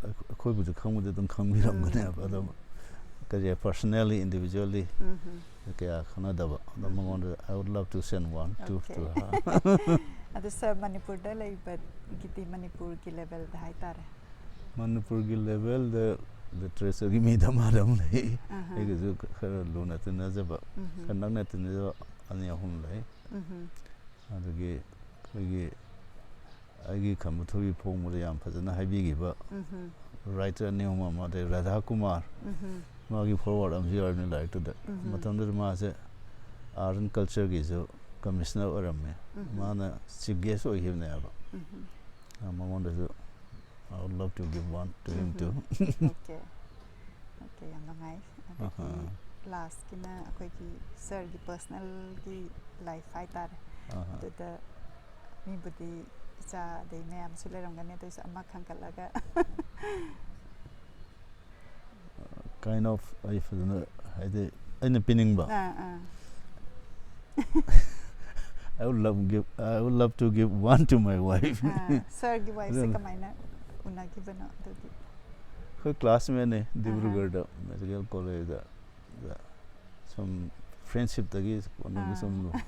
ꯑꯩꯈꯣꯏ-, ꯑꯩꯈꯣꯏꯕꯨꯁꯨ ꯈꯪꯕꯨꯗꯤ ꯑꯗꯨꯝ ꯈꯪꯕꯤꯔꯝꯒꯅꯦꯕ꯫ ꯎꯝ, ꯑꯗꯣ ꯎꯝ꯫ ꯀꯔꯤ personally, individually ꯎꯝ ꯍꯝ꯫ ꯀꯌꯥ ꯈꯪꯅꯗꯕ꯫ ꯑꯗꯣ ꯎꯝ ꯍꯝ꯫ ꯃꯉꯣꯟꯗ I would love to send one to, okay, to her꯫ ꯑꯗꯨ ꯁꯥꯔ, ꯃꯅꯤꯄꯨꯔꯗ ꯂꯩꯕꯒꯤꯗꯤ ꯃꯅꯤꯄꯨꯔꯒꯤ ꯂꯦꯚꯦꯜꯗ ꯍꯥꯏꯇꯥꯔꯦ꯫ ꯃꯅꯤꯄꯨꯔꯒꯤ ꯂꯦꯚꯦꯜꯗ ꯂꯤꯇꯔꯦꯆꯔꯒꯤ ꯃꯤ ꯗꯃꯥꯗꯝ ꯂꯩ꯫ ꯑꯍꯥ꯫ ꯑꯩꯒꯁꯨ ꯈꯔ ꯂꯨꯅ ꯇꯤꯟꯅꯖꯕ, ꯎꯝ ꯍꯝ꯫ ꯈꯔ ꯅꯛꯅ ꯇꯤꯟꯅꯖꯕ ꯑꯅꯤ ꯑꯍꯨꯝ ꯂꯩ꯫ ꯎꯝ ꯍꯝ꯫ ꯑꯗꯒꯤ ꯑꯩꯈꯣꯏꯒꯤ ꯑꯩꯒꯤ ꯈꯝꯕ ꯊꯣꯏꯕꯤ ꯐꯣꯡꯕꯗ ꯌꯥꯝ ꯐꯖꯅ ꯍꯥꯏꯕꯤꯈꯤꯕ ꯎꯝ ꯍꯝ꯫ ꯔꯥꯏꯇꯔ ꯑꯅꯤ ꯑꯍꯨꯝ ꯑꯃ, ꯑꯗꯩ ꯔꯥꯙꯥ ꯀꯨꯃꯥꯔ, ꯎꯝ ꯍꯝ꯫ ꯃꯥꯒꯤ ꯐꯣꯔꯋꯥꯔꯗ ꯑꯃꯁꯨ ꯌꯥꯎꯔꯤꯕꯅꯤ ꯂꯥꯏꯔꯤꯛꯇꯨꯗ꯫ ꯎꯝ ꯍꯝ꯫ ꯃꯇꯝꯗꯨꯗ ꯃꯥꯁꯦ ꯑꯥꯔꯠ ꯑꯦꯟ ꯀꯜꯆꯔꯒꯤꯁꯨ ꯀꯃꯤꯁꯅꯔ ꯑꯣꯏꯔꯝꯃꯦ꯫ ꯎꯝ ꯍꯝ꯫ ꯃꯥꯅ ꯆꯤꯐ ꯒꯦꯁ ꯑꯣꯏꯈꯤꯕꯅꯦꯕ꯫ ꯎꯝ ꯍꯝ꯫ ꯑ, ꯃꯉꯣꯟꯗꯁꯨ I would love to give one to him um hmm. Too꯫ Okay. Okay, ꯌꯥꯝ ꯅꯨꯡꯉꯥꯏ꯫ ꯑꯗꯒꯤ ꯑꯍꯥ꯫ ꯂꯥꯁꯀꯤꯅ ꯑꯩꯈꯣꯏꯒꯤ ꯁꯥꯔꯒꯤ ꯄꯔꯁꯅꯦꯜꯒꯤ ꯂꯥꯏꯐ ꯍꯥꯏꯇꯥꯔꯦ꯫ ꯑꯍꯥ꯫ ꯑꯗꯨꯗ ꯃꯤꯕꯨꯗꯤ ꯏꯆꯥ ꯑꯗꯩ ꯃꯌꯥꯝꯁꯨ ꯂꯩꯔꯝꯒꯅꯤ, ꯑꯗꯨ ꯑꯣꯏꯁꯨ ꯑꯃ ꯈꯟꯒꯠꯂꯒ꯫ Kind of, ꯑꯩ ꯐꯖꯅ, ꯍꯥꯏꯗꯤ, ꯑꯩꯅ ꯄꯤꯅꯤꯡꯕ꯫ ꯑꯥ, ꯑꯥ꯫ I would love give, I would love to give one to my wife꯫ ꯑꯥ, ꯁꯥꯔꯒꯤ ꯋꯥꯏꯐꯁꯦ ꯑꯗꯨꯅ ꯀꯃꯥꯏꯅ ꯎꯅꯈꯤꯕꯅꯣ ꯑꯗꯨꯗꯤ? ꯑꯩꯈꯣꯏ ꯀ꯭ꯂꯥꯁꯃꯦꯠꯅꯦ, ꯑꯍꯥ꯫ ꯗꯤꯕ꯭ꯔꯨꯒꯔꯗ ꯃꯦꯗꯤꯀꯦꯜ ꯀꯣꯂꯦꯖꯇ꯫ ꯁꯨꯝ ꯐ꯭ꯔꯦꯟꯁꯤꯞꯇꯒꯤ ꯀꯣꯟꯅꯒꯤ ꯁꯨꯝ ꯑꯥ꯫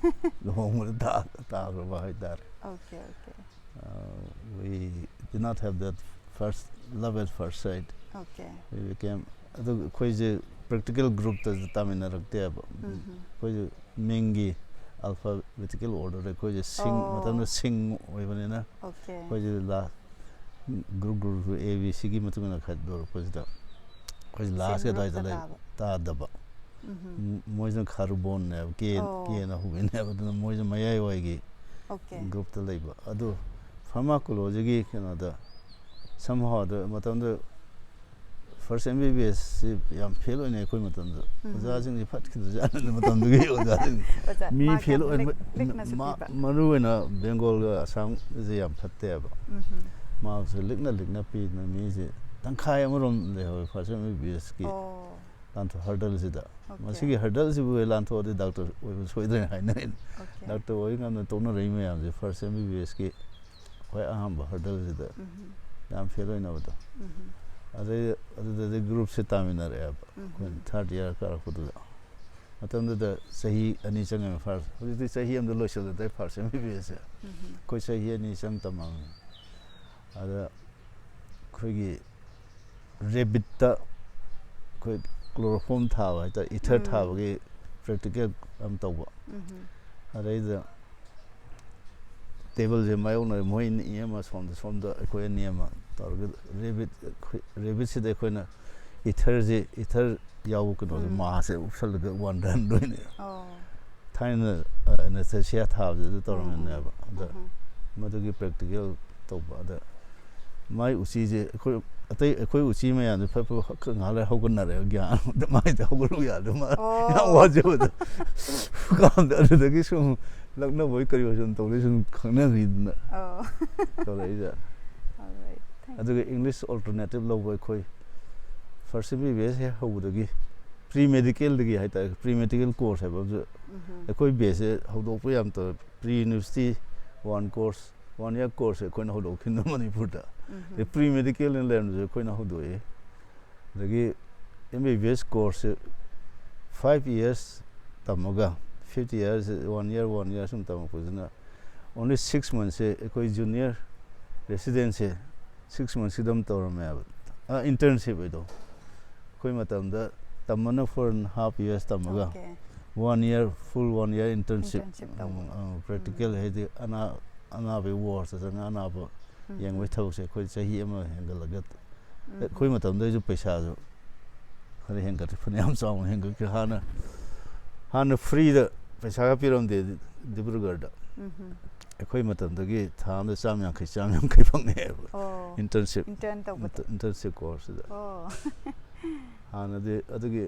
ꯂꯨꯍꯣꯡꯕꯗ ꯇꯥ-, ꯇꯥꯈ꯭ꯔꯕ ꯍꯥꯏꯇꯥꯔꯦ꯫ Okay, okay. Uh, we did not have that first love at first sight꯫ Okay. We became, ꯑꯗꯨ ꯑꯩꯈꯣꯏꯁꯦ ꯄ꯭ꯔꯦꯛꯇꯤꯀꯦꯜ ꯒ꯭ꯔꯨꯞꯇꯁꯨ ꯇꯥꯃꯤꯟꯅꯔꯛꯇꯦꯕ꯫ ꯎꯝ ꯍꯝ꯫ ꯑꯩꯈꯣꯏꯁꯦ ꯃꯤꯡꯒꯤ alphabetical order ꯑꯩꯈꯣꯏꯁꯦ ꯁꯤꯡ, ꯑꯣ꯫ ꯃꯇꯝꯗ ꯁꯤꯡ ꯑꯣꯏꯕꯅꯤꯅ ꯑꯣꯀꯦ꯫ ꯑꯩꯈꯣꯏꯁꯦ ꯂꯥ-, ꯒ꯭ꯔꯨꯞ ꯒ꯭ꯔꯨꯞ ꯑꯦ ꯕꯤ ꯁꯤꯒꯤ ꯃꯇꯨꯡ ꯏꯟꯅ ꯈꯥꯏꯗꯣꯔꯛꯄꯁꯤꯗ ꯑꯩꯈꯣꯏꯁꯦ ꯁꯤꯡ ꯂꯥꯁꯀꯤ ꯑꯗꯨꯋꯥꯏꯗ ꯒ꯭ꯔꯨꯞꯇ ꯂꯩ-, ꯇꯥꯕ꯫ ꯇꯥꯗꯕ꯫ ꯎꯝ ꯍꯝ꯫ ꯃ-, ꯃꯣꯏꯁꯤꯅ ꯈꯥꯔꯨꯕꯣꯟꯅꯦꯕ, ꯀꯦ, ꯑꯣ꯫ ꯀꯦꯅ ꯍꯧꯕꯤꯅꯦꯕ, ꯑꯗꯨꯅ ꯃꯣꯏꯁꯦ ꯃꯌꯥꯏꯋꯥꯏꯒꯤ ꯑꯣꯀꯦ꯫ ꯒ꯭ꯔꯨꯞꯇ ꯂꯩꯕ꯫ ꯑꯗꯨ ꯐꯥꯔꯃꯥꯀꯣꯂꯣꯖꯤꯒꯤ ꯀꯩꯅꯣꯗ somehow ꯑꯗꯨ ꯃꯇꯝꯗꯨ first M B B S ꯁꯤ ꯌꯥꯝ ꯐꯦꯜ ꯑꯣꯏꯅꯩ ꯑꯩꯈꯣꯏ ꯃꯇꯝꯗ꯫ ꯎꯝ꯫ ꯑꯣꯖꯥꯁꯤꯡꯁꯤ ꯐꯠꯈꯤꯗ꯭ꯔꯖꯥꯠꯅꯤ ꯃꯇꯝꯗꯨꯒꯤ ꯑꯣꯖꯥꯁꯤꯡ꯫ ꯑꯣꯖꯥ, ꯃꯤ ꯃꯥꯔꯛ ꯐꯦꯜ ꯌꯥꯝ ꯑꯣꯏ-, ꯂꯤꯛ-, ꯂꯤꯛꯅꯁꯨ ꯃ-, ꯄꯤꯕ꯫ ꯃꯔꯨ ꯑꯣꯏꯅ ꯕꯦꯡꯒꯣꯜꯒ ꯑꯁꯥꯝꯁꯦ ꯌꯥꯝ ꯐꯠꯇꯦꯕ꯫ ꯎꯝ ꯍꯝ꯫ ꯃꯥꯔꯛꯁꯦ ꯂꯤꯛꯅ ꯂꯤꯛꯅ ꯄꯤꯗꯅ ꯃꯤꯁꯦ ꯇꯪꯈꯥꯏ ꯑꯃꯔꯣꯝ ꯂꯩꯍꯧꯋꯦ first M B B S ꯀꯤ ꯑꯣ꯫ ꯂꯥꯟꯊꯣꯛ ꯍꯔꯗꯜꯁꯤꯗ꯫ ꯑꯣꯀꯦ꯫ ꯃꯁꯤꯒꯤ ꯍꯔꯗꯜꯁꯤꯕꯨ ꯍꯦꯛ ꯂꯥꯟꯊꯣꯛꯑꯗꯤ ꯗꯥꯛꯇꯔ ꯑꯣꯏꯕ ꯁꯣꯏꯗ꯭ꯔꯦ ꯍꯥꯏꯅꯔꯤꯅꯤ꯫ ꯑꯣꯀꯦ꯫ ꯗꯥꯛꯇꯔ ꯑꯣꯏ ꯉꯝꯗꯅ ꯇꯣꯛꯅꯔꯛꯏ ꯃꯌꯥꯝꯁꯦ first M B B S ꯀꯤ ꯈ꯭ꯋꯥꯏ ꯑꯍꯥꯟꯕ ꯍꯔꯗꯜꯁꯤꯗ ꯎꯝ ꯍꯝ꯫ ꯌꯥꯝ ꯐꯦꯜ ꯑꯣꯏꯅꯕꯗꯣ꯫ ꯎꯝ ꯍꯝ꯫ ꯑꯗꯩ ꯑꯗꯨꯗꯗꯤ ꯒ꯭ꯔꯨꯞꯁꯦ ꯇꯥꯃꯤꯟꯅꯔꯛꯑꯦꯕ, ꯑꯩꯈꯣꯏꯅ ꯊꯥꯔꯠ ꯏꯌꯥꯔ ꯀꯥꯔꯛꯄꯗꯨꯗ. ꯃꯇꯝꯗꯨꯗ ꯆꯍꯤ ꯑꯅꯤ ꯆꯪꯉꯦꯕ ꯐꯥꯔꯁ, ꯍꯧꯖꯤꯛꯇꯤ ꯆꯍꯤ ꯑꯃꯗ ꯂꯣꯏꯁꯤꯜꯂꯦ ꯐꯥꯔꯁ ꯑꯦꯝ ꯕꯤ ꯕꯤ ꯑꯦꯁꯁꯦ. ꯑꯩꯈꯣꯏ ꯆꯍꯤ ꯑꯅꯤ ꯆꯪ ꯇꯝꯃꯝꯃꯦ. ꯑꯗ ꯑꯩꯈꯣꯏꯒꯤ ꯔꯦꯕꯤꯠꯇ ꯑꯩꯈꯣꯏ ꯀ꯭ꯂꯣꯔꯣꯐꯣꯝ ꯊꯥꯕ ꯍꯥꯏꯇꯥꯔꯦ, ꯏꯊꯔ ꯊꯥꯕꯒꯤ ꯄ꯭ꯔꯦꯛꯇꯤꯀꯦꯜ ꯑꯃ ꯇꯧꯕ. ꯑꯗꯩꯗ ꯇꯦꯕꯜꯁꯦ ꯃꯥꯌꯣꯛꯅꯔꯦ, ꯃꯣꯏ ꯑꯅꯤ ꯑꯃ ꯁꯣꯝꯗ, ꯁꯣꯝꯗ ꯑꯩꯈꯣꯏ ꯑꯅꯤ ꯑꯃ ꯇꯧꯔꯒ ꯔꯦꯕꯤꯠ, ꯔꯦꯕꯤꯠꯁꯤꯗ ꯑꯩꯈꯣꯏꯅ ꯏꯊꯔꯁꯦ, ꯏꯊꯔ ꯌꯥꯎꯕ ꯀꯩꯅꯣꯁꯦ, ꯎꯝ꯫ ꯃꯥꯁꯦ ꯎꯞꯁꯜꯂꯒ ꯋꯥꯟꯊꯍꯟꯗꯣꯏꯅꯦ. ꯑꯣ꯫ ꯊꯥꯏꯅ ꯑꯦꯅꯦꯁꯊꯦꯁꯤꯌꯥ ꯊꯥꯕꯁꯦ ꯑꯗꯨ ꯇꯧꯔꯝꯃꯤꯅꯦꯕ. ꯎꯝ, ꯎꯝ, ꯎꯝ꯫ ꯑꯗ ꯑꯍꯥ꯫ ꯃꯗꯨꯒꯤ ꯄ꯭ꯔꯦꯛꯇꯤꯀꯦꯜ ꯇꯧꯕ ꯑꯗ ꯃꯥꯏ ꯎꯆꯤꯁꯦ ꯑꯩꯈꯣꯏ, ꯑꯇꯩ ꯑꯩꯈꯣꯏ ꯎꯆꯤ ꯃꯌꯥꯝꯁꯦ ꯐꯠ ꯐꯠ ꯉꯥꯏꯍꯥꯛ ꯂꯩꯔ ꯍꯧꯒꯠꯅꯔꯦ, ꯒ꯭ꯌꯥꯟ ꯑꯝꯇ, ꯃꯥꯏꯗꯤ ꯍꯧꯒꯠꯂꯨ ꯌꯥꯗꯦ, ꯃꯥ ꯑꯣ꯫ ꯌꯥꯝ ꯋꯥꯖꯕꯗꯣ. ꯀꯥꯝꯗ ꯑꯗꯨꯗꯒꯤ ꯁꯨꯝ ꯂꯛꯅꯕꯣꯏ ꯀꯔꯤ ꯑꯣꯏ ꯁꯨꯝ ꯇꯧꯗꯣꯏ ꯁꯨꯝ ꯈꯪꯅꯈꯤꯗꯅ ꯑꯣ꯫ ꯇꯧꯔꯛꯏꯁꯦ. Alright, thank you. ꯑꯗꯨꯒ ꯏꯪꯂꯤꯁ ꯑꯣꯜꯇꯔꯅꯦꯇꯤꯞ ꯂꯧꯕ ꯑꯩꯈꯣꯏ ꯐꯥꯔꯁ ꯑꯦꯝ ꯕꯤ ꯕꯤ ꯑꯦꯁ ꯍꯦꯛ ꯍꯧꯕꯗꯒꯤ ꯄ꯭ꯔꯤ ꯃꯦꯗꯤꯀꯦꯜꯗꯒꯤ ꯍꯥꯏꯇꯥꯔꯦ, ꯄ꯭ꯔꯤ ꯃꯦꯗꯤꯀꯦꯜ ꯀꯣꯔꯁ ꯍꯥꯏꯕ ꯑꯃꯁꯨ ꯎꯝ꯫ ꯑꯩꯈꯣꯏ ꯕꯦꯁꯁꯦ ꯍꯧꯗꯣꯛꯄ ꯌꯥꯝ ꯇꯧꯋꯦ. Pre university one course, one year ꯀꯣꯔꯁꯁꯦ ꯑꯩꯈꯣꯏꯅ ꯍꯧꯗꯣꯛꯈꯤꯕꯅ ꯃꯅꯤꯄꯨꯔꯗ. ꯎꯝ꯫ ꯑꯗꯩ ꯄ꯭ꯔꯤ ꯃꯦꯗꯤꯀꯦꯜꯅ ꯂꯩꯔꯝꯕꯁꯦ ꯑꯩꯈꯣꯏꯅ ꯍꯧꯗꯣꯛꯑꯦ. ꯑꯗꯒꯤ ꯑꯦꯝ ꯕꯤ ꯕꯤ ꯑꯦꯁ ꯀꯣꯔꯁꯁꯦ ꯐꯥꯏꯚ ꯏꯌꯔꯁ ꯇꯝꯃꯒ, fifty years, one year, one year ꯁꯨꯝ ꯇꯝꯃꯛꯄꯁꯤꯅ, ꯑꯣꯟꯂꯤ ꯁꯤꯛꯁ ꯃꯟꯊꯁꯦ ꯑꯩꯈꯣꯏ ꯖꯨꯅꯤꯌꯔ ꯔꯦꯁꯤꯗꯦꯟꯁꯦ ꯁꯤꯛꯁ ꯃꯟꯊꯁ ꯈꯤꯇꯪ ꯇꯧꯔꯝꯃꯦꯕ. ꯑ, ꯏꯟꯇꯔꯟꯁꯤꯞ ꯍꯥꯏꯗꯣ. ꯑꯩꯈꯣꯏ ꯃꯇꯝꯗ ꯇꯝꯕꯅ ꯐꯣꯔ ꯑꯦꯟ ꯍꯥꯐ ꯏꯌꯔꯁ ꯇꯝꯃꯒ, ꯑꯣꯀꯦ꯫ ꯋꯥꯟ ꯏꯌꯔ, ꯐꯨꯜ ꯋꯥꯟ ꯏꯌꯔ ꯏꯟꯇꯔꯟꯁꯤꯞ. ꯏꯟꯇꯔꯟꯁꯤꯞ ꯇꯧꯕ꯫ ꯎꯝ, ꯎꯝ, ꯄ꯭ꯔꯦꯛꯇꯤꯀꯦꯜ ꯎꯝ꯫ ꯍꯥꯏꯗꯤ ꯑꯅꯥ-, ꯑꯅꯥꯕꯒꯤ ꯋꯥꯔꯗꯇ ꯆꯪꯉꯒ ꯑꯅꯥꯕ ꯎꯝ꯫ ꯌꯦꯡꯕꯒꯤ ꯊꯕꯛꯁꯦ ꯑꯩꯈꯣꯏ ꯆꯍꯤ ꯑꯃ ꯍꯦꯟꯒꯠꯂꯒ, ꯎꯝ꯫ ꯑꯩꯈꯣꯏ ꯃꯇꯝꯗꯩꯁꯨ ꯄꯩꯁꯥꯁꯨ ꯈꯔ ꯍꯦꯟꯒꯠꯈ꯭ꯔꯦ, ꯐꯅꯌꯥꯝ ꯆꯥꯎꯅ ꯍꯦꯟꯒꯠꯈ꯭ꯔꯦ. ꯍꯥꯟꯅ, ꯍꯥꯟꯅ ꯐ꯭ꯔꯤꯗ ꯄꯩꯁꯥꯒ ꯄꯤꯔꯝꯗꯦ ꯗꯤꯕ꯭ꯔꯨꯒꯔꯗ. ꯎꯝ꯫ ꯑꯩꯈꯣꯏ ꯃꯇꯝꯗꯒꯤ ꯊꯥ ꯑꯃꯗ ꯆꯥꯝ ꯌꯥꯡꯈꯩ, ꯆꯥꯝ ꯌꯥꯡꯈꯩ ꯐꯪꯉꯦꯕ. ꯑꯣ꯫ ꯏꯟꯇꯔꯟꯁꯤꯞ. ꯏꯟꯇꯔꯟ ꯇꯧꯕꯗ꯫ ꯏꯟꯇ-, ꯏꯟꯇꯔꯟꯁꯤꯞ ꯀꯣꯔꯁꯁꯤꯗ. ꯑꯣ꯫ ꯍꯥꯟꯅꯗꯤ ꯑꯗꯨꯒꯤ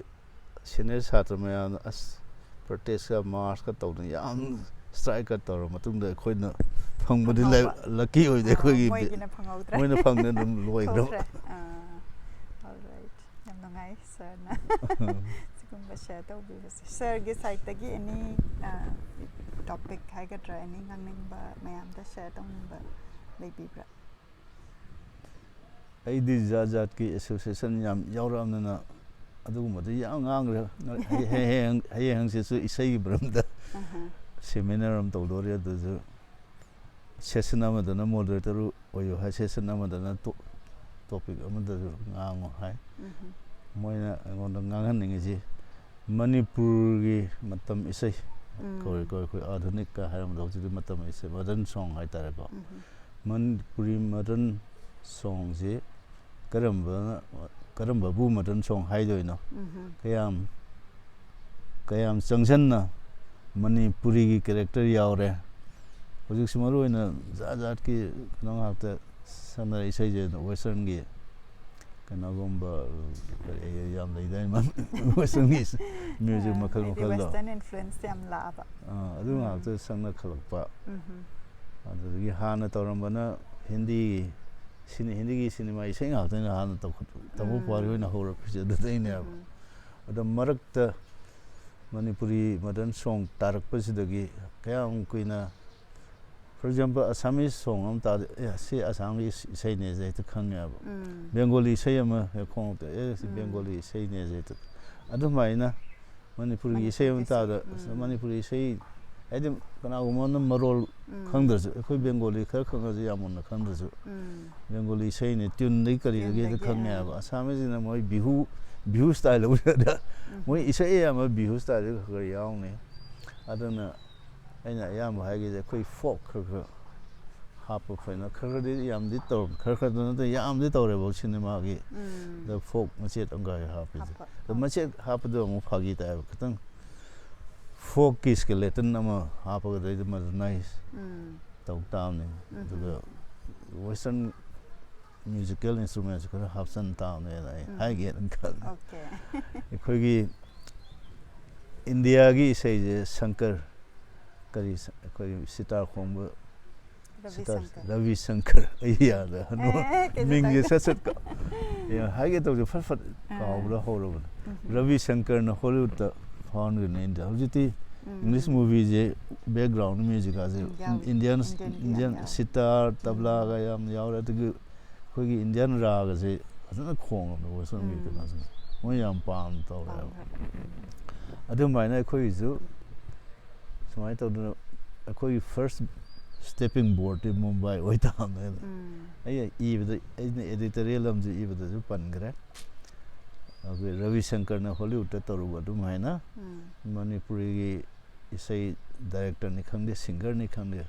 ꯁꯦꯅꯤꯌꯔ ꯁꯥꯇ꯭ꯔ ꯃꯌꯥꯝꯅ ꯑꯁ ꯄ꯭ꯔꯣꯇꯦꯁꯀ ꯃꯥꯔꯁꯀ ꯇꯧꯗꯅ ꯌꯥꯝ ꯁ꯭ꯇ꯭ꯔꯥꯏꯛꯀ ꯇꯧꯔ ꯃꯇꯨꯡꯗ ꯑꯩꯈꯣꯏꯅ ꯐꯪꯕꯗꯤ ꯐꯪꯍꯧꯕ꯫ ꯂꯛꯀꯤ ꯑꯣꯏꯗꯦ ꯑꯥ, ꯑꯩꯈꯣꯏꯒꯤ ꯃꯣꯏꯒꯤꯅ ꯐꯪꯍꯧꯗ꯭ꯔꯦ꯫ ꯃꯣꯏꯅ ꯐꯪꯗꯅ ꯑꯗꯨꯝ ꯂꯣꯏꯈ꯭ꯔꯕ꯫ ꯊꯣꯛꯈ꯭ꯔꯦ꯫ ꯑꯥ, alright꯫ ꯌꯥꯝ ꯅꯨꯡꯉꯥꯏ ꯁꯥꯔꯅ ꯁꯤꯒꯨꯝꯕ ꯁꯤꯌꯔ ꯇꯧꯕꯤꯕꯁꯦ꯫ ꯁꯥꯔꯒꯤ ꯁꯥꯏꯠꯇꯒꯤ ꯑꯦꯅꯤ, ꯑꯥ, ꯇꯣꯄꯤꯛ ꯍꯥꯏꯒꯗ꯭ꯔꯥ, ꯑꯦꯅꯤ ꯉꯥꯡꯅꯤꯡꯕ ꯃꯌꯥꯝꯗ ꯁꯤꯌꯔ ꯇꯧꯅꯤꯡꯕ ꯂꯩꯕꯤꯕ꯭ꯔꯥ? ꯑꯩꯗꯤ ꯖꯥꯠ ꯖꯥꯠꯀꯤ ꯑꯦꯁꯣꯁꯤꯌꯦꯁꯟ ꯌꯥꯝ ꯌꯥꯎꯔꯛꯑꯕꯅꯤꯅ ꯑꯗꯨꯒꯨꯝꯕꯗꯤ ꯌꯥꯝ ꯉꯥꯡꯈ꯭ꯔꯦ꯫ ꯍꯌꯦꯡ ꯍꯌꯦꯡ ꯍꯌꯦꯡ ꯍꯪꯆꯤꯠꯁꯨ ꯏꯁꯩꯒꯤ ꯃꯔꯝꯗ ꯑꯍ꯫ ꯁꯦꯃꯤꯅꯥꯔ ꯑꯃ ꯇꯧꯗꯣꯔꯤ꯫ ꯑꯗꯨꯁꯨ ꯁꯦꯁꯟ ꯑꯃꯗꯅ ꯃꯣꯗꯔꯦꯇꯔ ꯑꯣꯏꯌꯨ ꯍꯥꯏ, ꯁꯦꯁꯟ ꯑꯃꯗꯅ ꯇꯣꯄꯤꯛ ꯑꯃꯗꯁꯨ ꯉꯥꯡꯉꯨ ꯍꯥꯏ꯫ ꯎꯝꯍꯨꯝ꯫ ꯃꯣꯏꯅ ꯑꯩꯉꯣꯟꯗ ꯉꯥꯡꯍꯟꯅꯤꯡꯉꯤꯁꯤ ꯃꯅꯤꯄꯨꯔꯒꯤ ꯃꯇꯝ ꯏꯁꯩ ꯎꯝ꯫ ꯀꯧꯏ ꯀꯧꯏ ꯑꯩꯈꯣꯏ ꯑꯥꯙꯨꯅꯤꯛꯀ ꯍꯥꯏꯔꯝꯕꯗꯣ ꯍꯧꯖꯤꯛꯇꯤ ꯃꯇꯝ ꯏꯁꯩ, ꯃꯣꯗꯔꯟ ꯁꯣꯡ ꯍꯥꯏꯇꯥꯔꯦꯀꯣ꯫ ꯎꯝꯍꯨꯝ꯫ ꯃꯅꯤꯄꯨꯔꯤ ꯃꯣꯗꯔꯟ ꯁꯣꯡꯁꯤ ꯀꯔꯝꯕ ꯀꯔꯝꯕꯕꯨ ꯃꯣꯗꯔꯟ ꯁꯣꯡ ꯍꯥꯏꯗꯣꯏꯅꯣ? ꯎꯝꯍꯨꯝ꯫ ꯀꯌꯥꯝ ꯀꯌꯥꯝ ꯆꯪꯁꯟꯅ ꯃꯅꯤꯄꯨꯔꯤꯒꯤ ꯀꯦꯔꯦꯛꯇꯔ ꯌꯥꯎꯔꯦ? ꯍꯧꯖꯤꯛꯁꯤ ꯃꯔꯨ ꯑꯣꯏꯅ ꯖꯥꯠ ꯖꯥꯠꯀꯤ ꯀꯩꯅꯣ ꯉꯥꯛꯇ ꯁꯛꯅꯔꯦ ꯏꯁꯩꯁꯦ, ꯋꯦꯁꯇꯔꯟꯒꯤ ꯀꯩꯅꯣꯒꯨꯝꯕ ꯀꯔꯤ ꯌꯥꯝ ꯂꯩꯗꯥꯏ ꯋꯦꯁꯇꯔꯟꯒꯤ ꯃ꯭ꯌꯨꯖꯤꯛ ꯑ, ꯃꯈꯜ ꯍꯥꯏꯗꯤ ꯃꯈꯜꯗꯣ꯫ ꯋꯦꯁꯇꯔꯟ ꯏꯟꯐ꯭ꯂꯨꯌꯦꯟꯁ ꯌꯥꯝ ꯂꯥꯛꯑꯕ꯫ ꯑꯥ, ꯑꯗꯨ ꯎꯝ꯫ ꯉꯥꯛꯇ ꯁꯛꯅꯈꯠꯂꯛꯄ꯫ ꯎꯝꯍꯨꯝ꯫ ꯑꯗꯨꯗꯒꯤ ꯍꯥꯟꯅ ꯇꯧꯔꯝꯕꯅ ꯍꯤꯟꯗꯤ ꯁꯤꯅꯤ, ꯍꯤꯟꯗꯤꯒꯤ ꯁꯤꯅꯦꯃꯥ ꯏꯁꯩ ꯉꯥꯛꯇꯅꯤ ꯍꯥꯟꯅ ꯇꯧꯈꯠ-, ꯇꯧꯕ ꯎꯝ꯫ ꯄꯨꯋꯥꯔꯤ ꯑꯣꯏꯅ ꯍꯧꯔꯛꯄꯁꯦ ꯑꯗꯨꯗꯩꯅꯦꯕ꯫ ꯎꯝ꯫ ꯑꯗꯣ ꯃꯔꯛꯇ ꯃꯅꯤꯄꯨꯔꯤ ꯃꯣꯗꯔꯟ ꯁꯣꯡ ꯇꯥꯔꯛꯄꯁꯤꯗꯒꯤ ꯀꯌꯥꯝ ꯀꯨꯏꯅ, for example, ꯑꯁꯥꯃꯤꯁ ꯁꯣꯡ ꯑꯃ ꯇꯥꯗꯤ, "ꯑꯦ, ꯁꯤ ꯑꯁꯥꯝꯒꯤ ꯏꯁꯩꯅꯦꯁꯦ" ꯍꯦꯛꯇ ꯈꯪꯉꯦꯕ꯫ ꯎꯝ꯫ ꯕꯦꯡꯒꯣꯂꯤ ꯏꯁꯩ ꯑꯃ ꯍꯦꯛ ꯈꯣꯡꯉꯛꯇ, "ꯑꯦ, ꯁꯤ ꯎꯝ꯫ ꯕꯦꯡꯒꯣꯂꯤ ꯏꯁꯩꯅꯦꯁꯦ" ꯍꯦꯛꯇ꯫ ꯑꯗꯨꯃꯥꯏꯅ ꯃꯅꯤꯄꯨꯔꯒꯤ ꯏꯁꯩ ꯑꯃ ꯃꯅꯤꯄꯨꯔꯒꯤ ꯇꯥꯗ, ꯏꯁꯩ, ꯎꯝ꯫ ꯃꯅꯤꯄꯨꯔꯒꯤ ꯏꯁꯩ ꯍꯥꯏꯗꯤ ꯀꯅꯥꯒꯨꯝꯕ ꯑꯃꯅ ꯃꯔꯣꯜ ꯎꯝ꯫ ꯈꯪꯗ꯭ꯔꯁꯨ, ꯑꯩꯈꯣꯏ ꯕꯦꯡꯒꯣꯂꯤ ꯈꯔ ꯈꯪꯉꯁꯨ ꯌꯥꯝ ꯃꯨꯟꯅ ꯈꯪꯗ꯭ꯔꯁꯨ, ꯎꯝ꯫ ꯕꯦꯡꯒꯣꯂꯤ ꯏꯁꯩꯅꯦ, ꯇ꯭ꯌꯨꯟꯗꯒꯤ ꯀꯔꯤꯗꯒꯤ ꯍꯦꯛꯇ ꯇ꯭ꯌꯨꯟꯗꯒꯤ, ꯈꯪꯉꯦꯕ꯫ ꯑꯥ꯫ ꯑꯁꯥꯃꯤꯁꯤꯅ ꯃꯣꯏ ꯕꯤꯍꯨ, ꯕꯤꯍꯨ ꯁ꯭ꯇꯥꯏꯜ ꯂꯧꯕꯗ ꯎꯝ꯫ ꯃꯣꯏ ꯏꯁꯩ ꯑꯌꯥꯝꯕ ꯕꯤꯍꯨ ꯁ꯭ꯇꯥꯏꯜꯗ ꯈꯔ ꯈꯔ ꯌꯥꯎꯅꯤ꯫ ꯑꯗꯨꯅ ꯑꯩꯅ ꯑꯌꯥꯝꯕ ꯍꯥꯏꯒꯦꯁꯦ ꯑꯩꯈꯣꯏ ꯐꯣꯛ ꯈꯔ ꯈꯔ ꯍꯥꯞꯄ ꯐꯩꯅ, ꯈꯔ ꯈꯔꯗꯤ ꯌꯥꯝꯗꯤ ꯇꯧꯔ-, ꯈꯔ ꯈꯔꯗ ꯅꯠꯇꯦ, ꯌꯥꯝꯗꯤ ꯇꯧꯔꯦꯕ ꯁꯤꯅꯦꯃꯥꯒꯤ꯫ ꯎꯝ꯫ ꯑꯗ ꯐꯣꯛ ꯃꯆꯦꯠ ꯑꯃꯒ ꯍꯥꯞꯄꯤꯁꯦ꯫ ꯍꯥꯞꯄ꯫ ꯑꯗ ꯃꯆꯦꯠ ꯍꯥꯞꯄꯗꯣ ꯑꯃꯨꯛ ꯐꯥꯒꯤ ꯇꯥꯏꯕ꯫ ꯈꯤꯇꯪ ꯐꯣꯛꯀꯤ ꯁ꯭ꯀꯦꯂꯦꯇꯟ ꯑꯃ ꯍꯥꯞꯄꯒꯗꯩꯗꯤ ꯃꯗꯨꯅꯥꯏꯁ ꯎꯝ꯫ ꯇꯧ ꯇꯥꯕꯅꯤ꯫ ꯎꯝ꯫ ꯑꯗꯨꯒ ꯋꯦꯁꯇꯔꯟ ꯃ꯭ꯌꯨꯖꯤꯀꯦꯜ ꯏꯟꯁꯇ꯭ꯔꯨꯃꯦꯟꯁꯨ ꯈꯔ ꯍꯥꯞꯆꯤꯟ ꯇꯥꯕꯅꯦꯅ ꯑꯩ ꯎꯝ꯫ ꯍꯥꯏꯒꯦꯅ ꯈꯜꯂꯤ꯫ ꯑꯣꯀꯦ꯫ ꯑꯩꯈꯣꯏꯒꯤ ꯏꯟꯗꯤꯌꯥꯒꯤ ꯏꯁꯩꯁꯦ ꯁꯪꯀꯔ, ꯀꯔꯤ ꯁ-, ꯑꯩꯈꯣꯏꯒꯤ ꯁꯤꯇꯥꯔ ꯈꯣꯡꯕ ꯔꯕꯤ ꯁꯤꯇꯥꯔ ꯁꯪꯀꯔ꯫ ꯔꯕꯤ ꯁꯪꯀꯔ꯫ ꯑꯩ ꯌꯥꯗ ꯑꯦ, ꯀꯩꯁꯨ ꯃꯤꯡꯁꯦ ꯇꯧꯗꯦ꯫ ꯁꯠ ꯁꯠ ꯀꯥꯎ-, ꯑꯦ, ꯍꯥꯏꯒꯦ ꯇꯧꯁꯦ ꯐꯠ ꯐꯠ ꯑꯥ꯫ ꯀꯥꯎꯕꯗ ꯍꯧꯔꯕꯅꯦ꯫ ꯎꯝ꯫ ꯔꯕꯤ ꯁꯪꯀꯔꯅ ꯍꯣꯂꯤꯋꯨꯗꯇ ꯐꯥꯎꯍꯟꯈ꯭ꯔꯤꯅꯦ ꯏꯟꯗꯤꯌꯥ꯫ ꯍꯧꯖꯤꯛꯇꯤ ꯎꯝ꯫ ꯏꯪꯂꯤꯁ ꯃꯨꯚꯤꯁꯦ ꯕꯦꯛꯒ꯭ꯔꯥꯎꯟ ꯃ꯭ꯌꯨꯖꯤꯛ ꯀꯥꯁꯦ ꯎꯝ, ꯌꯥꯎꯏ꯫ ꯏꯟꯗꯤꯌꯟ, ꯏꯟꯗꯤꯌꯟꯒꯤ ꯌꯥꯝ ꯏꯟꯗꯤꯌꯟ ꯌꯥꯎꯏ꯫ ꯁꯤꯇꯥꯔ, ꯎꯝ꯫ ꯇꯕ꯭ꯂꯥꯒ ꯌꯥꯝ ꯌꯥꯎꯔꯦ꯫ ꯑꯗꯒꯤ ꯑꯩꯈꯣꯏꯒꯤ ꯏꯟꯗꯤꯌꯥꯟ ꯔꯥꯒꯁꯦ ꯐꯖꯅ ꯈꯣꯡꯉꯕꯅꯦ ꯋꯦꯁꯇꯔꯟꯒꯤ ꯀꯩꯅꯣꯁꯤꯡꯁꯦ꯫ ꯃꯣꯏ ꯌꯥꯝ ꯄꯥꯝꯅ ꯇꯧꯔꯦꯕ꯫ ꯑꯗꯨꯃꯥꯏꯅ ꯑꯩꯈꯣꯏꯒꯤꯁꯨ ꯁꯨꯃꯥꯏꯅ ꯇꯧꯗꯅ ꯑꯩꯈꯣꯏꯒꯤ ꯐꯥꯔꯁ ꯁ꯭ꯇꯦꯄꯤꯡ ꯕꯣꯔꯗꯇꯤ ꯃꯨꯝꯕꯥꯏ ꯑꯣꯏ ꯇꯥꯕꯅꯦ꯫ ꯑꯩꯅ ꯏꯕꯗ, ꯑꯩꯅ ꯑꯦꯗꯤꯇꯣꯔꯤꯌꯦꯜ ꯑꯃꯁꯨ ꯏꯕꯗꯁꯨ ꯄꯟꯈ꯭ꯔꯦ꯫ ꯑꯩꯈꯣꯏ ꯔꯕꯤ ꯁꯪꯀꯔꯅ ꯍꯣꯂꯤꯋꯨꯗꯇ ꯇꯧꯔꯨꯕ ꯑꯗꯨꯃꯥꯏꯅ ꯃꯅꯤꯄꯨꯔꯤꯒꯤ ꯏꯁꯩ ꯗꯥꯏꯔꯦꯛꯇꯔꯅꯤ ꯈꯪꯗꯦ, ꯁꯤꯡꯒꯔꯅꯤ ꯈꯪꯗꯦ,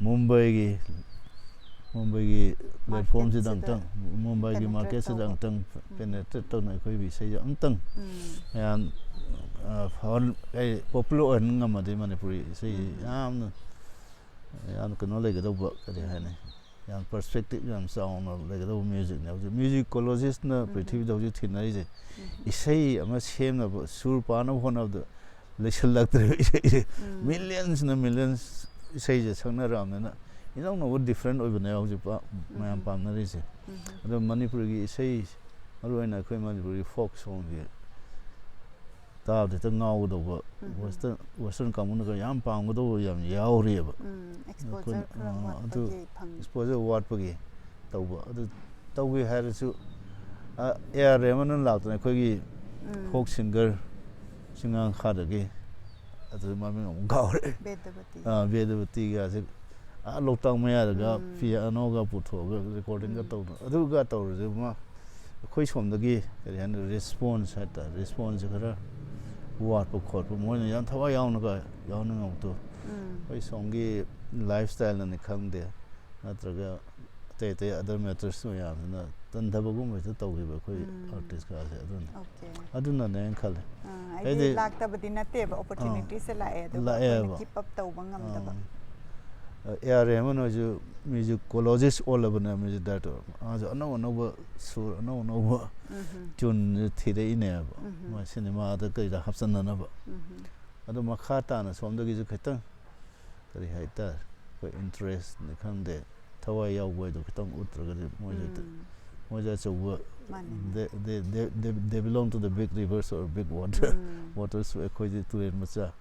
ꯃꯨꯝꯕꯩꯒꯤ, ꯃꯨꯝꯕꯩꯒꯤ ꯄ꯭ꯂꯦꯠꯐꯣꯝꯁꯤꯗ ꯑꯝꯇꯪ, ꯃꯨꯝꯕꯩꯒꯤ ꯃꯥꯔꯀꯦꯠꯁꯤꯗ ꯑꯝꯇꯪ ꯄꯦꯅꯦꯇ꯭ꯔꯦꯠ ꯇꯧꯅ ꯑꯩꯈꯣꯏꯒꯤ ꯏꯁꯩꯁꯦ ꯑꯝꯇꯪ ꯃꯌꯥꯝ ꯄꯣꯄꯨꯂꯔ ꯑꯣꯏꯍꯟ ꯉꯝꯃꯗꯤ ꯃꯅꯤꯄꯨꯔꯤ ꯏꯁꯩꯁꯤ ꯌꯥꯝꯅ, ꯌꯥꯝ ꯀꯩꯅꯣ ꯂꯩꯒꯗꯧꯕ, ꯀꯔꯤ ꯍꯥꯏꯅꯤ, ꯌꯥꯝ ꯄꯔꯁꯄꯦꯛꯇꯤꯞ ꯌꯥꯝ ꯆꯥꯎꯅ ꯂꯩꯒꯗꯧꯕ ꯃ꯭ꯌꯨꯖꯤꯛꯅꯦ꯫ ꯍꯧꯖꯤꯛ ꯃ꯭ꯌꯨꯖꯤꯛ ꯀꯣꯂꯣꯖꯤꯁꯅ ꯄ꯭ꯔꯤꯊꯤꯕꯤꯗ ꯍꯧꯖꯤꯛ ꯊꯤꯅꯔꯤꯁꯦ, ꯏꯁꯩ ꯑꯃ ꯁꯦꯝꯅꯕ, ꯁꯨꯔ ꯄꯥꯅꯕ ꯍꯣꯠꯅꯕꯗ ꯂꯩꯁꯤꯜꯂꯛꯇ꯭ꯔꯦꯕ ꯏꯁꯩꯁꯦ꯫ ꯃꯤꯂꯤꯌꯟꯁꯅ ꯃꯤꯂꯤꯌꯟꯁ ꯏꯁꯩꯁꯦ ꯁꯛꯅꯔꯛꯑꯕꯅꯤꯅ ꯏꯅꯧ ꯅꯧꯕ ꯗꯤꯐ꯭ꯔꯦꯟ ꯑꯣꯏꯕꯅꯦ ꯍꯧꯖꯤꯛ ꯄ-, ꯃꯌꯥꯝ ꯄꯥꯝꯅꯔꯤꯁꯦ꯫ ꯑꯗꯣ ꯃꯅꯤꯄꯨꯔꯒꯤ ꯏꯁꯩ, ꯃꯔꯨꯑꯣꯏꯅ ꯑꯩꯈꯣꯏ ꯃꯅꯤꯄꯨꯔꯒꯤ ꯐꯣꯛ ꯁꯣꯡꯁꯦ ꯇꯥꯕꯗ ꯍꯦꯛꯇ ꯉꯥꯎꯒꯗꯧꯕ, ꯋꯦꯁꯇꯔꯟ, ꯋꯦꯁꯇꯔꯟ ꯀꯥꯡꯕꯨꯅꯒ ꯌꯥꯝ ꯄꯥꯝꯒꯗꯧꯕ ꯌꯥꯝ ꯌꯥꯎꯔꯤꯑꯕ꯫ ꯑꯩꯈꯣꯏꯅ, ꯑꯦꯛꯁꯄꯣꯖꯔ ꯈꯔ ꯑ, ꯑꯗꯨ ꯋꯥꯠꯄꯒꯤ ꯐꯪ- ꯑꯦꯛꯁꯄꯣꯖꯔ ꯋꯥꯠꯄꯒꯤ ꯇꯧꯕ꯫ ꯑꯗꯨ ꯇꯧꯒꯦ ꯍꯥꯏꯔꯁꯨ, ꯑ, ꯑꯦ ꯑꯥꯔ ꯔꯦꯍꯃꯟꯅ ꯂꯥꯛꯇꯅ ꯑꯩꯈꯣꯏꯒꯤ ꯐꯣꯛ ꯁꯤꯡꯒꯔ ꯆꯤꯡꯉꯥꯡꯈꯥꯗꯒꯤ, ꯑꯗꯨ ꯃꯃꯤꯡ ꯑꯃꯨꯛ ꯀꯥꯎꯔꯦ꯫ ꯕꯦꯗꯕꯇꯤ꯫ ꯑ, ꯕꯦꯗꯕꯇꯤꯒꯁꯦ ꯑꯥ ꯂꯣꯛꯇꯥꯛ ꯃꯌꯥꯗꯒ ꯄꯤꯌꯥꯅꯣꯒ ꯄꯨꯊꯣꯛꯑꯒ ꯔꯦꯀꯣꯔꯗꯤꯡꯒ ꯇꯧꯗꯅ ꯑꯗꯨꯒ ꯇꯧꯔꯁꯦ꯫ ꯃꯥ ꯑꯩꯈꯣꯏ ꯁꯣꯝꯗꯒꯤ ꯀꯔꯤ ꯍꯥꯏꯅꯤ, ꯔꯦꯁꯄꯣꯟꯁ ꯍꯥꯏꯇꯥꯔꯦ, ꯔꯦꯁꯄꯣꯟꯁꯁꯦ ꯈꯔ ꯋꯥꯠꯄ ꯈꯣꯠꯄ, ꯃꯣꯏꯅ ꯌꯥꯝ ꯊꯋꯥꯏ ꯌꯥꯎꯅꯒ ꯌꯥꯎꯅꯤꯡꯉꯛꯇꯣ꯫ ꯑꯩꯈꯣꯏ ꯁꯣꯝꯒꯤ ꯂꯥꯏꯐ ꯁ꯭ꯇꯥꯏꯜꯅꯅꯤ ꯈꯪꯗꯦ, ꯅꯠꯇ꯭ꯔꯒ ꯑꯇꯩ ꯑꯇꯩ ꯑꯗꯔ ꯃꯦꯇꯔꯁ ꯃꯌꯥꯝꯁꯤꯅ ꯇꯟꯊꯕꯒꯨꯝꯕ ꯍꯦꯛꯇ ꯇꯧꯈꯤꯕ ꯑꯩꯈꯣꯏ ꯑꯥꯔꯇꯤꯁꯀꯥꯁꯦ꯫ ꯑꯗꯨꯅ, ꯑꯣꯀꯦ꯫ ꯑꯗꯨꯅꯅꯦ ꯑꯩꯅ ꯈꯜꯂꯦ꯫ ꯑꯥ, ꯍꯥꯏꯗꯤ ꯍꯥꯏꯗꯤ, ꯂꯥꯛꯇꯕꯗꯤ ꯅꯠꯇꯦꯕ, ꯑꯥ, ꯑꯣꯄꯣꯔꯆꯨꯅꯤꯇꯤꯁꯦ ꯂꯥꯛꯑꯦ, ꯑꯗꯨꯒ ꯑꯩꯈꯣꯏꯅ ꯂꯥꯛꯑꯦꯕ꯫ ꯀꯤꯞ ꯑꯞ ꯇꯧꯕ ꯉꯝꯗꯕ꯫ ꯑꯥ꯫ ꯑꯦ ꯑꯥꯔ ꯔꯦꯍꯃꯟ ꯍꯣꯏꯁꯨ ꯃ꯭ꯌꯨꯖꯤꯛ ꯀꯣꯂꯣꯖꯤꯁ ꯑꯣꯜꯂꯕꯅꯦ, ꯃ꯭ꯌꯨꯖꯤꯛ ꯗꯥꯏꯔꯦꯛꯇꯔ꯫ ꯃꯥꯁꯨ ꯑꯅꯧ ꯑꯅꯧꯕ ꯁꯨꯔ, ꯑꯅꯧ ꯑꯅꯧꯕ ꯇ꯭ꯌꯨꯟꯁꯦ ꯊꯤꯔꯛꯏꯅꯦꯕ꯫ ꯃꯣꯏ ꯁꯤꯅꯦꯃꯥꯗ ꯀꯩꯗ ꯍꯥꯞꯆꯟꯅꯅꯕ꯫ ꯑꯗꯣ ꯃꯈꯥ ꯇꯥꯅ ꯁꯣꯝꯗꯒꯤꯁꯨ ꯈꯤꯇꯪ, ꯀꯔꯤ ꯍꯥꯏꯇꯥꯔꯦ, ꯑꯩꯈꯣꯏ ꯏꯟꯇꯔꯦꯁꯅꯤ ꯈꯪꯗꯦ, ꯊꯋꯥꯏ ꯌꯥꯎꯕ ꯍꯥꯏꯗꯣ ꯈꯤꯇꯪ ꯎꯠꯇ꯭ꯔꯒꯗꯤ ꯃꯣꯏꯁꯦ, ꯃꯣꯏꯁꯦ ꯑꯆꯧꯕ, ꯃꯥꯅꯦ, ꯃꯥꯅꯦ꯫ They, they, they, they, they belong to the big rivers or big water, waters꯫ ꯑꯩꯈꯣꯏꯗꯤ ꯇꯨꯔꯦꯜ ꯃꯆꯥ,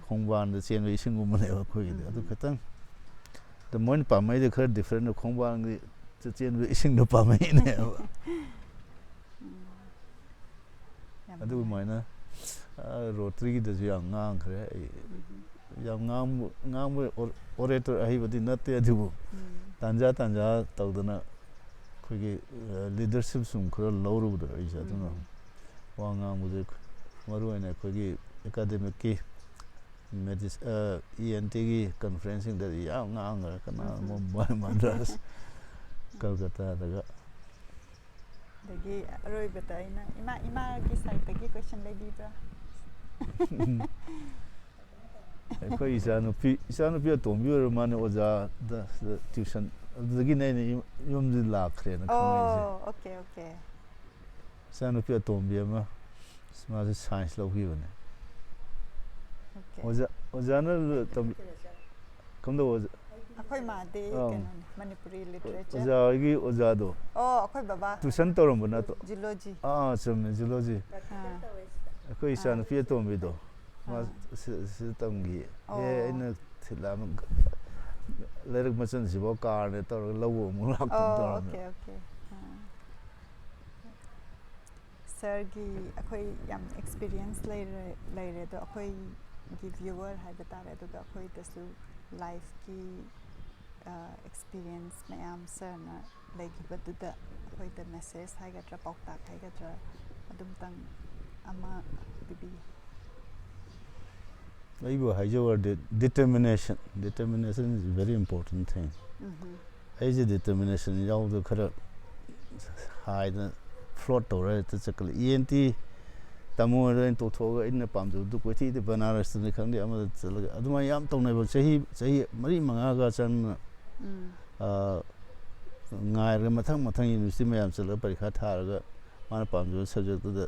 ꯈꯣꯡꯕꯥꯟꯗ ꯆꯦꯟꯕ ꯏꯁꯤꯡꯒꯨꯝꯕꯅꯦꯕ ꯑꯩꯈꯣꯏꯒꯤꯗꯤ꯫ ꯑꯗꯨ ꯈꯤꯇꯪ, ꯑꯗꯣ ꯃꯣꯏꯅ ꯄꯥꯝꯃꯩꯗꯤ ꯈꯔ ꯗꯤꯐ꯭ꯔꯦꯟ꯫ ꯈꯣꯡꯕꯥꯟꯒꯤ ꯆꯦꯟꯕ ꯏꯁꯤꯡꯗꯣ ꯄꯥꯝꯃꯛꯏꯅꯦꯕ꯫ ꯎꯝ꯫ ꯌꯥꯝ ꯑꯗꯨꯃꯥꯏꯅ ꯔꯣꯇ꯭ꯔꯤꯒꯤꯗꯁꯨ ꯌꯥꯝ ꯉꯥꯡꯈ꯭ꯔꯦ ꯑꯩ꯫ ꯅꯨꯡꯉꯥꯏ꯫ ꯌꯥꯝ ꯉꯥꯡꯕ ꯉꯥꯡꯕ ꯑꯣꯔꯦꯇꯔ ꯑꯍꯩꯕꯗꯤ ꯅꯠꯇꯦ, ꯑꯗꯨꯕꯨ ꯎꯝ꯫ ꯇꯥꯟꯖꯥ ꯇꯥꯟꯖꯥ ꯇꯧꯗꯅ ꯑꯩꯈꯣꯏꯒꯤ ꯂꯤꯗꯔꯁꯤꯞ ꯁꯨꯝ ꯈꯔ ꯂꯧꯔꯨꯕꯗꯣ ꯑꯩꯁꯦ ꯑꯗꯨꯅ ꯎꯝ꯫ ꯋꯥ ꯉꯥꯡꯕꯁꯦ ꯃꯔꯨ ꯑꯣꯏꯅ ꯑꯩꯈꯣꯏꯒꯤ ꯑꯦꯀꯥꯗꯃꯤꯛꯀꯤ ꯃꯦꯗꯤꯁ ꯏ ꯑꯦꯟ ꯇꯤꯒꯤ ꯀꯟꯐ꯭ꯔꯦꯟꯁꯁꯤꯡꯗꯗꯤ ꯌꯥꯝ ꯉꯥꯡꯈ꯭ꯔꯦ, ꯀꯅꯥ ꯎꯝ꯫ ꯃꯨꯝꯕꯥꯏ, ꯃꯗ꯭ꯔꯥꯁ, ꯀꯜꯀꯇꯥꯗꯒ꯫ ꯑꯗꯒꯤ ꯑꯔꯣꯏꯕꯗ ꯑꯩꯅ ꯏꯃꯥ ꯏꯃꯥꯒꯤ ꯁꯥꯏꯠꯇꯒꯤ ꯀꯣꯏꯁꯟ ꯂꯩꯕꯤꯕ꯭ꯔꯥ? ꯑꯩꯈꯣꯏ ꯏꯆꯥꯅꯨꯄꯤ ꯏꯆꯥꯅꯨꯄꯤ ꯑꯇꯣꯝꯕꯤ ꯑꯣꯏꯔ ꯃꯥꯅ ꯑꯣꯖꯥꯗ ꯇ꯭ꯌꯨꯁꯟ ꯑꯗꯨꯗꯒꯤꯅꯦ ꯑꯩꯅ ꯌꯨꯝ- ꯌꯨꯝꯁꯤ ꯂꯥꯛꯈ꯭ꯔꯦꯅ ꯈꯪꯉꯛꯏꯁꯦ꯫ ꯑꯣ, ꯑꯣꯀꯦ, ꯑꯣꯀꯦ꯫ ꯏꯆꯥꯅꯨꯄꯤ ꯑꯇꯣꯝꯕꯤ ꯑꯃ, ꯃꯥꯁꯦ ꯁꯥꯏꯟꯁ ꯂꯧꯈꯤꯕꯅꯦ꯫ ꯑꯣꯀꯦ꯫ ꯑꯣꯖꯥ ꯑꯣꯖꯥꯅ ꯇꯝ- ꯀꯝꯗꯧꯕ ꯑꯣꯖꯥ? ꯑꯩꯈꯣꯏ ꯃꯥꯗꯤ ꯑꯥ꯫ ꯀꯩꯅꯣꯅꯦ, ꯃꯅꯤꯄꯨꯔꯤ ꯂꯤꯇꯔꯦꯆꯔ꯫ ꯑꯣꯖꯥ ꯍꯣꯏꯒꯤ ꯑꯣꯖꯥꯗꯣ ꯑꯣ, ꯑꯩꯈꯣꯏ ꯕꯕꯥ꯫ ꯇ꯭ꯌꯨꯁꯟ ꯇꯧꯔꯝꯕ ꯅꯠꯇ꯭ꯔꯣ? ꯖꯨꯂꯣꯖꯤ꯫ ꯑꯥ, ꯆꯨꯝꯃꯦ, ꯖꯨꯂꯣꯖꯤ꯫ ꯑꯥ꯫ ꯑꯩꯈꯣꯏ ꯏꯆꯥꯅꯨꯄꯤ ꯑꯇꯣꯝꯕꯤꯗꯣ, ꯃꯥ ꯑꯥ꯫ ꯁꯤ- ꯁꯤꯗ ꯇꯝꯈꯤ꯫ ꯑꯣ꯫ ꯑꯦ, ꯑꯩꯅ ꯊꯤꯜꯂꯛꯑꯝ-, ꯂꯩꯔꯛ ꯃꯆꯟꯁꯤꯐꯥꯎ ꯀꯥꯔꯅꯦ ꯇꯧꯔꯒ ꯂꯧꯕ ꯑꯃꯨꯛ ꯂꯥꯛꯇꯅ ꯑꯣ, ꯇꯧꯔꯝꯃꯦ꯫ Okay, okay. ꯑꯥ꯫ ꯁꯥꯔꯒꯤ ꯑꯩꯈꯣꯏ ꯌꯥꯝ ꯑꯦꯛꯁꯄꯤꯔꯤꯌꯦꯟꯁ ꯂꯩꯔꯦ, ꯂꯩꯔꯦ, ꯑꯗꯣ ꯑꯩꯈꯣꯏꯒꯤ ꯚ꯭ꯌꯨꯋꯔ ꯍꯥꯏꯕ ꯇꯥꯔꯦ, ꯑꯗꯨꯒ ꯑꯩꯈꯣꯏꯗꯁꯨ ꯂꯥꯏꯐꯀꯤ, ꯑ, ꯑꯦꯛꯁꯄꯤꯔꯤꯌꯦꯟꯁ ꯃꯌꯥꯝ ꯁꯥꯔꯅ ꯂꯩꯈꯤꯕꯗꯨꯗ ꯑꯩꯈꯣꯏꯗ ꯃꯦꯁꯦꯖ ꯍꯥꯏꯒꯗ꯭ꯔꯥ, ꯄꯥꯎꯇꯥꯛ ꯍꯥꯏꯒꯗ꯭ꯔꯥ, ꯑꯗꯨꯝꯇꯪ ꯑꯃ ꯄꯤꯕꯤꯌꯨ꯫ ꯑꯩꯕꯨ ꯍꯥꯏꯖꯧꯔꯗꯤ, determination, determination is very important thing꯫ ꯎꯝꯍꯨꯝ꯫ ꯑꯩꯁꯦ determination ꯌꯥꯎꯗ ꯈꯔ ꯍꯥꯏꯗꯅ float ꯇꯧꯔ ꯍꯦꯛꯇ ꯆꯠꯀꯜꯂꯤ꯫ ꯏ ꯑꯦꯟ ꯇꯤ ꯇꯝꯃꯣ ꯍꯥꯏꯔ ꯑꯩꯅ ꯇꯣꯛꯊꯣꯛꯑꯒ ꯑꯩꯅ ꯄꯥꯝꯖꯕꯗꯨ ꯀꯣꯏꯊꯤꯗ, ꯕꯅꯥꯔꯁꯇꯅꯤ ꯈꯪꯗꯦ, ꯑꯃꯗ ꯆꯠꯂꯒ ꯑꯗꯨꯃꯥꯏꯅ ꯌꯥꯝ ꯇꯧꯅꯩꯕ꯫ ꯆꯍꯤ, ꯆꯍꯤ ꯃꯔꯤ ꯃꯉꯥꯒ ꯆꯪꯅ, ꯎꯝ꯫ ꯑ, ꯉꯥꯏꯔꯒ ꯃꯊꯪ ꯃꯊꯪ university ꯃꯌꯥꯝ ꯆꯠꯂꯒ ꯄꯔꯤꯈꯥ ꯊꯥꯔꯒ ꯃꯥꯅ ꯄꯥꯝꯖꯕ subjectꯇꯨꯗ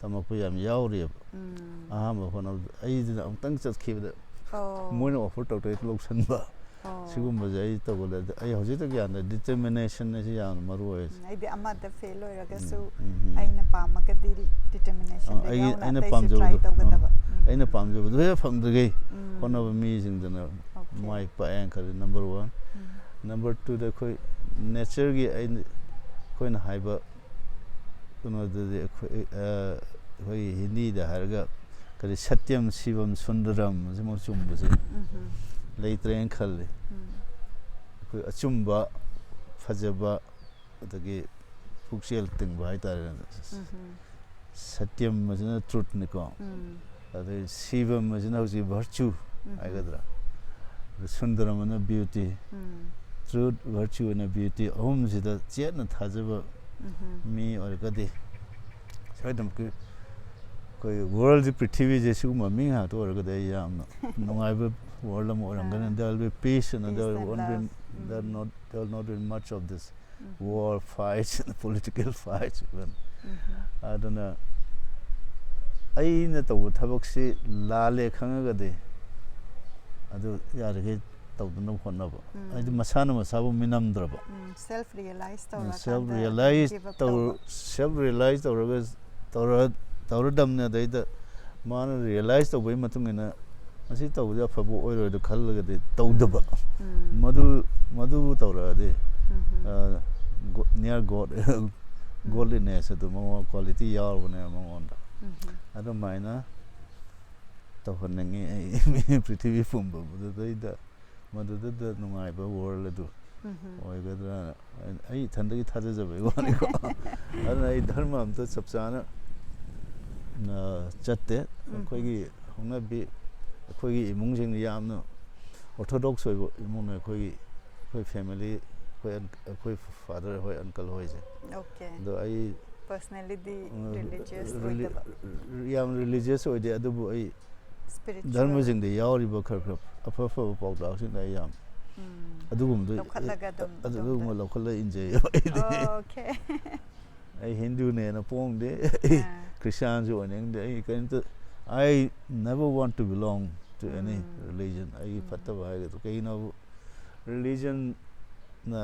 ꯇꯝꯃꯛꯄ ꯌꯥꯝ ꯌꯥꯎꯔꯤꯑꯕ꯫ ꯎꯝ꯫ ꯑꯍꯥꯟꯕ ꯍꯣꯠꯅꯕꯗ ꯑꯩꯗꯨꯅ ꯑꯃꯨꯛꯇꯪ ꯆꯠꯈꯤꯕꯗ ꯑꯣ꯫ ꯃꯣꯏꯅ offer ꯇꯧꯔꯛꯇ꯭ꯔꯗꯤ ꯂꯧꯁꯟꯕ꯫ ꯑꯣ꯫ ꯁꯤꯒꯨꯝꯕꯁꯦ ꯑꯩ ꯇꯧꯒꯜꯂꯦ꯫ ꯑꯗ ꯑꯩ ꯍꯧꯖꯤꯛꯇꯒꯤ ꯍꯥꯟꯅ determination ꯑꯁꯤ ꯌꯥꯝꯅ ꯃꯔꯨ ꯑꯣꯏ꯫ ꯎꯝ, ꯑꯩꯗꯤ ꯑꯃꯗ ꯐꯦꯜ ꯑꯣꯏꯔꯒꯁꯨ ꯎꯝ, ꯎꯝ, ꯎꯝ꯫ ꯑꯩꯅ ꯄꯥꯝꯃꯒꯗꯤ determination ꯑ, ꯗ ꯑꯩꯒꯤ- ꯌꯥꯎꯅ ꯑꯩꯅ ꯑꯇꯩꯁꯨ try ꯄꯥꯝꯖꯕꯗꯣ, ꯇꯧꯒꯗꯕ꯫ ꯑ, ꯎꯝ꯫ ꯑꯩꯅ ꯄꯥꯝꯖꯕꯗꯣ ꯍꯦꯛ ꯐꯪꯗ꯭ꯔꯤꯈꯩ ꯎꯝ꯫ ꯍꯣꯠꯅꯕ ꯃꯤꯁꯤꯡꯗꯅ Okay. ꯃꯥꯏ ꯄꯥꯛꯑꯦꯅ ꯈꯜꯂꯤ, number one꯫ ꯎꯝ꯫ ꯅꯝꯕꯔ ꯇꯨꯗ ꯑꯩꯈꯣꯏ ꯅꯦꯆꯔꯒꯤ ꯑꯩꯅ ꯑꯩꯈꯣꯏꯅ ꯍꯥꯏꯕ ꯀꯩꯅꯣꯗꯗꯤ ꯑꯩꯈꯣꯏ ꯑꯩꯈꯣꯏꯒꯤ ꯍꯤꯟꯗꯤꯗ ꯍꯥꯏꯔꯒ ꯀꯔꯤ ꯁꯇ꯭ꯌꯝ ꯁꯤꯕꯝ ꯁꯨꯟꯗꯔꯝ ꯑꯁꯤꯃꯛ ꯆꯨꯝꯕꯁꯦ ꯂꯩꯇ꯭ꯔꯦꯅ ꯈꯜꯂꯤ꯫ ꯑꯩꯈꯣꯏ ꯑꯆꯨꯝꯕ, ꯐꯖꯕ, ꯑꯗꯒꯤ ꯄꯨꯛꯆꯦꯜ ꯇꯤꯡꯕ ꯍꯥꯏꯇꯥꯔꯦꯅꯦ꯫ ꯁꯇ꯭ꯌꯝ ꯑꯁꯤꯅ ꯇ꯭ꯔꯨꯠꯅꯤꯀꯣ꯫ ꯑꯗꯩ ꯁꯤꯕꯝ ꯑꯁꯤꯅ ꯍꯧꯖꯤꯛ ꯚꯔꯆꯨ ꯍꯥꯏꯒꯗ꯭ꯔꯥ, ꯑꯗ ꯁꯨꯟꯗꯔꯝ ꯑꯃꯅ ꯕ꯭ꯌꯨꯇꯤ꯫ ꯇ꯭ꯔꯨꯠ, ꯚꯔꯆꯨ ꯑꯅ ꯕ꯭ꯌꯨꯇꯤ ꯑꯍꯨꯝꯁꯤꯗ ꯆꯦꯠꯅ ꯊꯥꯖꯕ ꯃꯤ ꯑꯣꯏꯔꯒꯗꯤ ꯁꯣꯏꯗꯅꯃꯛꯀꯤ ꯑꯩꯈꯣꯏ ꯋꯥꯔꯜꯁꯦ, ꯄ꯭ꯔꯤꯊꯤꯕꯤꯁꯦ ꯁꯤꯒꯨꯝꯕ ꯃꯤ ꯉꯥꯛꯇ ꯑꯣꯏꯔꯒꯗꯤ ꯑꯩ ꯌꯥꯝꯅ ꯅꯨꯡꯉꯥꯏꯕ ꯋꯥꯔꯜ ꯑꯃ ꯑꯣꯏꯔꯝꯒꯅꯤ꯫ There will be peace and there will not be much of this war fights and political fights even. ꯑꯗꯨꯅ ꯑꯩꯅ ꯇꯧꯕ ꯊꯕꯛꯁꯤ ꯂꯥꯜꯂꯦ ꯈꯪꯉꯒꯗꯤ ꯑꯗꯨ ꯌꯥꯔꯤꯈꯩ ꯇꯧꯗꯅꯕ ꯍꯣꯠꯅꯕ꯫ ꯍꯥꯏꯗꯤ ꯃꯁꯥꯅ ꯃꯁꯥꯕꯨ ꯃꯤꯅꯝꯗ꯭ꯔꯕ꯫ ꯁꯦꯜꯐ ꯔꯤꯌꯦꯂꯥꯏꯁ ꯁꯦꯜꯐ ꯔꯤꯌꯦꯂꯥꯏꯁ ꯇꯧꯔ ꯁꯦꯜꯐ ꯔꯤꯌꯦꯂꯥꯏꯁ ꯇꯧꯔꯒ ꯇꯧꯔ ꯇꯧꯔꯗꯝꯅꯦ꯫ ꯑꯗꯩꯗ ꯃꯥꯅ ꯔꯤꯌꯦꯂꯥꯏꯁ ꯇꯧꯕꯒꯤ ꯃꯇꯨꯡ ꯏꯟꯅ ꯃꯁꯤ ꯇꯧꯕꯁꯦ ꯑꯐꯕ ꯑꯣꯏꯔꯣꯏꯗ ꯈꯜꯂꯒꯗꯤ ꯇꯧꯗꯕ꯫ ꯃꯗꯨ ꯃꯗꯨ ꯇꯧꯔꯛꯑꯗꯤ near God, godliness ꯑꯗꯨ ꯃꯉꯣꯟ ꯀ꯭ꯋꯥꯂꯤꯇꯤ ꯌꯥꯎꯔꯕꯅꯦꯕ ꯃꯉꯣꯟꯗ꯫ ꯑꯗꯨꯃꯥꯏꯅ ꯇꯧꯍꯟꯅꯤꯡꯉꯤ ꯑꯩ ꯄ꯭ꯔꯤꯊꯤꯕꯤ ꯄꯨꯝꯕꯗꯨꯗꯩꯗ꯫ ꯃꯗꯨꯗꯨꯗ ꯅꯨꯡꯉꯥꯏꯕ ꯋꯥꯔꯜ ꯑꯗꯨ ꯑꯣꯏꯒꯗ꯭ꯔꯥꯅ ꯑꯩ ꯏꯊꯟꯗꯒꯤ ꯊꯥꯖꯖꯕꯩ ꯋꯥꯅꯤꯀꯣ꯫ ꯑꯗꯨꯅ ꯑꯩ ꯙꯔꯃ ꯑꯝꯇ ꯆꯞ ꯆꯥꯅ ꯆꯠꯇꯦ꯫ ꯑꯩꯈꯣꯏꯒꯤ ꯍꯧꯅꯕꯤ, ꯑꯩꯈꯣꯏꯒꯤ ꯏꯃꯨꯡꯁꯤꯡ ꯌꯥꯝꯅ ꯑꯣꯔꯊꯣꯗꯣꯛꯁ ꯑꯣꯏꯕ ꯏꯃꯨꯡꯅ ꯑꯩꯈꯣꯏꯒꯤ ꯑꯩꯈꯣꯏ ꯐꯦꯃꯤꯂꯤ, ꯑꯩꯈꯣꯏ ꯑꯩꯈꯣꯏ ꯐꯥꯗꯔ ꯍꯣꯏ, ꯑꯪꯀꯜ ꯍꯣꯏꯁꯦ꯫ ꯑꯗꯣ ꯑꯩ ꯄꯔꯁꯅꯦꯂꯤꯗꯤ ꯔꯤꯂꯤꯖꯤꯌꯁ ꯑꯣꯏꯗꯕ꯫ ꯌꯥꯝ ꯔꯤꯂꯤꯖꯤꯌꯁ ꯑꯣꯏꯗꯦ, ꯑꯗꯨꯕꯨ ꯑꯩ ꯙꯔꯃꯁꯤꯡꯗ ꯌꯥꯎꯔꯤꯕ ꯈꯔ ꯈꯔ ꯑꯐ ꯑꯐꯕ ꯄꯥꯎꯇꯥꯛꯁꯤꯡꯗ ꯑꯩ ꯌꯥꯝ ꯑꯗꯨꯒꯨꯝꯕꯗꯣ ꯂꯧꯈꯠꯂꯒ ꯑꯗꯨꯝ ꯑꯗꯨꯒꯨꯝꯕ ꯂꯧꯈꯠꯂ ꯏꯟꯖꯩꯌꯦꯕ ꯑꯩꯗꯤ꯫ Okay. ꯑꯩ ꯍꯤꯟꯗꯨꯅꯦꯅ ꯄꯣꯡꯗꯦ, ꯑꯩ ꯈ꯭ꯔꯤꯁꯇꯤꯌꯥꯟꯁꯨ ꯑꯣꯏꯅꯤꯡꯗꯦ, ꯑꯩ ꯀꯔꯤꯝꯇ, I never want to belong to any religion. ꯑꯩꯒꯤ ꯐꯠꯇꯕ ꯍꯥꯏꯒꯗ꯭ꯔꯥ, ꯀꯩꯒꯤꯅꯣꯕꯨ ꯔꯤꯂꯤꯖꯟꯅ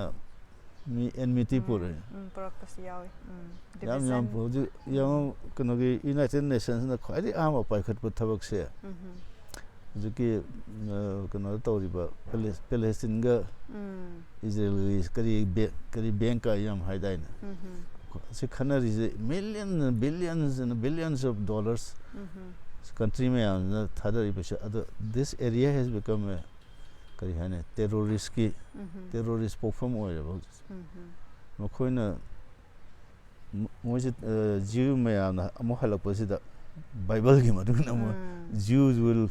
ꯃꯤ ꯑꯦꯟꯃꯤꯇꯤ ꯄꯨꯔꯛꯑꯦ꯫ ꯎꯝ, ꯄꯨꯔꯛꯄꯁꯨ ꯌꯥꯎꯋꯤ꯫ ꯎꯝ, ꯌꯥꯝ ꯌꯥꯝ division. ꯍꯧꯖꯤꯛ ꯌꯦꯡꯉꯣ, ꯀꯩꯅꯣꯒꯤ ꯌꯨꯅꯥꯏꯇꯦꯠ ꯅꯦꯁꯟꯁꯅ ꯈ꯭ꯋꯥꯏꯗꯒꯤ ꯑꯍꯥꯟꯕ ꯄꯥꯏꯈꯠꯄ ꯊꯕꯛꯁꯦ ꯎꯝ, ꯍꯧꯖꯤꯛꯀꯤ ꯑ, ꯀꯩꯅꯣꯗ ꯇꯧꯔꯤꯕ ꯄꯦꯂꯦꯁ- ꯄꯦꯂꯦꯁꯇꯤꯟꯒ ꯎꯝ ꯏꯖꯔꯦꯜꯒꯤ ꯀꯔꯤ ꯕꯦ- ꯀꯔꯤ ꯕꯦꯡꯀ ꯌꯥꯝ ꯍꯥꯏꯗꯥꯏꯅꯦ? ꯎꯝ ꯁꯤ ꯈꯠꯅꯔꯤꯁꯦ million billions and billions of dollars. Um country ꯃꯌꯥꯝꯁꯤꯅ ꯊꯥꯗꯔꯤ ꯄꯩꯁꯥ ꯑꯗꯣ this area has become a ꯀꯔꯤ ꯍꯥꯏꯅꯤ, ꯇꯦꯔꯣꯔꯤꯁꯀꯤ ꯎꯝ ꯇꯦꯔꯣꯔꯤꯁ ꯄꯣꯛꯐꯝ ꯑꯣꯏꯔꯦꯕ ꯍꯧꯖꯤꯛ꯫ ꯎꯝ ꯃꯈꯣꯏꯅ ꯃ- ꯃꯣꯏꯁꯦ ꯖꯤꯌꯨ ꯃꯌꯥꯝꯅ ꯑꯃꯨꯛ ꯍꯜꯂꯛꯄꯁꯤꯗ ꯕꯥꯏꯕꯜꯒꯤ ꯃꯇꯨꯡ ꯏꯟꯅ ꯑꯃꯨꯛ ꯎꯝ Jews will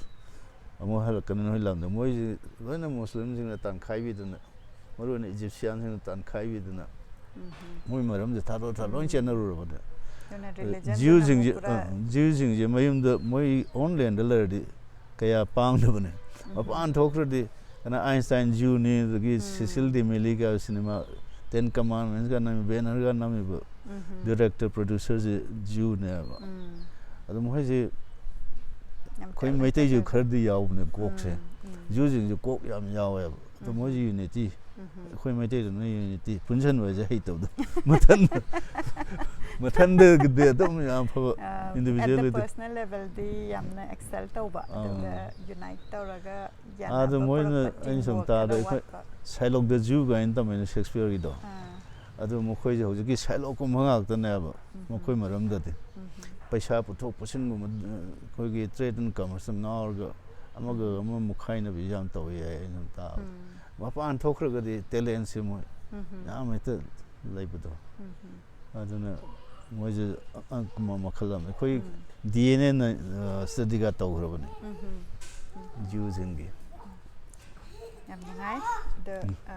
ꯑꯃꯨꯛ ꯍꯜꯂꯛꯀꯅꯤ ꯅꯣꯏ ꯂꯝꯗ꯫ ꯃꯣꯏꯁꯦ ꯂꯣꯏꯅ ꯃꯨꯁꯂꯤꯝꯁꯤꯡꯅ ꯇꯥꯟꯈꯥꯏꯕꯤꯗꯅ, ꯃꯔꯨꯑꯣꯏꯅ ꯏꯖꯤꯞꯁꯤꯌꯥꯟꯁꯤꯡꯅ ꯇꯥꯟꯈꯥꯏꯕꯤꯗꯅ ꯎꯝ ꯃꯣꯏ ꯃꯔꯝꯁꯦ ꯊꯥꯗꯣꯛ ꯊꯥ ꯂꯣꯏ ꯆꯦꯟꯅꯔꯨꯔꯕꯅꯦ꯫ ꯑꯗꯨꯅ religion ꯖꯤꯌꯨꯁꯤꯡꯁꯦ ꯄꯨꯔꯥ ꯑ, ꯖꯤꯌꯨꯁꯤꯡꯁꯦ ꯃꯌꯨꯝꯗ ꯃꯣꯏ own land ꯗ ꯂꯩꯔꯗꯤ ꯀꯌꯥ ꯄꯥꯡꯗꯕꯅꯦ꯫ ꯃꯄꯥꯟ ꯊꯣꯛꯈ꯭ꯔꯗꯤ ꯀꯅꯥ ꯑꯥꯏꯟꯁꯇꯥꯏꯟ ꯖꯤꯌꯨꯅꯤ, ꯑꯗꯒꯤ ꯁꯤꯁꯤꯜ ꯗꯤ ꯃꯤꯂꯤꯒ ꯁꯤꯅꯦꯃꯥ Ten Commandments ꯀ ꯅꯝꯃꯤ, ꯕꯦꯟ ꯍꯔꯒ ꯅꯝꯃꯤꯕ ꯎꯝ ꯗꯤꯔꯦꯛꯇꯔ ꯄ꯭ꯔꯣꯗ꯭ꯌꯨꯁꯔꯁꯦ ꯖꯤꯌꯨꯅꯦꯕ꯫ ꯎꯝ ꯑꯗꯣ ꯃꯈꯣꯏꯁꯦ ꯌꯥꯝ ꯑꯩꯈꯣꯏ ꯇꯦꯂꯦꯟꯇꯦꯗ ꯃꯩꯇꯩꯁꯨ ꯑꯣꯏꯕ꯫ ꯈꯔꯗꯤ ꯌꯥꯎꯕꯅꯦ ꯀꯣꯛꯁꯦ꯫ ꯎꯝ, ꯎꯝ, ꯖꯤꯌꯨꯁꯤꯡꯁꯨ ꯀꯣꯛ ꯌꯥꯝ ꯌꯥꯎꯋꯦꯕ꯫ ꯑꯗꯣ ꯎꯝ, ꯃꯣꯏꯁꯦ unity, ꯎꯝ, ꯑꯩꯈꯣꯏ ꯃꯩꯇꯩꯗꯅ unity, ꯄꯨꯟꯁꯟꯕ ꯍꯥꯏꯁꯦ ꯍꯩꯇꯕꯗꯣ꯫ ꯃꯊꯟꯗ ꯃꯊꯟꯗꯒꯤꯗꯤ ꯑꯗꯨꯝ ꯌꯥꯝ ꯐꯕ ꯑ, individual at the ꯂꯩꯇꯦ꯫ personal level ꯗꯤ ꯌꯥꯝꯅ excel ꯇꯧꯕ, ꯑꯥ꯫ ꯑꯗꯨꯒ unite ꯇꯧꯔꯒ ꯑꯥꯗ ꯌꯥꯅꯕ ꯃꯣꯏꯅ ꯄꯨꯔꯛꯄ ꯑꯩꯅ ꯁꯨꯝ teamwork ꯇꯥꯕꯗ ꯈꯔ ꯑꯩꯈꯣꯏ ꯋꯥꯠꯄ꯫ ꯁꯥꯏꯂꯣꯛꯇ ꯖꯤꯌꯨ ꯀꯥꯏꯅ ꯇꯝꯃꯤꯅ ꯁꯦꯛꯁꯄꯤꯌꯔꯒꯤꯗꯣ꯫ ꯑꯥ, ꯑꯗꯨ ꯃꯈꯣꯏꯁꯦ ꯍꯧꯖꯤꯛꯀꯤ ꯁꯥꯏꯂꯣꯛꯀꯨꯝꯕ ꯉꯥꯛꯇꯅꯦꯕ ꯎꯝ, ꯃꯈꯣꯏ ꯃꯔꯝꯗꯗꯤ꯫ ꯎꯝ, ꯄꯩꯁꯥ ꯄꯨꯊꯣꯛ ꯄꯨꯁꯤꯟꯒꯨꯝꯕ, ꯑꯩꯈꯣꯏꯒꯤ trade and commerce ꯇ ꯉꯥꯎꯔꯒ ꯑꯃꯒ ꯑꯃ ꯃꯨꯛꯈꯥꯏꯅꯕꯤ ꯌꯥꯝ ꯇꯧꯋꯤ ꯍꯥꯏ ꯑꯩꯅ ꯇꯥꯕ꯫ ꯎꯝ, ꯃꯄꯥꯟ ꯊꯣꯛꯈ꯭ꯔꯒꯗꯤ talent ꯁꯦ ꯃꯣꯏ ꯎꯝ, ꯌꯥꯝ ꯍꯦꯛꯇ ꯂꯩꯕꯗꯣ꯫ ꯎꯝ, ꯑꯗꯨꯅ ꯃꯣꯏꯁꯦ ꯑꯉꯛꯄ ꯃꯈꯜ ꯑꯃ꯫ ꯑꯩꯈꯣꯏ ꯎꯝ, ꯗꯤ ꯑꯦꯟ ꯑꯦꯅ study ꯒ ꯇꯧꯈ꯭ꯔꯕꯅꯦ ꯎꯝ, ꯎꯝ꯫ ꯖꯤꯌꯨꯁꯤꯡꯒꯤ꯫ ꯌꯥꯝ ꯅꯨꯡꯉꯥꯏ꯫ ꯑꯗꯣ, ꯎꯝ꯫ ꯑ,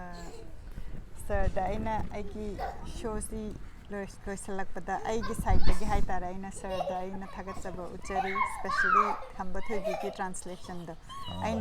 sir ꯗ ꯑꯩꯅ ꯑꯩꯒꯤ show ꯁꯤ ꯂꯣꯏ- ꯂꯣꯏꯁꯤꯜꯂꯛꯄꯗ ꯑꯩꯒꯤ side ꯇꯒꯤ ꯍꯥꯏꯇꯥꯔꯦ, ꯑꯩꯅ sir ꯗ ꯑꯩꯅ ꯊꯥꯒꯠꯆꯕ ꯎꯠꯆꯔꯤ, especially ꯈꯝꯕ ꯊꯣꯏꯕꯤꯒꯤ translation ꯗꯣ꯫ ꯑꯥ꯫ ꯑꯩꯅ